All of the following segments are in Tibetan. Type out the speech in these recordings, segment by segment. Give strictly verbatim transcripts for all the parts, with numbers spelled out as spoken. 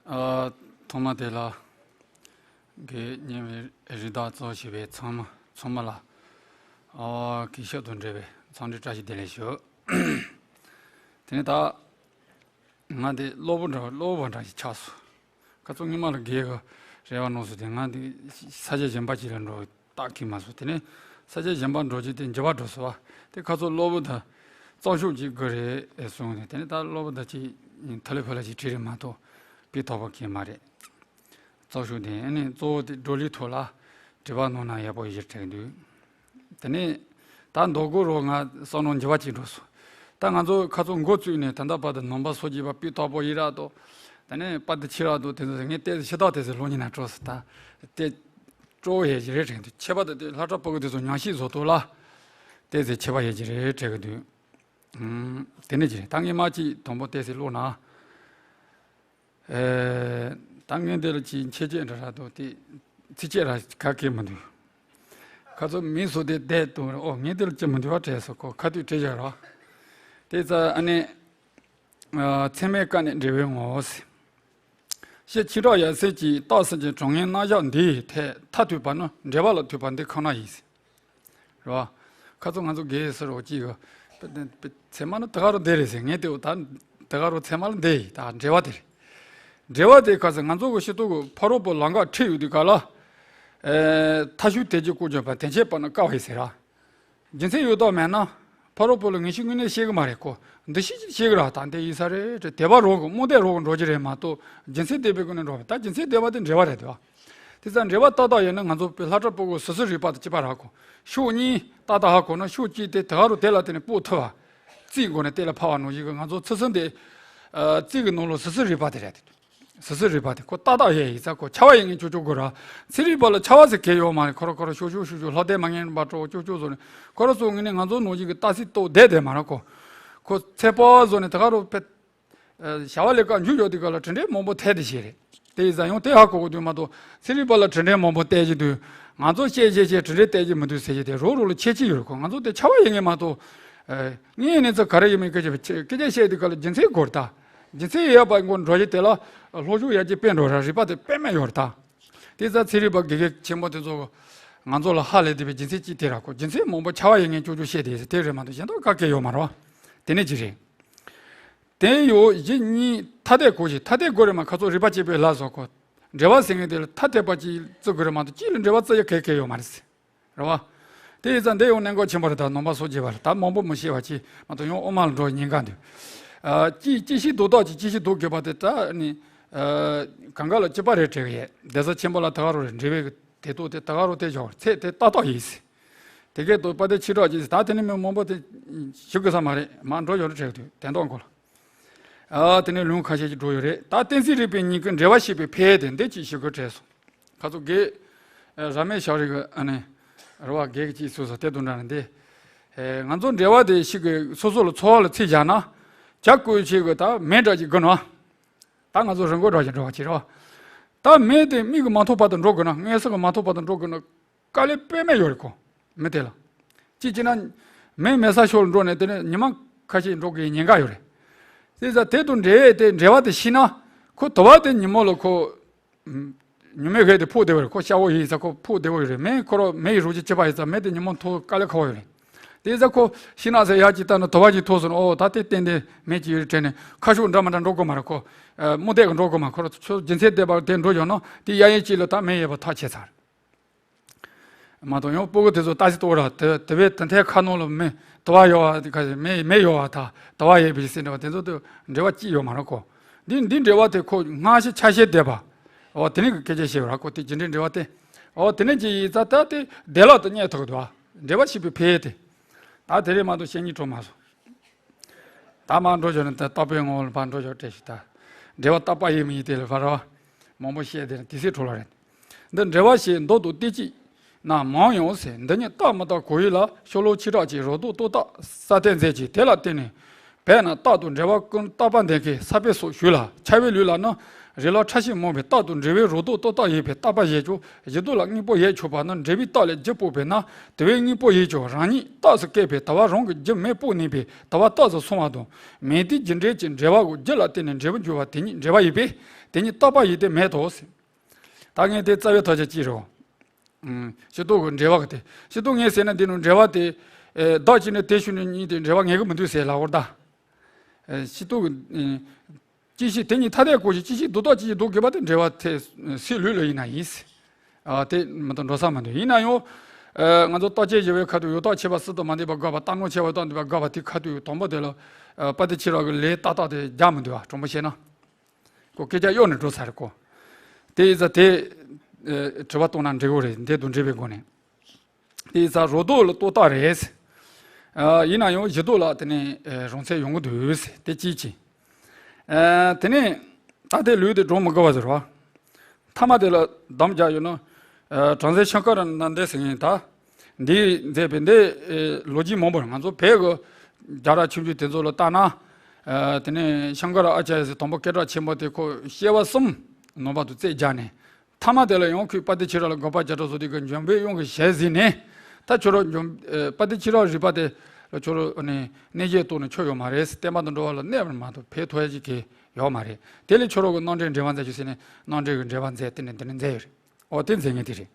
ཨ། ཐོག་མ་དེ་ལ་དགེ་བསྙེན་བའི་རིམ་བདག་གཙོ་བྱས་པའི་ཚང་མ་ཚང་མ་ལ། ཨ། དགེ་བཤེས་དང་འབྲེལ་བའི་འཚམས་འདྲི་བཀྲ་ཤིས་བདེ་ལེགས་ཞུ། དེ་ནས་ད་ང་འདི་གློ་བུར་འདྲ་གློ་བུར་འདྲ་ཞིག་ཆགས་སོང་། ཁ་སང་སྔོན་མ་ལ་དགེ་བའི་རེ་བ་གནང་སོང་། དེ་ང་འདི་ས་ཆ་གཞན་པ་ཅིག་ལ་འགྲོ་སྟག་གིས་མ་སོང་། དེ་ནས་ས་ཆ་གཞན་པ་འགྲོ་རྒྱུ་དེ་འགྱུར་བ་འགྲོ་སོང་བ། དེ་ཁ་སང་གློ་བུར་དུ་བཙོག་ཤུགས་ཅིག་དགོས་རེད་གསུངས་ནས། དེ་ནས་ད་གློ་བུར་དུ་ཅིག་ཐ་ལི་ཕུ་ལ་ཅིག་བྲིས་རེད་མ་གཏོགས་དཔེ་ཐོགས་པ་གང་ཡང་མ་རེད། བཙོག་ཤུགས་དེ་ཨ་ནི་གཙོ་བོ་དེ་བགྲོ་གླེང་ཐོག་ལ་དྲི་བ་གནང་ན་ཡག་པོ་ཡོད་དྲན་འདུག། དེ་ནས་ད་མདོ་སྐོར་རོ་ང་བསམ་བློ་འགྱུར་བ་ཅིག་འགྲོ་སོང་། ད་ང་ཚོ་ཁ་སང་འགོ་བཙུགས་ནས་ད་ལྟ་བར་དུ་ནང་པ་སངས་རྒྱས་པ་དཔེ་ཐོགས་པ་ཡིན་ར་དོ། དེ་ནས་དཔལ་ལྡན་ཁྱེད་རང་དོ་དེ་ཚོ་ངས་ཏོག་ཙམ་ཤ་སྟག་ཏོག་ཙམ་ལོ་ཉིན་ན་སྤྲོ་སོང་། ད་དེ་སྤྲོ་བོ་ཡོད་ཀྱི་རེད་དྲན་འདུག། ཁྱད་པར་དུ་དེ་ལྷ་གྲྭ་ཕྲུ་གུ་དེ་ཚོ་ཉམས་ཞིབ་བཟོ་ཐུབ་ལ་ཏོག་ཙམ་ཁྱད་པར་ཡོད་ཀྱི་རེད་དྲན་གྱི་འདུག། ཨུམ། དེ་ནས་ཀྱི་ད་ངས་མ་གཅིག་དང་པོ་ཏོག་ཙམ་ཀློག་ན། ཨེ། ད་ངས་འདི་ལ་ཅིག་མཆན་བརྗོད་འདྲ་ར་འདུག་སྟེ། ཚིགས་བཅད་ར་ག་གེ་མི་འདུག། ཁ་ཚོ་མིང་སོགས་དེ་བསྡད་འདུག་ར། ཨོ་ངས་འདི་ལ་ཅི་མི་འདུག་བ་དྲན་སོང་། ཁོ་ཁ་ཐུག་བྲིས་བཞག་ར། དེ་ཙ་ཨ་ནི། ཨ། ཚད་མའི་བཀའ་ནི་འབྲེལ་བའི་ངོ་བོ་ཟེར། སྤྱིར་ཆོས་གྲགས་ཡབ་སྲས་ཀྱིས་རྟགས་གསལ་གྱི་དྲང་ངེས་རྣམ་གཞག་འདིའི་ཐད་མཐར་ཐུག་པ་ནི་འགྲེལ་པ་ལ་ཐུག་པ་འདི་ཁོ་ན་ཡིན་ཟེར། རེད་བ། ཁ་ཚོ་ང་ཚོ་དགེ་ཟེར་རོ་གཅིག་གི། ཚད་མ་ནི་དེ་ག་རུ་འདི་རེད་ཟེར། ངས་དེ་ད་དེ་ག་རུ་ཚད་མ་ལ་འདི་ཡིན། ད་འགྲེལ་པ་དེ་རེད། འགྲེལ་པ་དེ་ཁ་ཚོ་ང་ཚོ་གི་སྤྱི་ཚོགས་གི་ཕ་རོལ་པོ་ལམ་ཁ་ཁྲིད་ཡོད་དུས་ག་ལ། ཨེ། མཐའ་དཔྱོད་དེ་ཀྱི་ཀུན་སྦྱོར་པ་དེ་འཆད་པ་ནི་དཀའ་བ་ཡིན་ཟེར་ར། རྒྱུ་མཚན་ཡོད་མདོག་མེད་ན། ཕ་རོལ་པོ་ལ་ངེས་ཤེས་དངོས་གནས་ཤེས་གི་མ་རེད་ཁོ། འདུ་ཤེས་ཅིག་ཤེས་གི་ར། ད་འདི་ཡིན་ས་རེད་དྲན་དད་པ་རང་གི་རྨོངས་དད་རང་གི་འགྲོ་གི་རེད་མ་གཏོགས་རྒྱུ་མཚན་ལྡན་པའི་སྒོ་ནས་འགྲོ་བ། ད་རྒྱུ་མཚན་ལྡན་པ་དེ་འགྲེལ་པ་རེད་དོ། དེ་ཙང་འགྲེལ་པ་ཏག་ཏག་ཡོད་ན་ང་ཚོ་དཔེ་ལྷ་གྲྭ་ཕྲུ་གུ་སོ་སོའི་རིག་པ་དང་གཅིག་པ་ར་ཁོ། ཕྱོགས་གཉིས་ཏག་ཏག་ཧ་གོ་ན་ཕྱོགས་གཅིག་དེ་དེ་ག་རུ་དེ་ལ་བརྟེན་ནས་དཔོག་ཐུབ་པ། རྩིས་སྒོ་ནས་གཏན་ལ་ཕབ་པ་ནང་བཞིན་གི་ང་ཚོ་ཚུལ་གསུམ་དེ། ཨ། རྩིས་ཀྱི་ནང་ལོགས་སོ་སོའི་རིག་པ་དེ་རེད། སོ་སོའི་རིག་པ་དེ་ཁོ་ཏག་ཏག་ཡོད་ཡིན་ཙང་ཁོ་ཆ་བ་ཡིན་ངེས་ཅོག་ཅོག་དགོས་ར། ཚན་རིག་པ་ལ་ཆ་བ་ཟེར་གང་ཡོད་མ་རེད། ཁོ་ར་ཁོ་ར་ཤོག་ཤོག་ཤོག་ཤོག་ལྷག་ལྡན་མ་ངན་པ་སྤྲོ་ཅོག་ཅོག་བཟོ་ནས་ཁོ་ར་སོང་ངེས་ནས་ང་ཚོ་ནང་བཞིན་གི་ཏག་སི་ཏོག་བསྡད་བསྡད་མ་ར་ཁོ། ཁོ་ཚད་པ་བཟོ་ནས་དེ་ག་རུ་ཕེ། ཨ། བྱ་བ་ལས་ཀ་འཇུག་ཡོད་དུས་ག་ལ་དྲི་འདྲེ་མང་པོ་ཐེབས་དེ་བྱས་རེད། དེ་ཡིན་ཙང་ཡང་དེ་ཧ་གོ་གི་འདུག་མ་གཏོགས་ཚན་རིག་པ་ལ་དྲི་འདྲེ་མང་པོ་བལྟས་ཀྱི་འདུག། ང་ཚོ་བཤད་བཤད་བཤད་དྲི་འདྲེ་བལྟས་ཀྱི་མི་འདུག་ཟེར་གྱི་དེ་རོགས་རོགས་ལ་ཁྱད་ཆོས་ཡོད་རེད་ཁོ། ང་ཚོ་དེ་ཆ་བ་ཡིན་ངེས་མ་གཏོགས། ཨ། ངས་ནི་ཚོ་ག་རེ་ཡིན་མིན་སྐད་ཆ་སྐད་ཆ་བཤད་དུས་ག་ལ་རྒྱུ་མཚན་དགོས་རེད་ད། རྒྱུ་མཚན་ཡོད་པ་མགོ་འགྲོ་རྒྱུ་དེ་ལ་ལྷོ་ཕྱོགས་ཡར་རྒྱས་དཔེ་འགྲོ་ར་རིག་པ་དེ་དཔེ་མེད་ཡོད་རེད་ད། དེ་ཙང་ཚན་རིག་པ་དགེ་རྒན་ཆེན་པོ་དེ་ཚོ་ང་ཚོ་ལ་ཧ་ལས་བསྡད་པའི་རྒྱུ་མཚན་གཅིག་དེ་ར་ཁོ། རྒྱུ་མཚན་མང་པོ་ཆ་བ་ཡིན་ངེས་ཅོག་ཅོག་བཤད་དེ་ཟེར་དེ་རེད་མ་གཏོགས་གཞན་དག་ག་གེ་ཡོད་མ་རེད་བ། དེ་ནས་ཅི་རེད། དེ་ཡོད་གཞི་གཉིས་ཐ་དད་གོ་ཞིག། ཐ་དད་གོ་རེད་མ་ཁ་ཚོ་རིག་པ་གཅིག་པའི་ལ་སོགས་གོ། འགྲེལ་པ་ཟེར་མཁན་དེ་ལ་ཐ་དད་པ་གཅིག་བརྩི་དགོས་རེད་མ་གཏོགས་གཅིག་ལ་འགྲེལ་པ་བརྩི་ཡ་གལ་གལ་ཡོད་མ་རེད་ཟེར། རེད་བ། དེ་ཡིན་ཙང་འདི་ཡང་གནད་འགག་ཆེན་པོ་རེད། ད་ནང་པ་སངས་རྒྱས་པ་རེད། ད་མང་པོ་མི་ཤེས་པ་ཅིག་མ་གཏོགས་ཡང་དབུ་མ་ལ་འགྲོ་ཉེན་ཁ་འདུག། ཨ། ཅི་ཅི་ཞིག་ལྡོག་ཐབས་ཀྱི་ཅི་ཞིག་ལྡོག་དགོས་པ་དེ་ད་ནི། ཨ། གང་ག་ལ་གཅིག་པ་རེད་དྲན་གི་ཡོད། གདན་ས་ཆེན་པོ་ལ་ད་ག་རུ་རེད། འགྲེལ་པའི་དེ་ཐོག་དེ་ད་ག་རུ་དེ་བཞག་ཚད་དེ་ཏག་ཏག་ཡིན་ཟེར། དེ་གའི་ཐོག་དཔལ་ལྡན་ཁྱེད་རང་ཅིག་ད་དེ་ནི་མི་མང་པོ་དེ་ཞུ་དགོས་ས་མ་རེད། མར་འགྲོ་ཡོང་རེ་དྲན་གི་འདུག། དོན་དག་སྐོར་ལ། ཨ། དེ་ནས་ལུང་ཁ་ཤས་ཅིག་འགྲོ་ཡོད་རེད། ད་གཏན་ཚིགས་རིག་པའི་ཉིན་གྱི་འགྲེལ་པ་ཞེས་པའི་ཕལ་དེ་འདི་ཅིག་ཞུ་དགོས་དྲན་སོང་། ཁ་ཚོ་དགེ། ཨ། ར་མེ་ཤག་རི་གི་ཨ་ནི། ར་བ་དགེ་གི་ཅིག་སོ་སོ་དེ་དུ་འདྲ་ནི་འདི། ཨེ། ང་ཚོ་འགྲེལ་པ་དེ་ཞིག་གི་སོ་སོ་ལ་ཚོར་བ་ལ་ཚིག་བཞག་ན། ཇ་བསྐོལ་བྱེད་གི་ད་མེ་འདྲ་ཅིག་དགོས་ནོ། ད་ང་ཚོ་རི་མགོ་འདྲ་ཅིག་འགྲོ་བ་ཅིག་རེད་བ། ད་མེ་དེ་མིག་གིས་མ་མཐོང་བར་དུ་འགྲོ་དགོས་ན། མངོན་སུམ་གྱིས་མ་མཐོང་བར་དུ་འགྲོ་དགོས་ན། དཀའ་ལས་དཔེ་མེད་ཡོད་རེད་ཁོ། མི་དེ་ལ། གཅིག་བྱས་ན། མེ་མེད་ས་ཕྱོགས་ལ་འགྲོ་ནས་དེ་ནས་ཉི་མ་ཁ་ཤས་འགྲོ་དགོས་ཉེན་ཁ་ཡོད་རེད། དེ་ཙང་དེ་དང་འབྲེལ་བའི་དེ་འགྲེལ་པ་དེ་ཤེས་ན། ཁོ་དུ་བ་དེ་ཉིན་མོ་ལ་ཁོ། ཉི་མའི་ཤེལ་དེ་ཕོག་བདེ་བོ་རེད། ཁོ་ཤ་བོ་ཡིན་ཙང་ཁོ་ཕོག་བདེ་བོ་ཡོད་རེད། མེ་ཁོ་རང་མེ་ཡི་རོ་ཅིག་བྱེད་པ་ཡིན་ཙང་མེ་དེ་ཉིན་མོ་མཐོང་དཀའ་ལས་ཁག་པོ་ཡོད་རེད། དེ་ཙང་ཁོ་ཤིང་ནགས་ཚལ་ཡར་ཅིག་བལྟས་ན་དུ་བ་ཅིག་མཐོང་སོང་ན། ཨོ་ད་དེ་ཏན་ཏན་མེ་ཅིག་ཡོད་རེད་དྲན་ནས་ཁ་ཕྱོགས་འདྲ་མི་འདྲ་འགྲོ་དགོས་མ་རེད་ཁོ། རྨོངས་དད་ཀྱིས་འགྲོ་དགོས་མ། ཁོ་རང་ཚོ་རྒྱུ་མཚན་ལྡན་པ་དེ་འགྲོ་ཡོང་ན་དེ་གཡས་གཡོན་གཅིག་ལ་ད་མེ་ཡོད་པ་ཐག་ཆོད་ཚར། མ་གཏོགས་ཡང་སྤུ་གུ་དེ་ཚོ་ཏག་ཙི་ལྟོས་ར། དེ་དེ་བས་དེ་འཐའི་ཁ་ནང་ལ་མེ་དུ་བ་ཡོད་པ་དེ་ག་མེ་མེ་ཡོད་པ་དང་དུ་བ་ཡོད་པའི་ཟེར་འདྲ་བ་དེ་ཚོ་དེ་འབྲེལ་བ་ཅི་ཡོད་མ་རེད་ཁོ། འདི་འདི་འབྲེལ་བ་དེ་ཁོ་སྔ་ཕྱི་ཆ་ཤས་བསྡད་པ། འོ་དེ་ནས་གི་སྐད་ཆ་བཤད་པ་ར་ཁོ། དེ་རྒྱུ་འབྲས་འབྲེལ་བ་དེ། འོ་དེ་ནས་ཅི་ཡིན་ཙང་ད་དེ་བདེ་བླག་ཏུ་རྙེད་ཐུབ་ཀྱི་འདུག་བ། འབྲེལ་བ་ཞེས་པའི་ཕལ་དེ། ད་དེ་རེད་མ་གཏོགས་བཤད་སྙིང་བྲོ་མ་སོང་། ད་མར་འགྲོ་ཞོར་ནས་ད་རྟག་པའི་ངོ་བོ་ལ་ཕར་འགྲོ་ཞོར་བྲལ་ཞིག་ད། འབྲེལ་བ་རྟག་པ་ཡིན་མིན་དེ་ལ་ཕར་རོ། མང་པོ་བཤད་དེ་དེ་སྲིད་འཕྲོ་ལ་རེད། འདི་འབྲེལ་བ་ཞེས་མདོ་དང་ཏི་ཅི་རྣམས་མང་ཡང་ཟེར། འདི་ཉིད་རྟག་མི་རྟག་གང་ཡིན་ལ་ཤོ་ལོ་ཆོས་གྲགས་ཀྱིས་རོ་སྟོད་རྟོག་བཏགས་ས་སྟེང་མཛད་ཅིང་། དེ་ལ་བརྟེན་ནས་ བས་ན་རྟག་ཏུ་འབྲེལ་བ་ཀུན་བརྟག་པ་འདི་ཀའི་ས་པའི་སོགས་ཞུས་ལ། འཆལ་བའི་ལུགས་ལ་ནི་རེ་ལ་ཕྲ་ཞིང་མང་བས་རྟག་ཏུ་འབྲེལ་བའི་རོ་ལྡོག་ལྟོ་བཏགས་ཡོད་པའི་བརྟག་པ་བཞེད་ཅིང་། བཞི་ལྡོག་ལ་དངོས་པོ་བཞེད་ཆོག་པ་ནི་འབྲེལ་བའི་རྟགས་ལས་རྒྱུ་དཔོག་པས་ན། དུ་བའི་དངོས་པོ་བཞེད་ཀྱང་རང་ཉིད་རྟགས་སུ་བཀོད་པའི་དུ་བ་རང་གི་རྒྱུ་མེ་དཔོག་ནུས་པའི་དུ་བ་རྟགས་སུ་སོང་བ་དང་། མེ་དེའི་རྒྱུ་འབྲས་ཀྱི་འབྲེལ་བ་གི་རྒྱུ་ལ་བརྟེན་ནས་འབྲས་བུ་འགྱུར་བ་དེ་ཉིད་འབྲེལ་བ་ཡིན་པས། དེ་ཉིད་རྟག་པ་ཡིན་ཏེ་མེད་དོ། ད་ངས་དེ་རྩ་བའི་ཐག་བཅད་ཅི་རེད། ཨུམ། སྤྱི་ལྡོག་གི་འབྲེལ་བ་གི་དེ། སྤྱི་ལྡོག་ངས་ཟེར་ན་འདི་ནི་འབྲེལ་བ་དེ། ཨེ། བདག་གཅིག་ནི་དེ་ཤུལ་ནི་གཉིས་དེ་འབྲེལ་བ་ངེས་གི་མི་འདུག་ཟེར་ལབ་བར་ད། ཨེ། སྤྱི་ལྡོག་གི། ཨེ། སྐྱེ་ཤི་དེ་གཉིས་ཐ་དད་གོ་ཞིང་སྐྱེ་ཤི་ལྡོག་ལྟ་སྐྱེ་ཤི་ལྡོག་དགོས་པ་དེ་འབྲེལ་བ་དེ་སྲིད་ལུགས་ལ་ཡིན་ན་ཡིན། ཨ། དེ་མི་དང་འགྲོ་ས་མི་འདུག་ཡིན་ན་ཡང་། ཨེ། ང་ཚོ་རྟག་དཔྱད་བྱེད་པའི་ཁ་ཐུག་ཡང་དག་ཆོས་པ་སྲིད་དུ་མ་འདས་པ་དགག་པ། རྟག་སྣང་ཆོས་པ་དང་ལྡན་པ་དགག་པ་དེ་ཁ་ཐུག་དང་པོ་དེ་ལ། ཨེ། དཔལ་ལྡན་ཁྱེད་རང་གི་ལན་ཏག་ཏག་དེ་རྒྱག་མི་འདུག་ཨ། དྲང་པོ་བཤད་ན། ཁོ་སྐད་ཆ་གཡོག་ནས་འགྲོ་ཚར་རེད་ཁོ། དེ་ཡིན་ཙང་དེ། ཨེ། དྲི་བ་གཏོང་ན་འགྲིག་གི་རེད། འདི་དང་འབྲེལ་བའི་སྒོ་ནས། དེ་ཡིན་ཙང་རོ་ལྡོག་ལ་ལྟོ་བཏགས་རེད། ཨ། ཡིན་ན་ཡང་བཞི་ལྡོག་ལ་དེ་ནས། ཨེ། རང་མཚན་ཡོང་གི་འདུག་ཟེར། དེ་གཅིག་བྱས། ཨེ། དེ་ནས་ད་དེ་ལུགས་དེ་སྒྲུང་མི་དགོས་པ་ཟེར་བ། མཐའ་མ་དེ་ལ་དམ་བརྒྱབ་ཡོད་ན། ཨེ། བྲམ་ཟེ་ཤང་ཀ་ར་ནན་དེ་ཟེར་མཁན་ད། འདིས་མཛད་པའི་འདི། ཨེ། ལོ་རྒྱུས་མང་པོ་རེད། ང་ཚོ་བོད་ཀྱི་རྒྱལ་རབས་ཆུང་ཆུང་དེ་ཚོ་ལ་བལྟས་ན། ཨེ། དེ་ནས་ཤང་ཀ་ར་ཨ་ཙརྱ་ཟེར་དང་པོ་སྐད་གྲགས་ཆེན་པོ་དེ་ཁོ་སྐྱེ་བ་གསུམ་ནང་པ་དུ་རྩད་བརྒྱབ་ནས། མཐའ་མ་དེ་ལ་ཡང་ཁོས་དཔལ་ལྡན་ཁྱེད་རང་ལ་དགག་པ་རྒྱག་གྲབས་བཟོ་དུས་ཀྱི་འཇམ་དཔལ་དབྱངས་ཀྱི་ཞལ་གཟིགས་ནས། ད་ཁྱོད་རང་འཇམ། ཨེ། དཔལ་ལྡན་ཁྱེད་རང་རིག་པ་དེ་ལ་ཁྱོད་རང་ནི་གནས་བརྒྱད་རྟོགས་ནས་ཆོ་ཡོད་མ་རེད། བསྟན་པ་དང་འགྲོ་བ་ལ་གནས་པར་མ་གཏོགས་ཕན་ཐོགས་ཡ་ཅིག་གི་ཡོད་མ་རེད། དེ་ལས་ཁྱོད་རང་གི་རྣམ་འགྲེལ་འགྲེལ་པ་མཛད་ཆོག་ཟེར་ནས་རྣམ་འགྲེལ་གྱི་འགྲེལ་པ་མཛད། དེ་ནས་འདི་ནས་མཛད་ཡོད་རེད། འོ། དེ་མཛད་མཁན་དེ་རེད།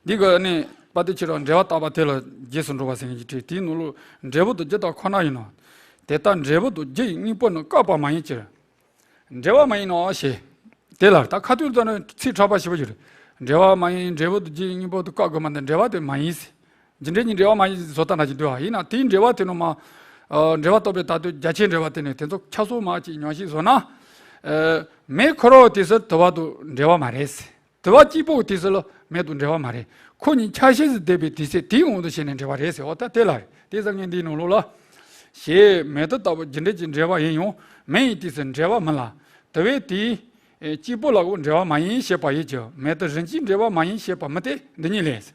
འདི་གི་ནི་དཔལ་ལྡན་ཁྱེད་རང་འགྲེལ་པ་བརྟག་པ་དེ་ལ་རྗེས་སུ་འགྲོ་བ་ཟེར་མཁན་གྱི་བྲིས། དེའི་ནང་ལོགས་འབྲས་བུ་དང་རྒྱུ་དག་ཁོ་ན་ཡིན་ནོ། དེ་ལྟར་འབྲས་བུ་དང་རྒྱུ་ཡི་དངོས་པོ་ནི་བཀག་པ་མ་ཡིན་ཕྱིར། འབྲེལ་བ་མ་ཡིན་ནོ་ཞེས། དེ་ལ་ད་ཁ་ཐུག་ཙམ་ནས་ཚིག་ཕྲ་པ་ཞེ་པོ་ཞིག་རེད། འབྲེལ་བ་མ་ཡིན། འབྲས་བུ་དང་རྒྱུ་ཡི་དངོས་པོ་དེ་བཀག་དགོས་མ་འདི་འབྲེལ་བ་དེ་མ་ཡིན་ཟེར། རྒྱུ་འབྲས་གཉིས་འབྲེལ་བ་མ་ཡིན་ཟེར་བཟོ་ལྟ་ན་ཅིག་འདུག་ཨ། ཡིན་ན་དེའི་འབྲེལ་བ་དེ་ནང་མ། ཨ། འབྲེལ་བ་བརྟག་པའི་ད་དོན་རྒྱ་ཆེར་འབྲེལ་བ་དེ་ནི་དེ་ཚོ་ཁྱབ་སོ་མ་ཅིག་ཉམས་ཞིབ་བཟོ་ན། ཨ། མེ་འཁོར་བའི་དུས་སུ་དུ་བ་དང་འབྲེལ་བ་མ་རེད་ཟེར། དུ་བ་གཅིག་པོའི་དུས་སུ་ལ་མེ་དང་འབྲེལ་བ་མ་རེད། ཁོ་གཉིས་ཆ་ཤས་སུ་འདོད་པའི་དུས་ཚོད་དེའི་དབང་དུ་བྱས་ནས་འབྲེལ་བ་རེད་ཟེར། འོ་ད་དེ་ལ་རེད། དེ་ཙམ་ངས་འདིའི་ནང་ལོགས་ལ། ཞེས་མེ་དུ་ལྟ་བུ་རྒྱུ་འབྲས་ཀྱི་འབྲེལ་བ་ཡིན་ཡང་མེ་ཡི་དུས་སུ་འབྲེལ་བ་མིན་ལ། དུ་བས་དུས་གཅིག་པོ་ལ་འབྲེལ་བ་མ་ཡིན་ཞེས་པ་ཡོད་ཀྱང་མེ་དུ་རིམ་གྱིས་འབྲེལ་བ་མ་ཡིན་ཞེས་པ་མིན་ཏེ། འདི་ཉིད་ལས།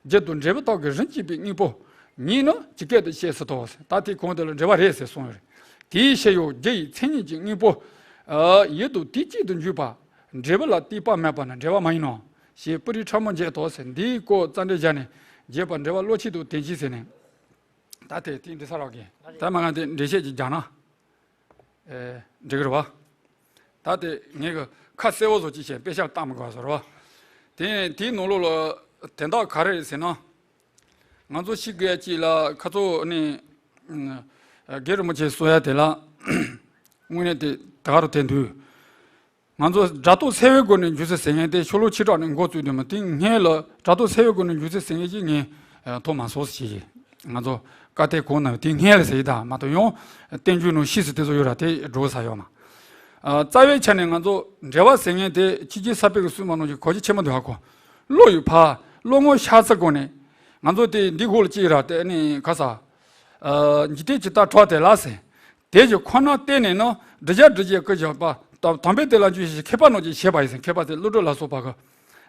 རྒྱུ་དང་འབྲས་བུ་དག་གི་རིམ་གྱིས་པའི་དངོས་པོ་ཉིད་ནི་ཇི་སྐད་དུ་བཤད་སྲིད་དོ། ད་དེ་གོང་དུ་ལ་འབྲེལ་བ་རེད་ཟེར་གསུངས་ཡོད། དེའི་ཕྱིར་ཡང་རྒྱུ་ཡི་མཚན་ཉིད་ཀྱི་དངོས་པོ། ཨ། ཡུལ་དང་དུས་གཅིག་ཏུ་འཇུག་པ། འབྲས་བུ་ལ་ལྟོས་པ་མེད་པ་ནི་འབྲེལ་བ་མ་ཡིན་ནོ། ཞེས་པུ་རི་ཕྲ་མོ་བརྒྱད་དོ་ཟེར། འདིའི་སྐོར་རྩ་འགྲེལ་བཞག་ནས་རྒྱས་པར་འགྲེལ་པ་བློ་ཆོས་དང་དོན་གཅིག་ཟེར་ནས། ད་དེ་དེ་འདི་ས་རག་གི། ད་མ་ང་དེ་འགྲེལ་བཤད་ཅིག་རྒྱག་ན། ཨེ། འགྲིག་གི་རེད་བ། ད་དེ་ངས་གི་ཁ་གསལ་བོ་བཟོ་ཅིག་བྱས་དཔེ་ཤག་བཏང་མི་དགོས་བཟོ་རེད་བ། དེ་དེའི་ནང་ལོགས་ལ་དོན་དག་ག་རེ་རེད་ཟེར་ན། ང་ཚོ་ཤི་དགོས་ཡ་ཅིག་ལ་ཁ་ཚོ་ནི། ཨ། རྒན་རིན་པོ་ཆེས་གསུང་ཡ་དེ་ལ། དངོས་གནས་དེ་ད་ག་རུ་དེ་འདུག་ང་ཚོ་སྒྲ་རྟོག་འཚེ་བའི་སྒོ་ནས་འཇུག་ཚུལ་ཟེར་མཁན་དེ་ཤོ་ལོ་ཆེ་དྲགས་ནས་འགོ་བཙུགས་དུས་མ་དེ་སྔོན་ལ་སྒྲ་རྟོག་འཚེ་བའི་སྒོ་ནས་འཇུག་ཚུལ་ཟེར་མཁན་ཅིག་ངས་ཐོན་མ་སོང་ཟེར་གྱི། ང་ཚོ་བཀའ་ཐེ་གོང་ན་དེ་སྔོན་ལ་ཟེར་ཡི་ད་མ་གཏོགས་ཡང་བསྟན་བཅོས་ནང་ཤིས་སུ་དེ་ཚོ་ཡོད་ར་དེ་འགྲོ་ས་ཡོད་མ། ཨ། རྩ་བའི་ཆ་ནས་ང་ཚོ་འབྲེལ་བ་ཟེར་མཁན་དེ་ཕྱི་རྒྱལ་ས་པའི་གི་སྲུང་མ་ནང་བཞིན་གོ་རྒྱུ་ཆེན་པོ་འདུག་ཧ་གོ། བློ་ཡི་ཕ། བློ་ངོར་ཤར་ཚུལ་སྒོ་ནས། ང་ཚོ་དེ་འདི་སྒོ་ལ་ཅིག་ར་དེ་ནི་ཁ་ས། ཨ། འཇིག་རྟེན་ཇི་ལྟར་གྲགས་དེ་ལ་ཟེར། དེ་བཞིན་ཁོ་ན་བརྟེན་ནས་ནི་འབྲི་བྱ་འབྲི་བྱེད་ཀྱི་བཞག་པ་དམ་པའི་དེ་ལ་འཇུག་ཞེས་མཁས་པ་རྣམས་ཀྱིས་བྱས་པ་ཡིན་ཟེར། མཁས་པ་དེ་ཀླུ་སྒྲུབ་ལ་སོགས་པ་གི།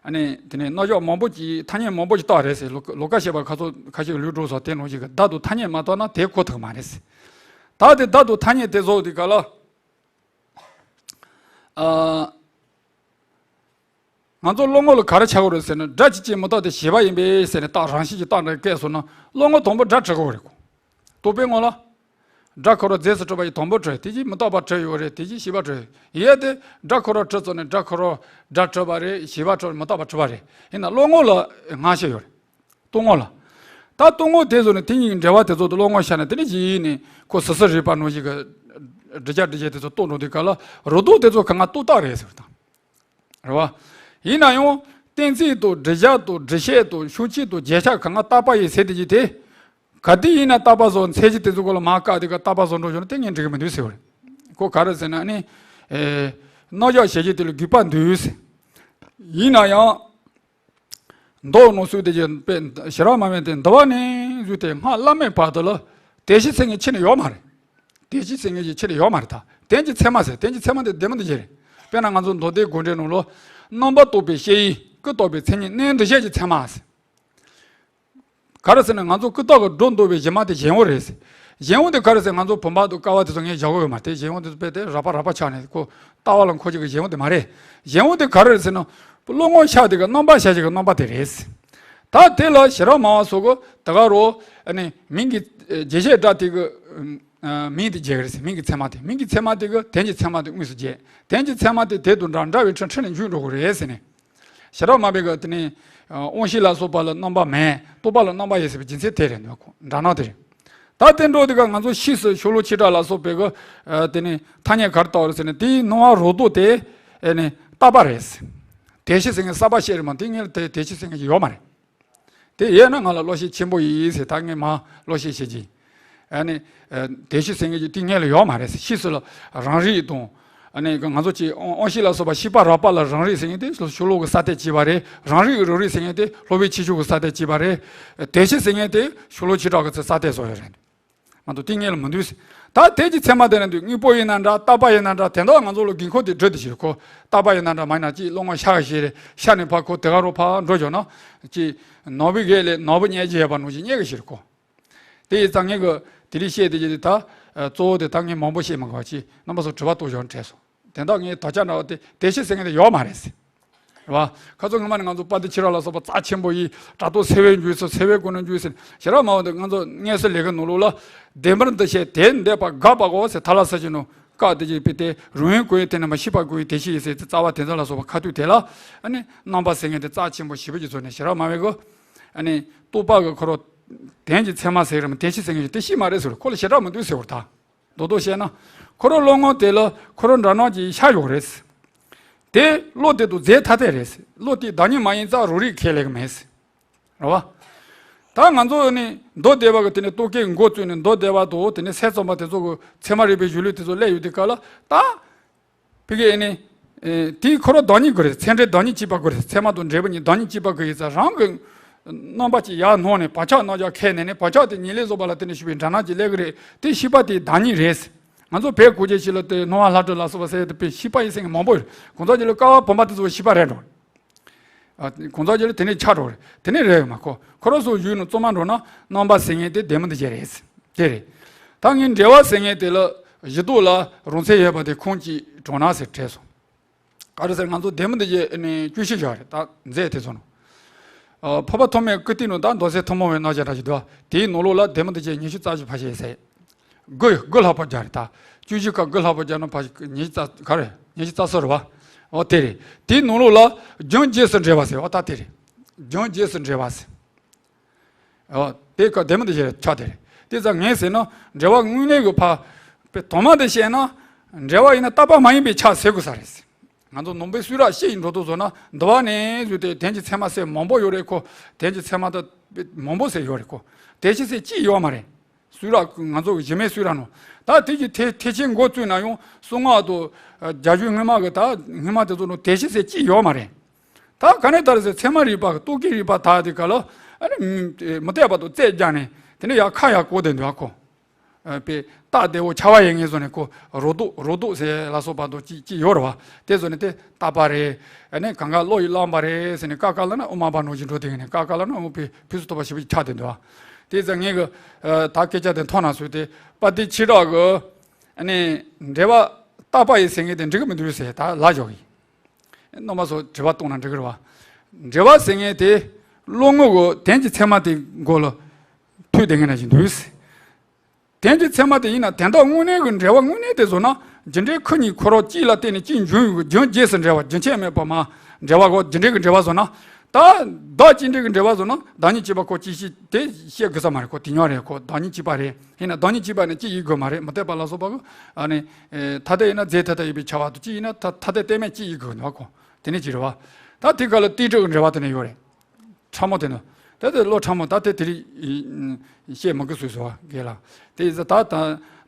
ཨ་ནི་དེ་ནས་རྣམ་གཞག་མང་པོ་ཅིག་ཐ་སྙད་མང་པོ་ཅིག་བཏགས་རེད་ཟེར། ལོ་ལོ་ཀ་བཤད་པ་ཁ་ཚོ་ཁ་ཤས་ཀྱི་ལུས་འགྲོ་སོགས་དེ་ནང་བཞིན་གྱི་བརྡ་དང་ཐ་སྙད་མ་བཏགས་ན་དེ་གོ་ཐུབ་མ་རེད་ཟེར། ད་དེ་བརྡ་དང་ཐ་སྙད་དེ་ཚོ་དེ་ག་ལ། ཨ། ང་ཚོ་བློ་ངོ་ལ་ག་རེ་ཆགས་ཀྱི་རེད་ཟེར་ན། སྒྲ་གཅིག་ཅིག་མི་རྟག་སྟེ་བྱས་པ་ཡིན་པས་ཟེར་ནས་རྟགས་རང་བཞིན་གྱིས་རྟགས་འདྲ་སྐད་སོང་ན་བློ་ངོ་དང་པོ་སྒྲ་གྲགས་ཀྱི་རེད་གོ། རྟོག་པའི་ངོ་ལ། སྒྲ་ཁོ་རང་རྫས་སུ་གྲུབ་པ་ཡི་དང་པོ་གྲུབ། དེ་རྗེས་མི་རྟག་པ་གྲུབ་ཡོད་རེད། དེ་རྗེས་བྱས་པ་གྲུབ་ཡོད་དེ། སྒྲ་ཁོ་རང་གྲུབ་ཚར་ནས་སྒྲ་ཁོ་རང་སྒྲ་གྲུབ་པ་རེད། བྱས་པ་གྲུབ། མི་རྟག་པ་གྲུབ་པ་རེད། ཡིན་ན་བློ་ངོ་ལ་སྔ་ཕྱི་ཡོད་རེད། རྟོག་ངོ་ལ། ད་རྟོག་ངོ་དེ་ཚོ་ནི་དེ་གཉིས་ཀྱི་འབྲེལ་བ་དེ་ཚོ་དེ་བློ་ངོ་ཤར་ནས་དེ་ནས་གཞི་ཡིན་ནས་ཁོ་སི་སི་རེད་པ་ནང་བཞིན་གྱི་འབྲི་བྱ་འབྲི་བྱེད་དེ་ཚོ་རྟོགས་འགྲོ་དུས་སྐབས་ལ་རོ་ལྡོག་དེ་ཚོ་གང་ག་རྟོག་བཏགས་རེད་ཟེར་བ་དང་། རེད་བ། ཡིན་ན་ཡང་གཏན་ཚིགས་དང་འབྲི་བྱ་དང་འབྲི་བྱེད་དང་ཤུགས་ཆེན་དང་རྗེས་ཁྱབ་གང་ག་རྟག་པ་ཡིན་ཟེར་དེ་གྱིས་དེ། ག་དུས་ཡིན་ན་རྟག་པ་བཟོ་མཚན་གཞི་དེ་ཚོ་གོ་ལ་མ་བཀག་དེ་ག་རྟག་པ་བཟོ་འགྲོ་བྱུང་ན་དེ་ངས་འགྲིག་གི་མི་འདུག་ཟེར་བ་རེད། ཁོ་ག་རེ་ཟེར་ན་ནི། ཨེ། རྣམ་གཞག་བྱེད་ཀྱི་དེ་ལ་དགོས་པ་འདུག་ཟེར། ཡིན་ན་ཡང་། མདོ་ནང་གསུངས་དེ་བཞིན་དཔེ་ཞེ་དྲག་མ་སྨྲས་ཏེ། འདི་བ་ནས་བཟུང་སྟེ་སྔགས་བླ་མེད་བར་དུ་ལ་དེ་བཞིན་ཚད་ངེས་ཕྱེ་ནས་ཡོད་མ་རེད། དེ་བཞིན་ཚད་ངེས་ཀྱི་ཕྱེ་ནས་ཡོད་མ་རེད་ད། དོན་གྱི་ཚད་མ་ཟེར། དོན་གྱི་ཚད་མ་དེ་བདེན་མི་འདུག་ཅེས་རེད། དཔེར་ན་ང་ཚོ་མདོ་སྡེ་དགོངས་འགྲེལ་ནང་ལ། རྣམ་པར་རྟོག་པའི་ཤེས་ཡུལ་ཀུན་བརྟགས་པའི་མཚན་ཉིད་རྣམ་འབྲེལ་བྱེད་ཀྱི་ཚད་མ་ཟེར། ག་རེ་ཟེར་ན་ང་ཚོ་ཀུན་བརྟགས་ཀྱི་སྒྲོ་འདོགས་པའི་གཞི་མ་དེ་གཞན་དབང་རེད་ཟེར། གཞན་དབང་དེ་ག་རེ་ཟེར། ང་ཚོ་བུམ་པ་དང་ཀ་བ་དེ་ཚོ་ངས་བཞག་གི་ཡོད་མ་རེད། གཞན་དབང་དེ་ཚོ་དཔེ་དེ་རགས་པ་རགས་པ་ཆགས་ནས་ཁོ་ལྟ་བ་ལ་འཁོར་རྒྱུ་གི་གཞན་དབང་དེ་མ་རེད། གཞན་དབང་དེ་ག་རེ་རེད་ཟེར་ན། བློ་ངོར་ཤར་དེ་གི་རྣམ་པར་ཤར་བྱེད་ཀྱི་རྣམ་པ་དེ་རེད། ད་དེ་ལ་ཞི་རགས་སྨྲ་བ་སོགས་ཀྱིས་དེ་ག་རུ་ཨ་ནི་མིང་གི་བརྗོད་བྱའི་སྒྲ་དེ་གི་མིང་དེ་བརྗོད་ཀྱི་རེད་ཟེར། མིང་གི་ཚད་མ་དེ། མིང་གི་ཚད་མ་དེ་གིས་དོན་གྱི་ཚད་མ་དེ་དངོས་སུ་བརྗོད། དོན་གྱི་ཚད་མ་དེ་དེ་དང་འདྲ་འདྲ་བའི་ཁྲིམས་ཁྲིམས་ལ་འཇུག་འགྲོ་གི་རེད་ཟེར་ནས། ཞི་རགས་སྨྲ་བའི་གི་དེ་ནི་དབང་ཤེས་ལ་སོགས་པ་ལ་རྣམ་པ་མེད། རྟོག་པ་ལ་རྣམ་པ་ཡོད་ཟེར་བའི་རྒྱུ་མཚན་དེ་རེད་འདུག་གོ། འདྲ་སྣང་དེ་རེད། ད་དེ་འགྲོ་དུས་ཀ་ང་ཚོ་ཕྱིས་སུ་ཤོ་ལོ་ཀ་ཅིག་ལ་སོགས་པའི་གི་དེ་ནི་ཐ་སྙད་ག་རེ་བཏགས་རེད་ཟེར་ན། དེའི་སྣང་བ་རོ་ཏོ་དེ་ཨེ་ནི་རྟག་པ་རེད། དོན་སྤྱི་ཟེར་མཁན་གསར་པ་བཤད་རེད་མ། དེ་སྔོན་ལ་དེ་དོན་སྤྱི་ཟེར་མཁན་ཅིག་ཡོད་མ་རེད། དེ་ཡོད་ན་ང་ལ་བློ་ཤེས་ཆེན་པོ་ཡིན་ཟེར། ད་ངས་མར་བློ་ཤེས་བྱེད་ཀྱི། ཨ་ནི་ཨ་དོན་སྤྱི་ཟེར་མཁན་ཅིག་དེ་སྔོན་ལ་ཡོད་མ་རེད་ཟེར། ཕྱིས་སུ་ལ་རང་རིག་དང་། ཨ་ནི་ང་ཚོ་ཅིག་དབང་དབང་ཤེས་ལ་སོགས་པ་ཤེས་པ་རགས་པ་ལ་རང་རིག་ཟེར་མཁན་དེ་ཤོ་ལོ་ཀ་གསར་གཏོད་བྱས་པ་རེད། རང་རིག་རང་རིག་ཟེར་མཁན་དེ་སློབ་དཔོན་ཆོས་སྐྱོང་གིས་གསར་གཏོད་བྱས་པ་རེད། དོན་སྤྱི་ཟེར་མཁན་དེ་ཤོ་ལོ་ཀ་ཅིག་གིས་གསར་གཏོད་བཟོས་ཡོད་རེད། མ་གཏོགས་དེ་སྔོན་ལ་མི་འདུག་ཟེར། ད་དོན་གྱི་ཚད་མ་དེ་ན་འདུག། དངོས་པོ་ཡིན་ན་འདྲ། རྟག་པ་ཡིན་ན་འདྲ། དོན་དག་ང་ཚོ་ལ་དགོས་མཁོ་དེ་སྒྲུབ་དེ་བྱེད་ཁོ། རྟག་པ་ཡིན་ན་འདྲ། མ་ཡིན་ན་ཅིག་བློ་ངོར་ཤར་ཤར་རེད། ཤར་ནས་ཕར་ཁོ་དེ་ག་རུ་ཕར་འགྲོ་འགྱོ་ན་ཅིག་ནོར་བུའི་གེགས་ལས་ནོར་བུ་རྙེད་རྒྱུ་ཡོད་པ་ནང་བཞིན་རྙེད་གི་ཟེར་ཁོ། དེ་ཡི་ཙང་ངས་གི་དེ་རིང་བཤད་དེ་ཅིག་དེ་ད་གཙོ་བོ་དེ་ད་ངས་མང་པོ་བཤད་མི་དགོས་པ་ཅིག་རྣམ་པ་ཚོ་དྲི་བ་གཏོང་ཞོར་དྲན་སོང་། དེ་དག་ངས་དོ་ཆ་འདྲ་བ་དེ་དོན་སྤྱི་ཟེར་མཁན་དེ་ཡོད་མ་རེད་ཟེར། རེད་བ། ཁ་ཚོ་སྔོན་མ་ནས་ང་ཚོ་དཔལ་ལྡན་ཁྱེད་རང་ལ་སོགས་པ་རྩ་ཆེན་པོ་ཡིས་དྲ་ཐོག་འཚེ་བའི་འཇུག་སོ། འཚེ་བའི་སྒོ་ནས་འཇུག་ཟེར། ཞི་རགས་སྨྲ་བ་འདི་ང་ཚོ་དངོས་སུ་ལས་ཀའི་ནང་ལོགས་ལ་བདེན་པར་འདུ་བྱེད་དེ་འདོད་པ་དགག་པའོ་ཟེར། ཐ་ལ་ས་ཆེན་ནོ་བཀག་དེ་ཅིག་པའི་དེ་རུང་བའི་སྐུ་ཡི་དེ་ནི་མ་ཤེས་པ་སྐུ་ཡི་དེ་ཤེས་ཡིན་ཟེར། དེ་རྩ་བ་དེ་ཚོ་ལ་སོགས་པ་ཁ་ཐུག་དེ་ལ་ཨ་ནི་རྣམ་པ་ཟེར་མཁན་དེ་རྩ་ཆེན་པོ་ཞེ་པོ་ཅིག་བཟོས་ནས་ཞི་རགས་སྨྲ་བའི་གི་ཨ་ནི་རྟོག་པ་གི་ཁོ་རང་དོན་གྱི་ཚད་མ་ཟེར་རེད་མ། དོན་སྤྱི་ཟེར་མཁན་ཅིག་དེ་ཤེས་མ་རེད་ཟེར། ཁོ་ལ་ཞི་རགས་མི་འདུག་ཟེར་བར་ཐལ། མདོར་བསྡུས་བཤད་ན། ཁོ་རང་བློ་ངོར་དེ་ལ་ཁོ་རང་འདྲ་སྣང་གི་ཤར་ཡོང་རེད། དེ་བློ་དེ་དང་རྫས་ཐ་དད་རེད། བློ་དེ་བདག་ཉིད་མ་ཡིན་ཙང་རང་རིག་ཁས་ལེན་གི་མེད། རེད་བ། ད་ང་ཚོ་ནི་མདོ་སྡེ་པ་གི་དེ་ནས་རྟོག་གེའི་མགོ་བཙུགས་ནས་མདོ་སྡེ་པ་དང་དེ་ནས་ས་མཚམས་པ་དེ་ཚོ་གི་ཚད་མ་རིག་པའི་གཞུང་ལུགས་དེ་ཚོ་སླེབས་ཡོང་དུས་སྐབས་ལ་ད། ཕ་གི་ཨེ་ནི། ཨེ་དེའི་ཁོ་རང་བདག་ཉིད་དགོས་རེད། ཚད་འབྲས་བདག་ཉིད་གཅིག་པ་དགོས་རེད། ཚད་མ་དང་འབྲས་བུ་གཉིས་བདག་ཉིད་གཅིག་པ་དགོས་ཡིན་ཙང་རང་གི་རྣམ་པ་ཅིག་ཡར་སྣང་ནས་བག་ཆགས་རྣམ་གཞག་ཁས་ནས་ནས་བག་ཆགས་དེ་ཉིད་ལས་བཟོ་བ་ལ་བརྟེན་ནས་ཞུགས་པའི་འདྲ་སྣང་ཅིག་སླེབས་ཀྱི་རེད། དེ་ཤེས་པ་དེ་བདག་ཉིད་རེད། ང་ཚོ་བོད་གོ་རྒྱུ་ཞིག་ལ་དེ་སྣང་བ་ལྷ་བྲིས་ལ་སོགས་པ་ཟེར་དེ་དཔེ་ཤེས་པ་ཡིན་ཟེར་མཁན་མང་པོ་ཡོད། གང་ཟག་ཅིག་ལ་ཀ་བ་བུམ་པ་དེ་ཚོ་ཤེས་པ་རེད་འགྲོ། ཨ་གང་ཟག་ཅིག་ལ་དེ་ནས་ཆགས་འགྲོ་རེད། དེ་ནས་རེད་མ་གོ། ཁོ་རང་ཚོ་ཡུལ་ནང་བཙོན་མ་འགྲོ་ན་རྣམ་པ་ཟེར་མཁན་དེ་བདེན་མིན་འདུ་བྱེད་རེད། དེ་རེད། ད་ངས་འབྲེལ་བ་ཟེར་མཁན་དེ་ལ་གཞི་རྟོག་ལ་རང་མཚན་ཡོད་པ་དེ་ཁུངས་གཅིག་དྲངས་ན་ཟེར་དྲན་སོང་། ག་རེ་ཟེར། ང་ཚོ་བདེན་མིན་འདུ་བྱེད་ནས་དཀྱུས་ཤིག་བཞག་རེད། ད་མཛད་དེ་ཚོ་ནང་། ཨ་འཕགས་པ་ཐོགས་མེད་ཀིརྟི་ནང་ད་མདོ་སེམས་ཐུན་མོང་བའི་རྣམ་གཞག་འདྲ་ཞིག་འདུག། དེའི་ནང་ལོགས་ལ་བདེན་མིན་འདུ་བྱེད་ཉི་ཤུ་རྩ་བཞི་ཕར་བཤད་ཟེར། དགུ་དགུ་ལྷག་པོ་སྦྱར་རེད་ད། དཀྱུས་ཤིག་ག་དགུ་ལྷག་པོ་སྦྱར་ན་ཕར་ཉི་ཤུ་རྩ་ག་རེ་ཉི་ཤུ་རྩ་གསུམ་རེད་བ། འོ་དེ་རེད། དེའི་ནང་ལོགས་ལ་རྒྱུན་རྗེས་སུ་འབྲེལ་བ་ཟེར་བ་ད་དེ་རེད། རྒྱུན་རྗེས་སུ་འབྲེལ་བ་ཟེར། འོ་དེ་ཀ་བདེན་མིན་འདུ་བྱེད་ཆགས་དེ་རེད། དེ་ཙང་ངས་ཟེར་ན་འབྲེལ་བ་དངོས་གནས་ཀྱི་ཕ། དཔེ་དོན་མ་དེ་བཤད་ན་འབྲེལ་བ་ཡིན་ན་རྟག་པ་མ་ཡིན་པའི་ཆ་ཟེར་དགོས་ས་རེད། ང་ཚོ་ནང་པའི་གསུང་རབ་ཤེས་ཡིན་འགྲོ་དུས་བཟོ་ན་འདི་བ་ནས་བཟོས་ཏེ་དོན་གྱི་ཚད་མ་ཟེར་མང་པོ་ཡོད་རེད་ཁོ། དོན་གྱི་ཚད་མ་ད་མང་པོ་ཟེར་ཡོད་རེད་ཁོ། དོན་གྱི་ཚད་གཅིག་ཡོད་མ་རེད། གསུང་རབ་ང་ཚོ་གི་གཞི་མེད་གསུང་རབ་ནང་། ད་དེ་གི་ཐེག་ཐེག་ཆེན་འགོ་བཙུགས་ན་ཡང་གསང་སྔགས་དང་རྒྱ་གཞུང་སྔོན་མ་གི་ད་སྔོན་མ་དེ་ཚོ་ནང་དོན་གྱི་ཚད་གཅིག་ཡོད་མ་རེད། ད་ག་ནས་ད་རེས་ཚད་མ་རིག་པ་གི་རྟོག་གེའི་རིག་པ་དག་དེ་ག་ལ་ཨ་ནི་མི་མི་བལྟས་པ་དང་རྩད་རྒྱག་ནས་དེ་ནས་ཡར་ཁ་ཡར་བསྐོར་བསྡད་འདུག་ཨ་ཁོ། ཨ་པའི་རྟགས་བདེ་བོ་ཆ་བ་ཡིན་ངེས་བཟོ་ནས་ཁོ་རོ་ཏོག་རོ་ཏོག་ཟེར་ལ་སོགས་པ་དང་ཅིག་ཅིག་ཡོད་རེད་བ། དེ་བཟོ་ནས་དེ་རྟག་པ་རེད། ཨ་ནི་གང་ག་བློ་ཡིས་བླངས་པ་རེད་ཟེར་ནས་ཀ་ཀ་ལ་ན་དབུ་མ་པ་ནང་བཞིན་འགྲོ་དེ་ནས་ཀ་ཀ་ལ་ན་དབུ་མའི་ཕུན་སུམ་ཚོགས་པ་ཞེ་པོ་ཅིག་ཆགས་བསྡད་འདུག་བ། དེ་ཙང་ངས་གི་ཨ་ད་སྐད་ཆ་དེ་མཐོང་ན་སོས་ཏེ་དཔལ་ལྡན་ཁྱེད་རང་གི་ཨ་ནི་འབྲེལ་བ་རྟག་པ་ཡིན་ཟེར་མཁན་དེ་འགྲིག་གི་མི་འདུག་ཟེར་ད་ལབ་ཞོག་གི། རྣམ་པ་ཚོ་དྲི་བ་གཏོང་ན་འགྲིག་གི་རེད་བ། འབྲེལ་བ་ཟེར་མཁན་དེ་བློ་ངོ་གི་དོན་གྱི་ཚད་མ་དེ་མགོ་ལ་ཐུག་བསྡད་མཁན་ནང་བཞིན་འདུག་ཟེར། དོན་གྱི་ཚད་མ་དེ་ཡིན་ན་དོན་དག་དངོས་གནས་ཀྱི་འབྲེལ་བ་དངོས་གནས་དེ་བཟོ་ན་རྒྱུ་འབྲས་ཁོ་གཉིས་ཁོ་རང་གཅིག་ལ་བརྟེན་ནས་གཅིག་འབྱུང་བའི་རྒྱུན་རྗེས་སུ་འབྲེལ་བ་རྒྱུན་ཆད་མེད་པ་མ་འབྲེལ་བ་གོ་རྒྱུ་འབྲས་ཀྱི་འབྲེལ་བ་བཟོ་ན། ད་བདག་གཅིག་འབྲེལ་གྱི་འབྲེལ་བ་བཟོ་ན་བདག་ཉིད་གཅིག་པ་ཁོ་གཅིག་ཤེས་དེ་བཤད་དགོས་ས་མ་རེད་ཁོ། དེ་ཉོ་རེད་ཁོ། བདག་ཉིད་གཅིག་པ་རེད། ཡིན་ན་བདག་ཉིད་གཅིག་པ་ནི་གཅིག་ཡིན་དགོས་མ་རེད། མི་ལྟ་བ་ལ་སོགས་པ་གི་ཨ་ནི་ཐ་དད་ཡིན་ན་རྫས་ཐ་དད་ཡིན་པའི་ཁྱབ་པ་དང་གཅིག་ཡིན་ན་ཐ་ཐ་དད་གཏན་མེད་གཅིག་ཡིན་དགོས་འདུག་ཁོ། དེ་ནི་གཅིག་རེད་བ། ད་དེ་ག་ལ་རྟེན་འབྲེལ་གྱི་འབྲེལ་བ་དེ་ནི་ཡོད་རེད། ཕྲ་མོ་དེ་ནི། ད་དེ་བློ་ཕྲ་མོ་ད་དེ་དེ་རིགས་བཤད་མི་དགོས་སུས་སོ་དགེ་ལ། དེ་ཡིན་ཙང་ད་ད་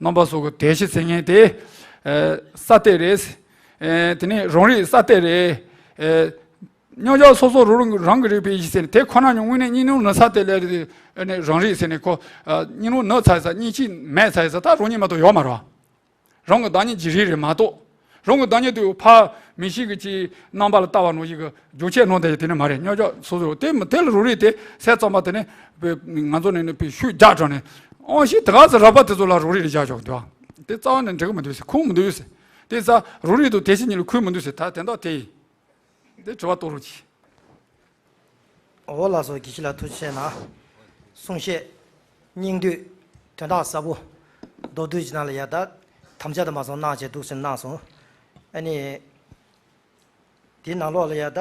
རྣམ་པ་ཚོ་གི་དོན་གཞི་ཟེར་མཁན་དེ་ཨེ་གསར་གཏོད་རེད། ཨེ་དེ་ནས་རང་རིག་གསར་གཏོད་རེད། ཨེ་མཉམ་གཞག་སོ་སོ་རང་རང་རང་གི་རིག་པའི་གཞི་ཟེར་ནས་དེ་ཁོ་ན་ཉིད་དངོས་གནས་གཉིས་སྣང་ནུབ་ཚར་དེ་ལས་ཨེ་ནས་རང་རིག་ཟེར་ནས་ཁོ་ཨ་གཉིས་སྣང་ནུབ་ཚར་ས་གཉིས་གཅིག་མེད་ཚར་ས་ད་རང་ཉིད་མ་གཏོགས་ཡོད་མ་རེད། རང་གི་བདག་ཉིད་ཀྱི་རིགས་རེད་མ་གཏོགས། རང་གི་བདག་ཉིད་དུ་ཕར་མིག་ཤེས་ཀྱི་ཅིག་རྣམ་པ་ལ་ལྟ་བ་ནང་བཞིན་གྱི་རྒྱུན་ཆད་སྣང་དེ་དེ་ནི་མ་རེད། མཉམ་གཞག་སོ་སོ་དེ་མི་དེ་ལ་རང་རིག་དེ་ཟས་ཙམ་པ་དེ་ནི་ང་ཚོ་ནས་ནི་ཤུགས་རྒྱག་དྲགས་ནས་ ཨང་ཞིག་དེ་ག་ཚོད་རག་པ་དེ་ཚོ་ལ་རོགས་རེས་རེ་བྱ་ཆོག་འདུག་དེ་རྩ་བ་ནས་འགྲིག་གི་མི་འདུག་ཟེར། ཁུངས་མི་འདུག་ཟེར། དེ་ཚ་རོགས་རེས་དང་དེ་བཞིན་ཉིད་ལ་ཁུངས་མི་འདུག་ཟེར། ད་དེ་འདྲ་དེ་ཡིན། དེ་དྲི་བ་གཏོང་རོགས་གྱིས། འོ་ལགས་སོ། དགེ་བཤེས་ལགས་ཐུགས་རྗེ་ཆེ་གནང་། གསུང་བཤད་སྙིང་བསྡུས་དོན་དག་ཟབ་པོ་མདོར་བསྡུས་ཀྱི་ནང་ལ་ཡ་ད་དམ་བཅའ་དང་མ་སོང་གནང་བྱས་འདུག་ཟེར་གནང་སོང་། ཨ་ནི། དེའི་ནང་ལོགས་ལ་ཡ་ད།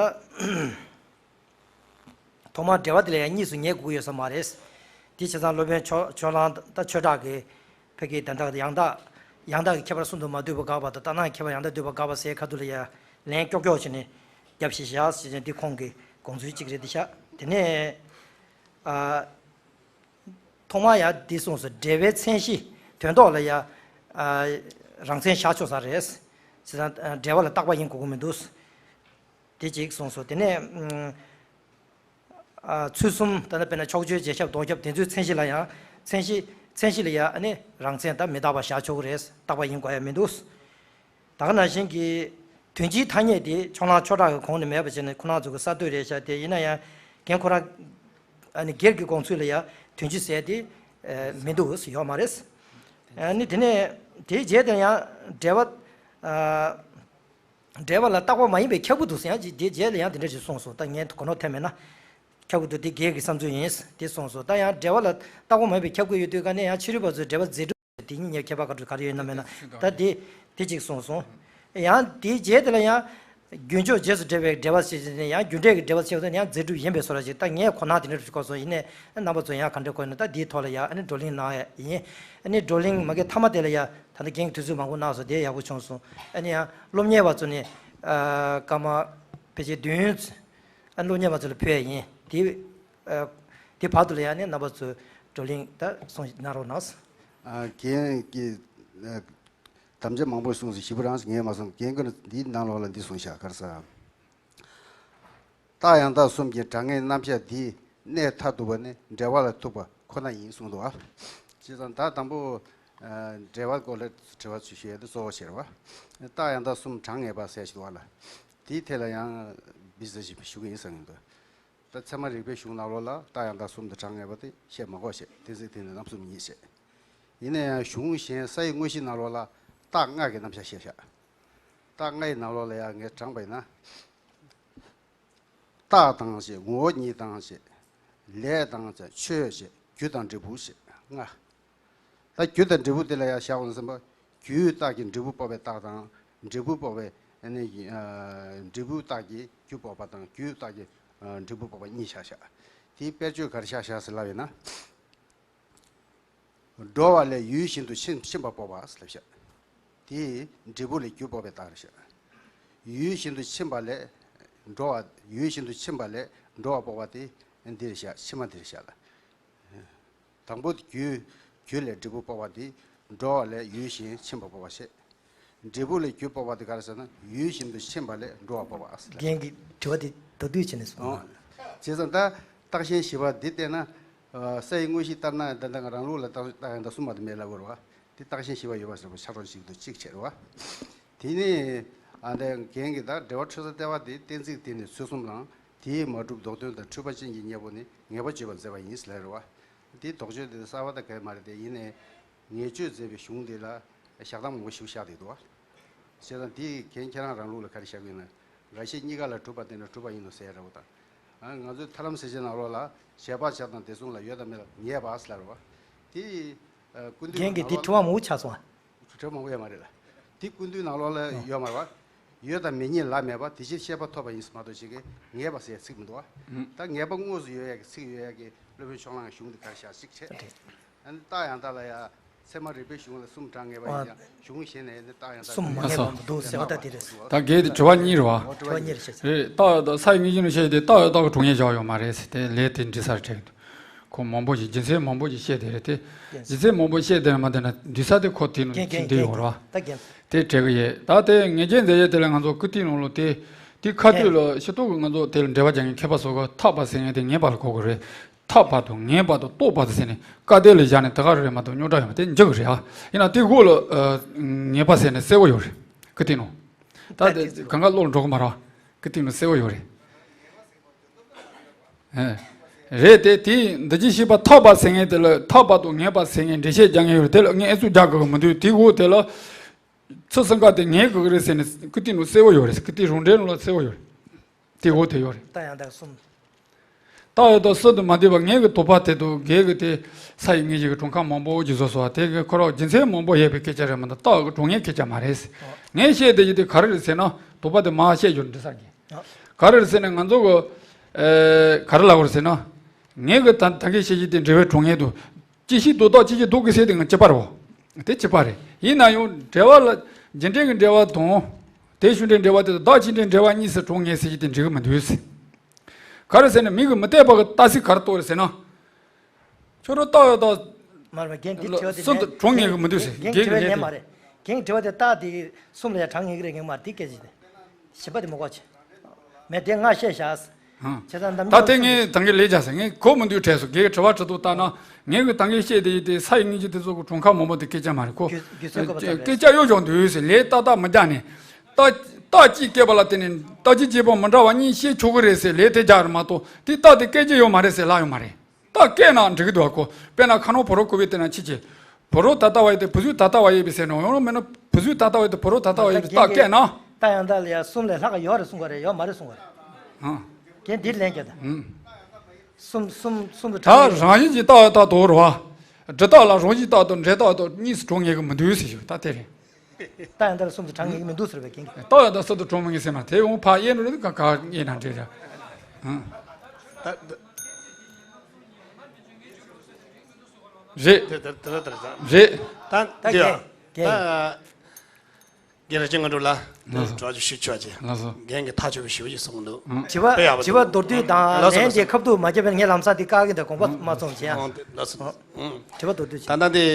ཐོག་མར་འགྲེལ་པ་དེ་ལ་ཡང་གཉིས་སུ་ངེས་དགོས་ཀྱི་ཡོད་ས་མ་རེད། དེ་བྱས་ཙང་སློབ་དཔོན་ཕྱོགས་ཕྱོགས་གླང་ད་ཆོས་གྲགས་ཀྱི་ཕ་གི་དན་རྟགས་ཡང་དག་ཡང་དག་གི་ཁྱད་པར་གསུམ་དུ་མ་འདུས་པ་དགག་པ་དང་ལྟར་སྣང་ཁྱད་པར་ཡང་དག་འདུས་པ་དགག་པ་ཟེར་ཁ་ཐུག་ལ་ཡ་ལན་ཀྱོག་ཀྱོག་བྱས་ནས་རྒྱབ་བཤད་བཞག་ཟེར་ནས་འདི་ཁོང་གི་དགོངས་ཚུལ་གཅིག་རེད་དེ་ཤག་དེ་ནས་ཨ། ཐོག་མར་ཡ་འདི་གསུངས་སོ། འགྲེལ་པའི་མཚན་གཞི་དོན་ཐོག་ལ་ཡ། ཨ། རང་མཚན་བཞག་ཆོག་ས་རེད། བྱས་ཙང་འགྲེལ་པ་ལ་རྟག་པ་ཡིན་དགོས་ཀྱི་མི་འདུག་དེ་གཅིག་གསུངས་སོ། དེ་ནས་ཨ། ཚུལ་གསུམ་ད་ནི་དཔེར་ན་ཕྱོགས་ཆོས་རྗེས་ཁྱབ་ལྡོག་ཁྱབ་དེ་ཚོའི་མཚན་གཞི་ལ་ཡང་མཚན་གཞི་མཚན་གཞི་ལ་ཡང་ཨ་ནི་རང་མཚན་ད་མི་རྟག་པ་བཞག་ཆོག་གི་རེད། རྟག་པ་ཡིན་དགོས་ཡ་མི་འདུག་ད་ག་ནང་བཞིན་གྱི་དོན་སྤྱིའི་ཐ་སྙད་དེ་ཕྱོགས་གླང་ཆོས་གྲགས་ཀྱི་གོང་ནས་མེད་པ་བྱས་ནས་ཁོ་རང་ཚོ་གི་གསར་གཏོད་རེད་ཤག་དེ་ཡིན་ན་ཡང་རྒན་ཁོ་རང་ཨ་ནི་སྒེར་གྱི་དགོངས་ཚུལ་ལ་ཡང་དོན་སྤྱི་ཟེར་དེ་མི་འདུག་ཡོད་མ་རེད། ཨ་ནི་དེ་ནས་དེའི་རྗེས་དེ་ཡང་འགྲེལ་པ། འགྲེལ་པ་ལ་རྟག་པ་མ་ཡིན་པའི་ཁྱབ་ཀྱི་འདུག་ཟེར་ཡང་ཅིག་དེའི་རྗེས་ལ་ཡང་དེ་འདྲ་ཞིག་གསུངས་སོང་། ད་ངས་གོ་ནོར་ཐེབས་མེད་ན། ཁྱབ་ཀྱི་འདུག་དེ་སྒེར་གྱི་བསམ་ཚུལ་ཡིན། དེ་གསུངས་སོང་། ད་ཡང་འགྲེལ་པ་ལ་རྟག་པ་མ་ཡིན་པའི་ཁྱབ་ཀྱི་ཡོད་དུས་ག་ནས་ཡང་ཕྱི་རོལ་པ་ཚོས་འགྲེལ་པ་རྫས་གྲུབ་དེ་གཉིས་གཉིས་ཁྱད་པར་ག་འདྲ་ག་རེ་ཡོད་ན་མེད་ན་ད་དེ་དེ་གཅིག་གསུངས་སོང་། ཡང་དེའི་རྗེས་དེ་ལ་ཡང་། རྒྱུན་ཕྱོགས་རྗེས་སུ་འབྲེལ་བའི་འགྲེལ་པ་ཞེས་བྱས་ནས་ཡང་རྒྱུ་འབྲས་ཀྱི་འགྲེལ་པ་ཆེ་བ་དེ་ཡང་རྫས་གྲུབ་ཡིན་པའི་བཟོ་འདྲ་ཞིག་ད་ངས་གོ་སྣང་དེ་འདྲ་ཞིག་གོ་སོང་། ཡིན་ནའི་རྣམ་པ་ཚོ་ཡང་ག་འདྲ་གོ་ཡོད་ན་ད་འདིའི་ཐོག་ལ་ཡང་ཨ་ནི་བགྲོ་གླེང་གནང་ཡ་ཡིན། ཨ་ནི་བགྲོ་གླེང་མ་གི་མཐའ་མ་དེ་ལ་ཡང་ད་ལྟ་རྒན་གྱིས་དུས་ཚོད་མང་པོ་གནང་སོང་། དེ་ཡག་པོ་བྱུང་སོང་། ཨ་ནི་ཡང་སློབ་གཉེར་བ་ཚོ་ནི་སྐར་མ་ཕལ་ཆེར་བདུན་ཨ་ནི་སློབ་གཉེར་བ་ཚོ་ལ་ཕུལ་ཡ་ཡིན། དེ་དེ་བར་དུ་ལ་ཡང་ནི་རྣམ་པ་ཚོས་བགྲོ་གླེང་ད་གསུང་གནང་རོགས་གནང་། རྒན་གྱིས། དམ་བཅའ་མང་པོ་གསུངས་སོང་། ཞིབ་པོ་རང་ངས་མ་གསུངས། རྒན་ཁོ་ན་འདིའི་ནང་ལོགས་ལ་འདི་གསུངས་ཤག་ག་རེ་ཟེར། རྟགས་ཡང་དག་གསུམ་གྱི་གྲངས་ངེས་རྣམ་གཞག་འདིའི་གནས་མཐར་ཐུག་པ་ནི་འགྲེལ་པ་ལ་ཐུག་པ་ཁོ་ན་ཡིན་གསུངས་འདུག་བ། བྱས་ཙང་ད་དང་པོ། འགྲེལ་པ་སྐོར་ལ་དྲི་བ་ཚུར་ཞུ་ཡ་དེ་གཙོ་བོ་བྱས་རེད་བ། རྟགས་ཡང་དག་གསུམ་གྲངས་ངེས་པ་ཟེར་ཞིག་འདུག་བ་ལ། དེའི་ཐད་ལ་ཡང་འབི་ཟེར་ཞིག་ཞུ་གི་ཡིན་བསམ་གྱི་འདུག་ད་ཚད་མ་རིག་པའི་གཞུང་ནང་ལོགས་ལ་རྟགས་ཡང་དག་གསུམ་དང་གྲངས་ངེས་པ་དེ་བཤད་མ་དགོས་ཞེས་གཏན་ཚིགས་དེ་ནི་རྣམ་གསུམ་ཉིད་ཞེས། ཡིན་ན་ཡང་གཞུང་གཞན་ས་ཡི་དངོས་གཞིའི་ནང་ལོགས་ལ་རྟགས་ལྔ་གི་རྣམ་གཞག་བཤད་བཞག་རྟགས་ལྔ་ཡི་ནང་ལོགས་ལ་ཡང་ངས་དྲངས་པ་ཡིན་ན། རྟགས་དང་ཞེས། ངོ་བོ་ཉིད་དང་ཞེས། ལས་དང་ཞེས། ཆོས་ཞེས། རྒྱུ་དང་འབྲས་བུ་ཞེས་ལྔ། ད་རྒྱུ་དང་འབྲས་བུ་དེ་ལ་ཡང་བཞག་འོང་བསམ་པ། རྒྱུའི་རྟགས་ཀྱིས་འབྲས་བུ་དཔོག་པའི་རྟགས་དང་། འབྲས་བུ་དཔོག་པའི་ཨ་ནི་ཨ་འབྲས་བུའི་རྟགས་ཀྱིས་རྒྱུ་དཔོག་པ་དང་རྒྱུའི་རྟགས་ཀྱིས་ཨ་འབྲས་བུ་དཔོག་པ་གཉིས་བཞག་བཞག་དེའི་དཔེར་བརྗོད་ག་རེ་བཞག་བཞག་ཟེར་ལབ་ཡིན་ན། འགྲོ་བ་ལས་ཡུལ་གཞན་དུ་ཕྱིན་ཕྱིན་པ་དཔོག་པ་ལབ་བཞག་དེ་འབྲས་བུ་ལས་རྒྱུ་དཔོག་པའི་རྟགས་རེད་བཞག་ཡུལ་གཞན་དུ་ཕྱིན་པ་ལས། འགྲོ་བ། ཡུལ་གཞན་དུ་ཕྱིན་པ་ལས་འགྲོ་བ་དཔོག་པ་དེ་འདི་རེད་བཞག་ཕྱི་མ་འདི་རེད་བཞག་ལ། དང་པོ་རྒྱུ། རྒྱུ་ལས་འབྲས་བུ་དཔོག་པ་དེ། འགྲོ་བ་ལས་ཡུལ་གཞན་ཕྱིན་པ་དཔོག་པ་བྱེད། འབྲས་བུ་ལས་རྒྱུ་དཔོག་པ་དེ་ག་རེ་ཟེར་ན་ཡུལ་གཞན་དུ་ཕྱིན་པ་ལས་འགྲོ་བ་དཔོག་པ་ཟེར། རྒན་གྱི་དྲི་བ་དེ་མདོར་བསྡུས་བྱས་ནས་གསུངས། ཨོ། བྱས་ཙང་ད་རྟགས་ཆེན་བཞི་པ་འདི་བལྟས་ན། ཨ་ས་ཡི་དངོས་གཞི་ལྟར་སྣང་ད་ལྟ་ང་རང་ལུགས་ལ་རྟགས་རྟགས་ཡང་དག་གསུམ་མ་གཏོགས་མེད་ལབ་དགོས་རེད་བ། དེ་རྟགས་ཆེན་བཞི་པ་ཡོད་པ་ཟེར་བ་ཆ་རོགས་ཞིག་ཏུ་གཅིག་བྱས་རེད་བ། དེ་ནས་ཨ་འདས་རྒན་གྱི་ད་འགྲེལ་པ་འཕྲོས་ས་ལྟེ་བ་དེ་གཏན་ཚིགས་དེ་ནི་ཚུལ་གསུམ་དང་དེས་མ་གྲུབ་ལྡོག་དོན་དང་འཁྲུལ་པ་ཅན་གྱི་གཉེན་པོ་ནི་ངེས་པ་བརྗོད་པར་མཛད་པ་ཡིན་ཟེར་ལབ་རེད་བ། དེ་དོགས་གཅོད་དེ་གསར་བ་ད་ག་མ་རེད་དེ་ཡིན་ནའི། ངེས་བརྗོད་མཛད་པའི་གཞུང་དེ་ལ་བཞག་སྟངས་མང་པོ་ཞིག་བཞག་བསྡད་འདུག་བ། བྱས་ཙང་དེ་རྒན་ཁྱེད་རང་རང་ལུགས་ལ་ག་རེ་བཞག་གི་ཡིན་ན། འགའ་ཤས་གཉིས་ཀ་ལ་གྲུབ་པ་བསྟན་ན་གྲུབ་པ་ཡིན་ནོ་ཟེར་ཡ་འདྲ་བོ་དང་། ཨ་ང་ཚོའི་ཐར་ལམ་གསལ་བྱེད་ནང་ལོགས་ལ་བྱས་པ་བྱས་དང་དེ་གསུམ་ལ་ཡོད་དང་མེད་ལ་ངེས་པ་ཟེར་ལབ་རེད་བ། དེ་ཨ་ཀུན་བཏུས་རྒན་གྱིས་ནང་དེ་ལོགས་དྲི་བ་མང་པོ་ཆགས་སོང་ཨ། དྲི་བ་མང་པོ་ཡོད་མ་རེད་ལ། དེ་ཀུན་བཏུས་ནང་ལོགས་ལ་ཡོད་མ་རེད་བ། ཡོད་དང་མེད་གཉིས་ལ་མེད་པ་དེ་ཕྱིར་ཤེས་པ་ཐོབ་པ་ཡིན་ཟེར་མ་གཏོགས་ཅིག་གིས་ངེས་པ་ཟེར་ཚིག་མི་འདུག་བ། ད་ངེས་པ་དངོས་སུ་ཡོད་ཡ་གི་ཚིག་ཡོད་ཡ་གི་སློབ་དཔོན་ཕྱོགས་གླང་གི་གཞུང་དེ་ག་རེ་བཞག་ཅིག་བྱས། ཨ་ནི་རྟགས་ཡང་དག་ལ་ཡ། ཚད་མ་རིག་པའི་གཞུང་ལ་གསུམ་གྲངས་ངེས་པ་ཡིན་ཀྱང་གཞུང་གཞན་ནས་ནི་རྟགས་ཡང་དག་གསུམ་མ་ངེས་པ་མི་འདུག་ཟེར་བ་ད་དེ་རེད། ད་གལ་ཏེ་དྲི་བ་གཉིས་རེད་བ། དྲི་བ་གཉིས་རེད་ཤག་རེད། རྟགས་དང་ས་ཡི་དངོས་གཞི་ལ་བཤད་དེ་རྟགས་ཡང་དག་གི་གྲུབ་བརྙེས་བཞག་ཡོད་མ་རེད་ཟེར་དེ་ལས་དེ་འདྲི་ས་རེད་དྲན་འདུག་ཁོ་མང་པོ་ཞིག་རྒྱུ་མཚན་མང་པོ་ཞིག་བཤད་དེ་རེད་དེ། རྒྱུ་མཚན་མང་པོ་བཤད་དེ་མ་དེ་ན་འདྲི་ས་དེ་ཁོ་དེ་ནང་རྒན་ཕྱིན་བསྡད་ཡོད་རེད་བ། ད་རྒན། དེ་དྲན་གི་ཡོད། ད་དེ་ངེས་ཅན་མཛད་ཡས་དེ་ལ་ང་ཚོ་ཀུན་བཏུས་ནང་ལོགས་དེ། དེ་ཁ་ཐུག་ལ་ཤེས་རྟོགས་ཀྱི་ང་ཚོ་དེ་ལ་འགྲེལ་པ་རྒྱག་མཁན་མཁས་པ་ཚོ་གིས་ཐག་པ་ཟེར་མཁན་དེ་ངེས་པ་ལ་གོ་དགོས་རེད། ཐག་པ་དང་ངེས་པ་དང་རྟོགས་པ་དང་ཟེར་ནས་བཀའ་གཏེར་ལ་བཞག་ནས་དེ་ག་རེ་རེད་མ་གཏོགས་རྙོག་དྲ་ཡོད་མ་རེད། དེ་འཇོག་གི་རེད་ཨ། ཡིན་ན་དེ་འོག་ལ་ཨ་ངེས་པ་ཟེར་ནས་གསལ་པོ་ཡོད་རེད། ཀུན་བཏུས་ནང་། ད་དེ་གང་ག་བློ་ལ་འགྲོ་གི་མ་རེད་ཨ། ཀུན་བཏུས་ནང་གསལ་པོ་ཡོད་རེད། ཨེ། རེད་དེ། དེ་འདི་ཅི་ཤེས་པ་ཐག་པ་ཟེར་མཁན་དེ་ལ་ཐག་པ་དང་ངེས་པ་ཟེར་མཁན་འགྲེལ་བཤད་རྒྱག་མཁན་ཡོད་རེད། དེ་ལ་ངས་ཨེ་ཚུགས་རྒྱག་དགོས་ཀྱི་མི་འདུག་དེའི་འོག་དེ་ལ་ཚུལ་གསུམ་ཀ་དེ་ངེས་དགོས་ཀྱི་རེད་ཟེར་ནས་ཀི་ཏི་ནང་གསལ་བོ་ཡོད་རེད། ཀི་ཏི་རང་འགྲེལ་ནང་ལ་གསལ་བོ་ཡོད་རེད། དེའི་འོག་དེ་ཡོད་རེད། རྟགས་ཡང་དག་གསུམ། རྟགས་ཡང་དག་གསུམ་དུ་མ་འདུས་པ། ངེས་ཀྱི་དོགས་པ་དེ་དང་འགལ་གྱི་དེ་ས་ཡི་དངོས་གཞི་གི་གྲངས་ཀ་མང་པོ་ཞིག་བཟོ་སོང་བ་དེ་གི་ཁོ་རང་རྒྱུ་མཚན་མང་པོ་ཡོད་པའི་སྐད་ཆ་རེད་མ་གཏོགས་རྟགས་ཀྱི་གྲངས་ངེས་སྐད་ཆ་མ་རེད། ངས་བཤད་བསྡད་རྒྱུ་དེ་ག་རེ་རེད་ཟེར་ན། དོགས་པ་དེ་མར་བཤད་རྒྱུ་འདྲི་ས་གི། ག་རེ་རེད་ཟེར་ན་ང་ཚོ་གི་ཨེ་ག་རེ་ལབ་དགོས་རེད་ཟེར་ན། ངེས་ཀྱི་ད་ད་གིན་བཤད་རྒྱུ་དེ་འབྲེལ་བའི་གྲངས་ངེས་དང་། ཅི་ཞིག་ལྡོག་རྟགས་ཅི་ཞིག་ལྡོག་གི་ཟེར་དེ་ང་གཅིག་པ་རེད་བ། དེ་གཅིག་པ་རེད། ཡིན་ན་ཡང་འབྲེལ་བ་ལ་རྒྱུ་འབྲས་ཀྱི་འབྲེལ་བ་དང་། དེ་ཤུགས་འབྲས་འབྲེལ་བ་དེ་དང་བདག་བྱེད་འབྲས་འབྲེལ་བ་གཉིས་སུ་གྲངས་ངེས་ཟེར་རྒྱུ་དེ་འགྲིག་གི་མི་འདུག་ཟེར། ག་རེ་ཟེར་ན་མིང་གིས་མི་བཏགས་པ་གི་རྟགས་གཟིགས་ག་རེ་གཏོགས་རེད་ཟེར་ན། ཁྱོད་རང་རྟགས་ཡང་དག་མ་རེད་པ། རྒན་འདི་དྲི་བ་དེ་གསུམ་དུ་ལན་གྲངས་ངེས་ཀྱི་མི་འདུག་ཟེར། རྒན་རྒན་གྱི་དྲི་བའི་ལན་དེ་མ་རེད། རྒན་དྲི་བ་དེ་རྟགས་དེ་གསུམ་ལ་ཡང་གྲངས་ངེས་ཀྱི་རེད་ངེས་མ་རེད་དེ་སྐད་ཆ་དེ། ཞིབ་པ་དེ་མི་གོ་ཆེ། མེད་དེ་ང་བཤད་བཞག་ཧང་། བྱས་ཙང་འདམ་ད་ལྟའི་ངས་ད་གིན་ལས་བྱ་ཟེར་ངས་གོ་མི་འདུག་དྲན་སོང་། རྒན་གྱི་དྲི་བ་དྲི་དུས་ལྟར་ན་ངས་གི་ད་གིན་བཤད་དེ་ཡིན་ཏེ་ས་ཡི་དངོས་གཞི་དེ་ཚོ་གི་གྲངས་ཀ་མང་པོ་དེ་སྐད་ཆ་མ་རེད་ཁོ། རྒྱུ་རྒྱུ་མཚན་གོ་བ་ཙམ་རེད། སྐད་ཆ་གཡོ་ཅོག་འདུག་ཟེར། ལས་ཏག་ཏག་མི་རྒྱག་ནས། རྟགས་རྟགས་གཅིག་སྐྱེས་པ་ལ་བརྟེན་ནས་རྟགས་གཅིག་གཅིག་པོ་མི་འདྲ་བ་གཉིས་བཤད་ཆོག་གི་རེད་ཟེར་ལས་དེ་རྒྱག་རེད་མ་གཏོགས་དེ་རྟགས་དེ་སྐད་ཆ་ཡོད་མ་རེད་ཟེར་ལབ་ཡོད་མ་རེད། རྟགས་སྐད་ན་འགྲིག་གི་འདུག་ག་ཁོ། དཔེར་ན་ཁ་ནང་ཕོ་རོ་བཀོད་པའི་དེ་ན་ཕྱི་ཆེ། ཕོ་རོ་ད་ལྟ་བ་ཡོད་དེ་བུ་གཟུགས་ད་ལྟ་བ་ཡོད་པའི་ཟེར་ནོ། ཡོང་རོགས་མེད་ན་བུ་གཟུགས་ད་ལྟ་བ་ཡོད་དེ་ཕོ་རོ་ད་ལྟ་བ་ཡོད་པའི་རྟགས་སྐད་ན། རྟགས་ཡང་དག་ལ་ཡ་གསུམ་ལས་ལྷག་ག་ཡོད་རེད་གསུང་གི་རེད། ཡོད་མ་རེད་གསུང་གི་རེད། ཨང་། རྒན་འདིར་ལན་རྒྱག་ད། ཨང་། གསུམ་གསུམ་གསུམ་དུ་ད་གྲངས་རང་བཞིན་གྱི་རྟགས་ཡང་དག་དོ་རུ་བ། སྒྲུབ་རྟགས་ལ་རང་བཞིན་རྟགས་དང་འབྲས་རྟགས་དང་གཉིས་སུ་གྲངས་ངེས་ཀྱི་མི་འདུག་ཟེར་ཞུ་ད་དེ་རེད། རྟགས་ཡང་དག་ལ་གསུམ་དུ་གྲངས་ངེས་ཀྱི་མི་འདུག་ཟེར་བའི་རྒན་གྱིས། རྟགས་ཡང་དག་གསུམ་དུ་གྲངས་མི་ངེས་ཟེར་མ་དེ་འོང་ཕ་གཡས་ནོ་རེད་ག་ག་གཡས་ན་འདྲེ་ར། ཨང་། ད་ད། རེད། དེ་དེ་དེ་དེ་དེ། རེད། ད་ད་འདི་ཡ། རྒན་རྒན། ད་རྒན་ར་ཅན་ང་འགྲོ་ལ། ལགས་སོ། དྲི་བ་ཅིག་ཞུ་ཆོག་ཅེས། ལགས་སོ། རྒན་གྱིས་ཐག་ཆོད་པའི་ཞུ་བ་ཞིག་གསུངས་འདུག་དྲི་བ་དཔེ་ཡག་པོ་དྲི་བ་འདུག་མདོར་བསྡུས་དང་ལགས་སོ་ལན་ལགས་དེ་སོ། ཁ་ཐུག་མ་བརྒྱབ་པའི་ངས་ལམ་སང་དེ་བཀག་གི་འདུག་དགོངས་པ་མ་ཚོམས་བྱས་ཨ། ཨང་དེ་ལགས་སོ། ཨང་། དྲི་བ་མདོར་བསྡུས་ཅིག་ད་ལྟ་འདི།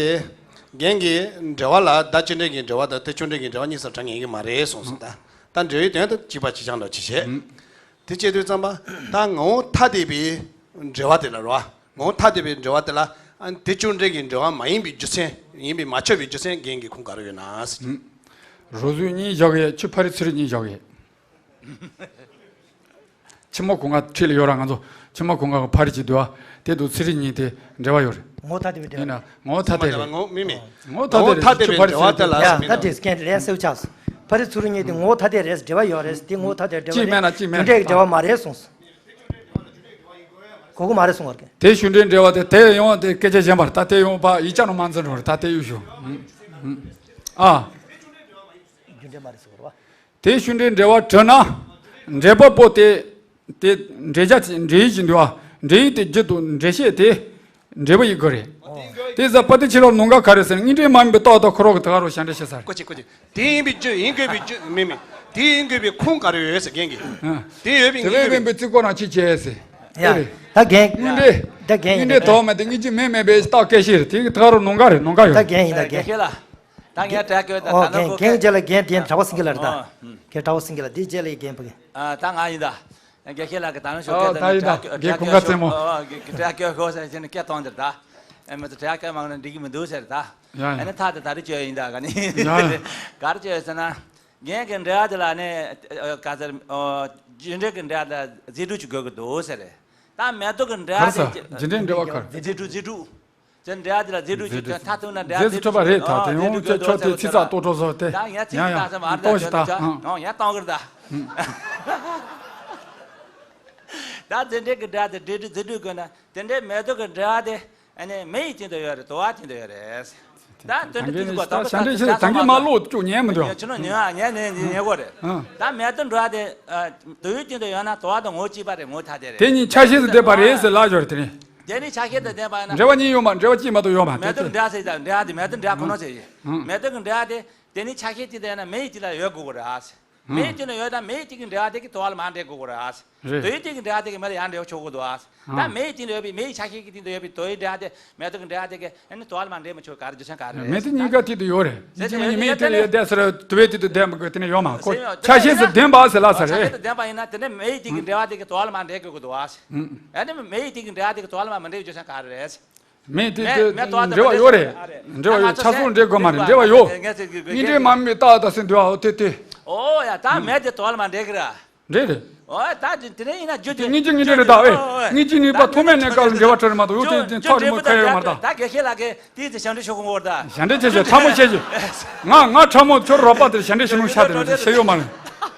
རྒན་གྱིས་འབྲེལ་བ་ལ་བརྡ་སྤྱི་འགྲེལ་གྱི་འབྲེལ་བ་དང་དེ་ཆུང་འགྲེལ་གྱི་འབྲེལ་བ་གཉིས་སུ་གྲངས་ངེས་ཀྱི་མ་རེད་གསུངས་སོང་ད། ད་འབྲེལ་བའི་དོན་དུ་གཅིག་པ་གཅིག་རྐྱང་འདྲ་ཅིག་བྱས། དེ་བྱེད་དུས་ཙམ་པ་ད་ངོ་བོ་ཐ་དད་པའི་འབྲེལ་བ་དེ་ལ་རོ། ངོ་བོ་ཐ་དད་པའི་འབྲེལ་བ་དེ་ལ་ཨ་དེ་ཆུང་འགྲེལ་གྱི་འབྲེལ་བ་མ་ཡིན་པའི་རྒྱུ་མཚན་ཡིན་པས་མ་ཆགས་པའི་རྒྱུ་མཚན་རྒན་གྱི་ཁུངས་ག་རེ་ཡོད་ན་ཟེར། རོ་བཟོས་གཉིས་བཞག་གི་ཡོད། ཆུ་ཕ་རི་ཚུ་རི་གཉིས་བཞག་གི་ཡོད། ཕྱི་མ་གོང་ག་ཁྲིད་ལ་ཡོད་ར། ང་ཚོ་ཕྱི་མ་གོང་ག་གི་ཕ་རི་གཅིག་འདུག་ཨ། དེ་དུ་ཚུ་རི་གཉིས་དེ་འབྲེལ་བ་ཡོད་རེད། ངོ་བོ་ཐ་དད་པའི་འབྲེལ་ཡིན་ན་བ་ངོ་བོ་ཐ་དད་རེད། ངོ་མི་མི། ངོ་བོ་ཐ་དད་རེད། ཆུ་ཕ་རི་ཚུ་རི་གཅིག་འདུག་ཨ། ཡ་ད་དེ་སྐད་ལན་གསལ་ཆགས་སོང་། ཕ་རི་ཚུ་རི་གཉིས་དེ་ངོ་བོ་ཐ་དད་རེད། འབྲེལ་བ་ཡོད་རེད། དེ་ངོ་བོ་ཐ་དད་འབྲེལ་བ་གཅིག་མེད་ན་གཅིག་མེད་རྒྱུ་འབྲས་ཀྱི་འབྲེལ་བ་མ་རེད་གསུངས་སོང་། གོ་གི་མ་རེད་གསུང་བར་གི། དེ་ཤུགས་འགྲེལ་འབྲེལ་བ་དེ་དེ་ཡོང་བ་དེ་སྐད་ཆ་གཞན་པར་ད་དེ་ཡོང་བ་ཡིག་ཆ་ནང་མ་འཛིན་རོགས་རེད། ད་དེ་གཡུག་ཞུ། ཨ། རྒྱུ་འབྲས་མ་རེད་ཟེར་བ་རེད་བ། དེ་ཤུགས་འགྲེལ་འབྲེལ་བ་བྲིས་ན། འབྲས་བུ་པོ་དེ། དེ་འབྲེལ་བྱ་འབྲེལ་ཡུལ་གྱི་འདུག་ཨ། འབྲེལ་ཡུལ་དེ་རྒྱུ་དང་འབྲེལ་བཤད་དེ། འབྲས་བུ་ཡི་དགོས་རེད། དེ་ཟ་པ་དེ་ཕྱི་ལོགས་ནང་ག་ག་རེ་ཟེར་ན་དངོས་འབྲེལ་མ་ཡིན་པའི་རྟགས་དང་ཁོ་རང་གི་ད་ག་རང་ཞལ་འདྲེན་བྱེད་ས་རེད། ཀོ་ཅི་ཀོ་ཅི། དེ་ཡིན་པའི་རྒྱུ་ཡིན་དགོས་པའི་རྒྱུ་མིན་མིན། དེ་ཡིན་དགོས་པའི་ཁུངས་ག་རེ་ཡོད་ཟེར་རྒན་གྱིས། ཨ། དེ་ཡོད་པའི་དེ་ངེས་ལས་དགོས་པའི་པའི་རྩིས་སྐོར་ནང་ཅི་བྱས་ཟེར། ཡ། ད་རྒན། དངོས་འབྲེལ། ད་རྒན་ཡིན་དངོས་འབྲེལ་ད་དོགས་མེད་དེ་དངོས་གཞི་མེད་མེད་པའི་རྟགས་སྐད་ཤེས་རེད། དེ་ད་ག་རང་ནང་ག་རེད་ནང་ག་ཡོད། ད་རྒན་ཡིན་ད་རྒན། རྒན་ཤེས་ལ། ད་ངས་དྲི་བ་སྐྱོན་ད། ཨོ་ད་ནོར་རྒན་གོ་རྒན་རྗེས་ལ་རྒན་རྒན་གྲྭ་པ་སེང་གེ་ལ་རེད་ད། ཨོ། ཨུམ། རྒན་གྲྭ་པ་སེང་གེ་ལ་དེའི་རྗེས་ལ་རྒན་ཕ་གི། ཨ་ད་ང་ཡིན་ད། རྒན་ཤེས་ལ་གི་ད་ནོར་ཤོག་ཨོ་ད་ཡིན་ད། རྒན་གོང་དཀར་བཙན་མོ། ཨོ་གི་གི་དྲི་བ་སྐྱོན་གོ་ཟེར་བྱས་ནས་སྐད་གཏོང་འདིར་ད། ཨེ་མི་ཚོ་དྲི་བ་སྐྱོན་མང་ན་འགྲིག་གི་མི་འདུག་ཟེར་ད། ཡ་ཡ། ཨ་ནི་ཐག་དེ་ད་རེ་གཅོད་ཡིན་ད་ག་ནི། ཡ་ཡ། ག་རེ་གཅོད་ཟེར་ན། རྒན་གི་འབྲེལ་བ་དེ་ལ་ནི། ཨ་ག་ཟེར། ཨོ་རྒྱུ་འབྲས་ཀྱི་འབྲེལ་བ་ལ་རྫས་གྲུབ་ཅིག་དགོས་ཀྱི་འདུག་ཟེར། ད་མེ་ཏོག་གི་འབྲེལ་བ་དེ། ག་རེ་ཟེར། རྒྱུ་འབྲས་འབྲེལ་བ་ག་རེ། རྫས་གྲུབ་རྫས་གྲུབ། དེ་འབྲེལ་བ་དེ་ལ་རྫས་གྲུབ་ཅིག་དོན་མཐའ་གཏུགས་ན་འབྲེལ་བ་རྫས་གྲུབ་ཅིག་དགོས་འདུག་ཨ། རྫས་གྲུབ་ཅིག་དགོས་འདུག་ཨ། ད་ཡང་ཚིག་ཐག་ཏོག་ཏོག་བཟོ་སྟེ། ད་ཡང་ཚིག་ཐག་ཙམ་ཨ་རེ་ད་གཏོང་ཞིག་ད། ཨང་ཡང་གཏོང་གི་རེད་ད། ད་རྫས་འབྲས་ཀྱི་འབྲེལ་བ་དེ་རྫས་གྲུབ་རྫས་གྲུབ་དགོས་ན་དེ་འདྲའི་མེ་ཏོག་གི་འབྲེལ་བ་དེ་ཨ་ནི་མེ་ཡི་སྟེང་དུ་ཡོད་རེད། དོ་བ་སྟེང་དུ་ཡོད་རེད། ད་དོན་དུ་དེ་འདུག་གོ་ད་ད་ད་འདྲ་ཞིག་ད་གིན་མ་ལོག་བཅུག་ཉན་མི་འདུག་ཡ་ཁྱོད་ཉན་ཨ་ཉན་ཉན་ཉན་གོ་རེད། ཨང་། ད་མེ་ཏོག་འབྲེལ་བ་དེ་དོ་ཡི་སྟེང་དུ་ཡོད་ན་དོ་བ་དང་ངོ་བོ་གཅིག་པ་རེད། ངོ་བོ་ཐ་དད་རེད། དེ་གཉིས་ཆ་ཤས་སུ་ལྡན་པ་རེད་ཟེར་ལབ་ཡོད་རེད་དེ་ནི། དེ་ནི་ཆ་ཤས་དང་ལྡན་པ་ཡིན་ན། འབྲེལ་བ་གཉིས་ཡོད་མ་འབྲེལ་བ་གཅིག་མ་གཏོགས་ཡོད་མ་མེ་ཏོག་འབྲེལ་བ་ཟེར་ཡ་འབྲེལ་བ་དེ་མེ་ཏོག་འབྲེལ་བ་ཁོ་ན་ཟེར་ཡིན། ཨང་། མེ་ཏོག་གི་འབྲེལ་བ་དེ་དེ་ནི་ཆ་ཤས་གཅིག་དང་ཡོད་ན་མེ་ཡི་དེ་ལ་ཡོད་དགོས་ཀྱི་རེད་ཨ་ཟེར། མེ་ཡི་དེ་ལ་ཡོད་ན་མེ་ཡི་དེ་གི་འབྲེལ་བ་དེ་གི་དོ་བ་ལ་མ་འབྲེལ་དགོས་ཀྱི་རེད་ཨ་ཟེར། རེད། དོ་ཡི་དེ་གི་འབྲེལ་བ་དེ་གི་མེ་ལ་ཡང་འབྲེལ་བ་ཆོག་གི་འདུག་ཨ་ཟེར། ད་ཨང་། མེ་ཡི་སྟེང་དུ་ཡོད་པའི་མེ་ཡི་ཆ་ཤས་ཀྱི་སྟེང་དུ་ཡོད་པའི་དོ་ཡི་འབྲེལ་བ་དེ་མེ་ཏོག་གི་འབྲེལ་བ་དེ་གི་ཨ་ནི་དོ་བ་ལ་མ་འབྲེལ་མི་ཆོག་ག་རེ་རྒྱུ་མཚན་ག་རེ་རེད། མེ་ཏོག་གཉིས་ཀ་སྟེང་དུ་ཡོད་རེད། དེ་ནི་མེ་ཡི་སྟེང་དུ་ཡོད་བསྡད་ཟེར་དོ་བའི་སྟེང་དུ་བསྡད་མི་དགོས་དེ་ནི་ཡོད་མ་ཁོ་ཆ་ཤས་སུ་ལྡན་པ་ཟེར་ལབ་ས་རེད། ཆ་ཤས་སུ་ལྡན་པ་ཡིན་ན་དེ་ནི་མེ་ཡི་སྟེང་གི་འབྲེལ་བ་དེ་གི་དོ་བ་ལ་མ་འབྲེལ་དགོས་ཀྱི་འདུག་ཨ་ཟེར། ཨང་། ཨ་ནི་མེ་ཡི་སྟེང་གི་འབྲེལ་བ་དེ་གི་དོ་བ་ལ་མ་འབྲེལ་བའི་རྒྱུ་མཚན་ག་རེ་རེད། མེ་དེ་མེ་དེ་མེ་ཏོག་འབྲེལ་བ་ཡོད་རེད། འབྲེལ་བ་ཡོད། ཆ་ཚང་འབྲེལ་དགོས་མ་རེད། འབྲེལ་བ་ཡོད། དངོས་འབྲེལ་མ་ཡིན་པའི་རྟགས་དང་ཟེར་འདུག་ཨ། འོ་དེ་དེ། ཨོ་ཡ་ད་མེ་དེ་དོ་བ་ལ་མ་འབྲེལ་གི་ར། རེད་རེད། ཨོ་ད་དེ་དེ་རིང་ཡིན་ན་རྒྱུ་དེ་དངོས་གཞི་དངོས་འབྲེལ་རེད་ད། ཨེ་དངོས་གཞི་ནུས་པ་ཐོགས་མེད་གནས་སྐབས་ལ་འབྲེལ་བ་གྲོལ་རེད་མ་གཏོགས། འོ་དེ་དེ་ཐག་རིང་པོ་ཁ་ཡོད་མ་རེད་ད། ད་དགེ་བཤེས་ལགས་ཀྱིས་དེའི་ཚེ་ཞབས་འདྲེན་ཞུ་དགོས་འོར་ད། ཞབས་འདྲེན་ཆེ་ཞེ་ཕྲ་མོ་བཤད་ཞུ། ང་ང་ཕྲ་མོ་ཁྱོད་རོགས་པ་དེར་ཞབས་འདྲེན་ཞུ་ནོ་ཤ་དེ་རོགས་ཞེ་ཡོད་མ་རེད།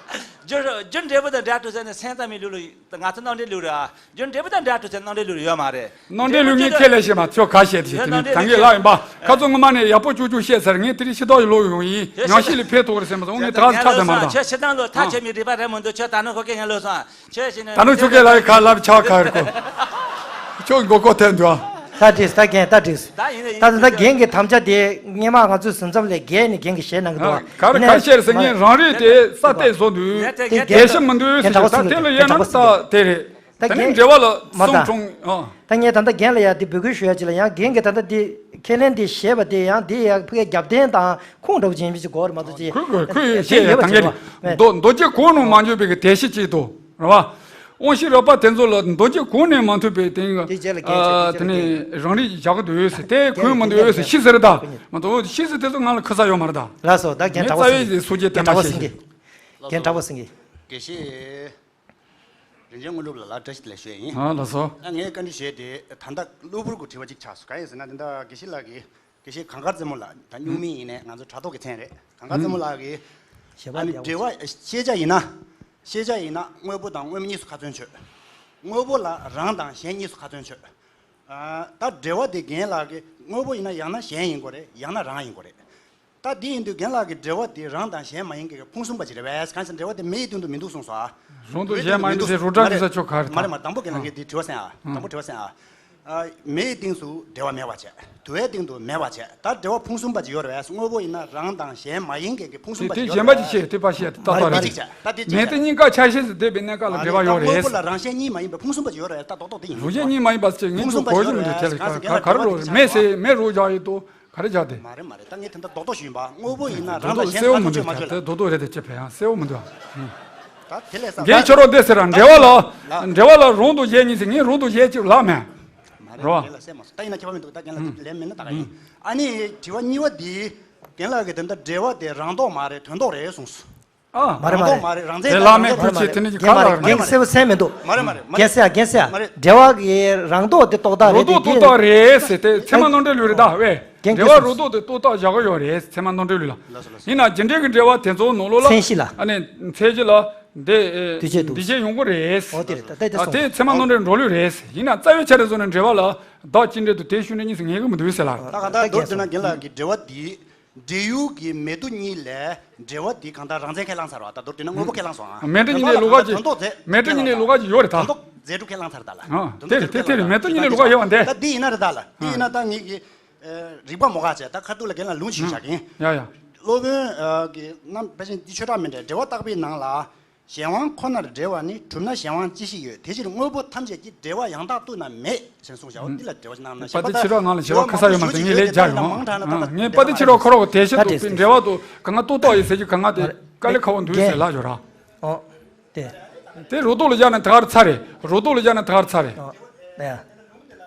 རྒྱུ་རྒྱུ་འབྲས་བུ་དང་འབྲས་བུ་ཟེར་ནས་སེམས་ཙམ་མི་ལུགས་ལ་ང་ཚོ་རྣམ་འདྲེན་ལུགས་རེད་ཨ། རྒྱུ་འབྲས་བུ་དང་འབྲས་བུ་ཟེར་རྣམ་འདྲེན་ལུགས་རེད་ཡོད་མ་རེད། རྣམ་འདྲེན་ལུགས་ངས་ཁས་ལེན་ཤེས་མ་ཁྱོད་ག་བཤད་དེ་ཞེས་དེ་ནི་ད་ངས་ལབ་ཡིན་པ། ཁ་ཚོ་ངོ་མ་ནས་ཡག་པོ་ཅུག་ཅུག་བཤད་ཚར། ངས་དེ་རིང་ཤི་ཐོག་ཡི་ལོག་ཡོང་ཡིན། ངང་ཤི་ལས་ཕེབས་ཐུབ་རེད་སེམས་པ་སོང་ངས་ད་ག་ཚོད་ཐག་དེ་མ་ད། ཁྱོད་ཤི་སྟངས་ལོ་ཐག་ཆོད་མི་རིག་པ་རེད་མི་འདུག་ཁྱོད་ད་ནུ་ཁོ་སྐད་ངན་ལོས་སོང་། ཁྱོད་ཤི་ནས་ད་ནུ་ཆུ་སྐད་ལ་ཡི་ཁ་ལབ་ཆག་ཁ་རེད་ཁོ། ཁྱོད་མགོ་སྐོར་ཐོན་འདུག་ད་དྲིས་ད་རྒན་ད་དྲིས། ད་ད་ད་རྒན་གྱི་དམ་བཅའ་དེ་སྔས་མ་ང་ཚོའི་ཟིན་མཚམས་ལས་བརྒལ་ནས་རྒན་གྱིས་བཤད་གནང་གི་འདུག་ག་རེ་ག་རེ་བཤད་རེད་ཟེར། ངས་རང་རེད་དེ་ས་གཏད་བཟོ་འདུག་དེ་རྒན་ཞིག་མི་འདུག་ཟེར་ད་དེ་ལ་ཡོད་ན་ད་དེ་རེད། ད་ནི་འབྲེལ་བ་ལ་མ་གསུང་ད་འཁྲུངས་ཨ། ད་ངས་ད་ལྟ་རྒན་ལ་ཡང་འདི་འབོད་སྐུལ་ཞུ་ཡ་ཅིག་ལ་ཡང་རྒན་གྱིས་ད་ལྟ་འདི་ཁས་ལེན་འདི་བཞེས་པ་དེ་ཡང་འདི་ཡང་ཕ་གིའི་རྒྱབ་རྟེན་དང་ཁུངས་འདྲ་པོ་ཅིག་ཡིན་པ་ཅིག་གོ་རེད་མ་གཏོགས་ཅི། ཁོས་ཁོས་ཡང་ཤེས་ཡ་ད་ངས་ནི་མདོ་མདོ་སྐྱེ་གོང་ནང་མ་འཇོག་པའི་གི་དེ་ཤི་ཅིག་ཏུ་རེད་བ། དབང་ཤེས་རོགས་པ་དེ་ཚོ་ལ་མདོ་སྐྱེ་གོང་ནས་མ་ཐུབ་པའི་དེ་དེ་རྗེས་ལ་རྒན་བྱས་དེ་ནས་རང་རིགས་བཞག་གི་འདུག་ཟེར་དེ་ཁོས་མི་འདུག་ཟེར་ཤི་ཟེར་ད་མ་གཏོགས་ཤི་ཟེར་དེ་ཚོ་ང་ལ་ཁུ་ས་ཡོད་མ་རེད་ད། ལགས་སོ་ད་རྒན་གྲགས་པ་སེང་གེ་རྒན་གྲགས་པ་སེང་གེ་རྒན་གྲགས་པ་སེང་གེ། དགེ་བཤེས། རིན་ཆེན་དངོས་གྲུབ་ལགས་ལ་བཀྲ་ཤིས་བདེ་ལེགས་ཞུ་ཡ་ཡིན། ཨ་ལགས་སོ། ཨ་ངས་བཀའ་འདྲི་ཞུ་ཡ་དེ་ད་ལྟ་གློ་བུར་གྱི་དྲི་བ་གཅིག་ཆགས་སོང་། གང་ཡིན་ཟེར་ན་དེ་འདྲ་དགེ་བཤེས་ལགས་ཀྱིས་དགེ་བཤེས་གངས་དཀར་རྩེ་མོ་ལགས་ད་སྨྱུག་མིང་ཡིན་ནའི་ང་ཚོ་དྲ་ཐོག་གི་མཚན་རེད། གངས་དཀར་རྩེ་མོ་ལགས་ཀྱིས་ཞེས་པ་ཨ་ནི་འདྲ་བོ་འབྲེལ་བ་ཤེས་བྱ་ཡིན་ན་ཤེས་བྱ་ཡིན་ན་དངོས་པོ་དང་དངོས་མེད་གཉིས་སུ་ཁ་ཚོན་ཆོད། དངོས་པོ་ལ་རང་དང་གཞན་གཉིས་སུ་ཁ་ཚོན་ཆོད། ཨ་ད་འབྲེལ་བ་དེ་རྒན་ལགས་ཀྱིས་དངོས་པོ་ཡིན་ན་ཡང་ན་གཞན་ཡིན་དགོས་རེད་ཡང་ན་རང་ཡིན་དགོས་རེད། ད་འདི་ཡིན་དུས་རྒན་ལགས་ཀྱི་འབྲེལ་བ་དེ་རང་དང་གཞན་མ་ཡིན་གྱི་ཕུང་གསུམ་པ་ཅིག་རེད་པས། གང་ཟེར་འབྲེལ་བ་དེ་མེ་ཡི་སྟེང་དུ་མི་འདུག་གསུངས་སོ། ཨ། རང་དང་གཞན་མ་ཡིན་ཟེར་རུ་དྲག་གི་ས་ཆོག་ག་རེད། མ་རེད་མ་རེད་དང་པོ་རྒན་ལགས་ཀྱིས་འདི་དྲི་བ་གསན་ཨ། དང་པོ་དྲི་བ་གསན་ཨ། ཨ། མེ་ཡི་སྟེང་དུ་འབྲེལ་བ་མེད་པ་བྱས། དུ་བའི་སྟེང་དུ་མེད་པ་བྱས། ད་འབྲེལ་བ་ཕུང་གསུམ་པ་ཅིག་ཡོད་རེད་པས། དངོས་པོ་ཡིན་ན་རང་དང་གཞན་མ་ཡིན་མཁན་གྱི་ཕུང་གསུམ་པ་ཅིག་ཡོད་རེད་པས། དེ་གཞན་པ་ཅིག་བཤད་དེ་པ་བཤད་དེ་ཏག་ཏག་རེད། ད་དེ་མེ་དེ་གཉིས་ཀ་ཆ་ཤས་སུ་བསྡད་པའི་གནས་སྐབས་ལ་འབྲེལ་བ་ཡོད་རེད། དངོས་པོ་ལ་རང་གཞན་གཉིས་མ་ཡིན་པའི་ཕུང་གསུམ་པ་ཅིག་ཡོད་རེད་པས། ད་རྡོག་རྡོག་དེ་ཡིན། རང་གཞན་གཉིས་མ་ཡིན་པ་ཟེར་ངས་ཚོ་གོ་ཞིག་མི་འདུག་དེ་ལ་ག་ག་རེ་རོ་མེ་ཟེར་མེ་རོ་བཞག་ཡོད་དོ། ག་རེ་བྱ་དེ། མ་རེད་མ་རེད། ད་ངས་དེ་འདྲ་རྡོག་རྡོག་ཞུས་ཡིན་པ། དངོས་པོ་ཡིན་ན་རང་དང་གཞན་ཁ་ཐུག་ཆོད་མ་ཆོད་ལ། དེ་རྡོག་རྡོག་རེད་དེ་ཅི་ཕན་ཡང་གསལ་བོ་མི་འདུག་ད་དེ་ལས་ས་རྒན་ཁྱོད་རོགས་འདི་ཟེར་ར་འབྲེལ་བ་ལ། འབྲེལ་བ་ལ་རང་དང་གཞན་གཉིས་ཟེར། ངས་རང་དང་གཞན་གཅིག་ལབ་མེད། རེད་བ། རྒན་ལགས་གསལ་མ་སོང་། ད་ཡིན་ན་ཁྱད་པར་མི་འདུག་ད་རྒན་ལགས་ལན་མེད་ན་ད་ག་ཡིན། ཨ་ནི་དྲི་བ་གཉིས་པ་འདི། རྒན་ལགས་ཀྱིས་དེ་འདྲ་འབྲེལ་བ་དེ་རང་ལྡོག་མ་རེད་དོན་ལྡོག་རེད་གསུངས་སོང་། ཨ། མ་རེད་མ་རེད། རང་ལྡོག་མ་རེད། རང་རྫས་དེ་ཀྱང་བླ་མའི་བུ་ཆེ་དེ་ནས་ཀྱི་ཁ་ལ་རེད། རྒན་གསལ་བོ་གསལ་མི་འདུག་མ་རེད་མ་རེད་མ་རེད། རྒན་གསལ་ཡ་རྒན་གསལ་ཡ། མ་རེད། འབྲེལ་བ་གི་རང་ལྡོག་དེ་རྡོག་རྡོག་རེད་དེ། རྡོག་རྡོག་རེད་ཟེར་དེ་ཚད་མ་རྣམ་འགྲེལ་ལུགས་རེད་ད་བས། རྒན་འབྲེལ་བ་གསལ་རྡོག་རྡོག་དེ་རྡོག་རྡོག་བཞག་གི་ཡོད་རེད་ཚད་མ་རྣམ་འགྲེལ་ལུགས་ལ། ལགས་སོ་ལགས་སོ། ཡིན་ན་རྒྱུ་འབྲས་ཀྱི་འབྲེལ་བ་དེ་ཚོ་ནང་ལོགས་ལ། མཚན་གཞི་ལ། ཨ་ནི་མཚན་གཞི་ལ། འདི་འདུས་བྱས་འདུག་འདུས་བྱས་ཡོང་གི་རེད། འོ་དེ་རེད་ད་ལྟ་དེ་ཨ་སོང་། དེ་ཚད་མ་རྣམ་འགྲེལ་འགྲོ་ལུགས་རེད། ཡིན་ན་རྩ་བའི་ཆ་ནས་བཟུང་ནས་འབྲེལ་བ་ལ་བདག་གཅིག་འབྲེལ་དུ་དེ་ཤུགས་འགྲེལ་གཉིས་སུ་ངེས་གི་མི་འདུག་ཟེར་ལ། ད་ག་ད་མདོར་བསྡུས་ན་རྒན་ལགས་ཀྱི་འབྲེལ་བ་འདི། འབྲེལ་ཡུལ་གྱི་མེ་དུ་གཉིས་ལས་འབྲེལ་བ་འདི་གང་ལྟར་རང་མཚན་ཁས་བླངས་ཚར་བ་ད་མདོར་བསྡུས་ན་དངོས་པོ་ཁས་བླངས་སོང་ཨ། མེ་དུ་གཉིས་ལས་ལོགས་ཀ་ཅིག་མེ་དུ་གཉིས་ལས་ལོགས་ཀ་ཅིག་ཡོད་རེད་ད། དོན་རྟོགས་རྫས་གྲུབ་ཁས་བླངས་ཚར་ད་ལ། ཨ་དེ་རེད་དེ་དེ་རེད་མེ་དུ་གཉིས་ལས་ལོགས་ཀ་ཡོད་པ་འདི། ད་འདི་ཡིན་ན་རེད་ད་ལ། འདི་ཡིན་ན་ད་ངེད་ཀྱི་རིག་པ་མོ་ག་བྱས་ད་ཁ་ཐུག་ལ་རྒན་ལགས་ལུང་ཞིག་བཞག་གིན། ཡ་ཡ། སློབ་དཔོན་གྱི་རྣམ་དཔེ་ཅན་འདི་ཆོས་གྲགས་མི་འདྲ་འབྲེལ་བ་བརྟག་པའི་ནང་ལ། གཞན་དབང་ཁོ་ནར་འབྲེལ་བ་ནི་གྲུབ་ན་གཞན་དབང་ཅི་ཞིག་ཡོད། དེ་ཕྱིར་དངོས་པོ་ཐམས་ཅད་ཀྱི་འབྲེལ་བ་ཡང་དག་ཏུ་ན་མེད་ཅེས་གསུངས་བཞག་འོ་འདི་ལ་འབྲེལ་བ་ཞིག་གནང་ན་པ་ཏི་ཕྱི་རོགས་ང་ལ་ཞེ་བ་ཁ་ས་ཡོད་མ་རེད་ངས་ལས་རྒྱག་ཡོང་། ངས་པ་ཏི་ཕྱི་རོགས་ཁོ་རོགས་དེ་ཤེས་ཐུབ་པའི་འབྲེལ་བ་དུ་གང་ང་ལྟོས་ཏོག་ཡིན་ཟེར་གྱི་གང་ང་དེ་དཀའ་ལས་ཁག་པོ་འདུག་ཟེར་ལབ་ཡོད་ར། ཨོ། དེ། དེ་རུ་ཏོག་ལ་བཞག་ན་ད་གར་ཚར་རེད། རུ་ཏོག་ལ་བཞག་ན་ད་གར་ཚར་རེད། ཨོ། ཡ།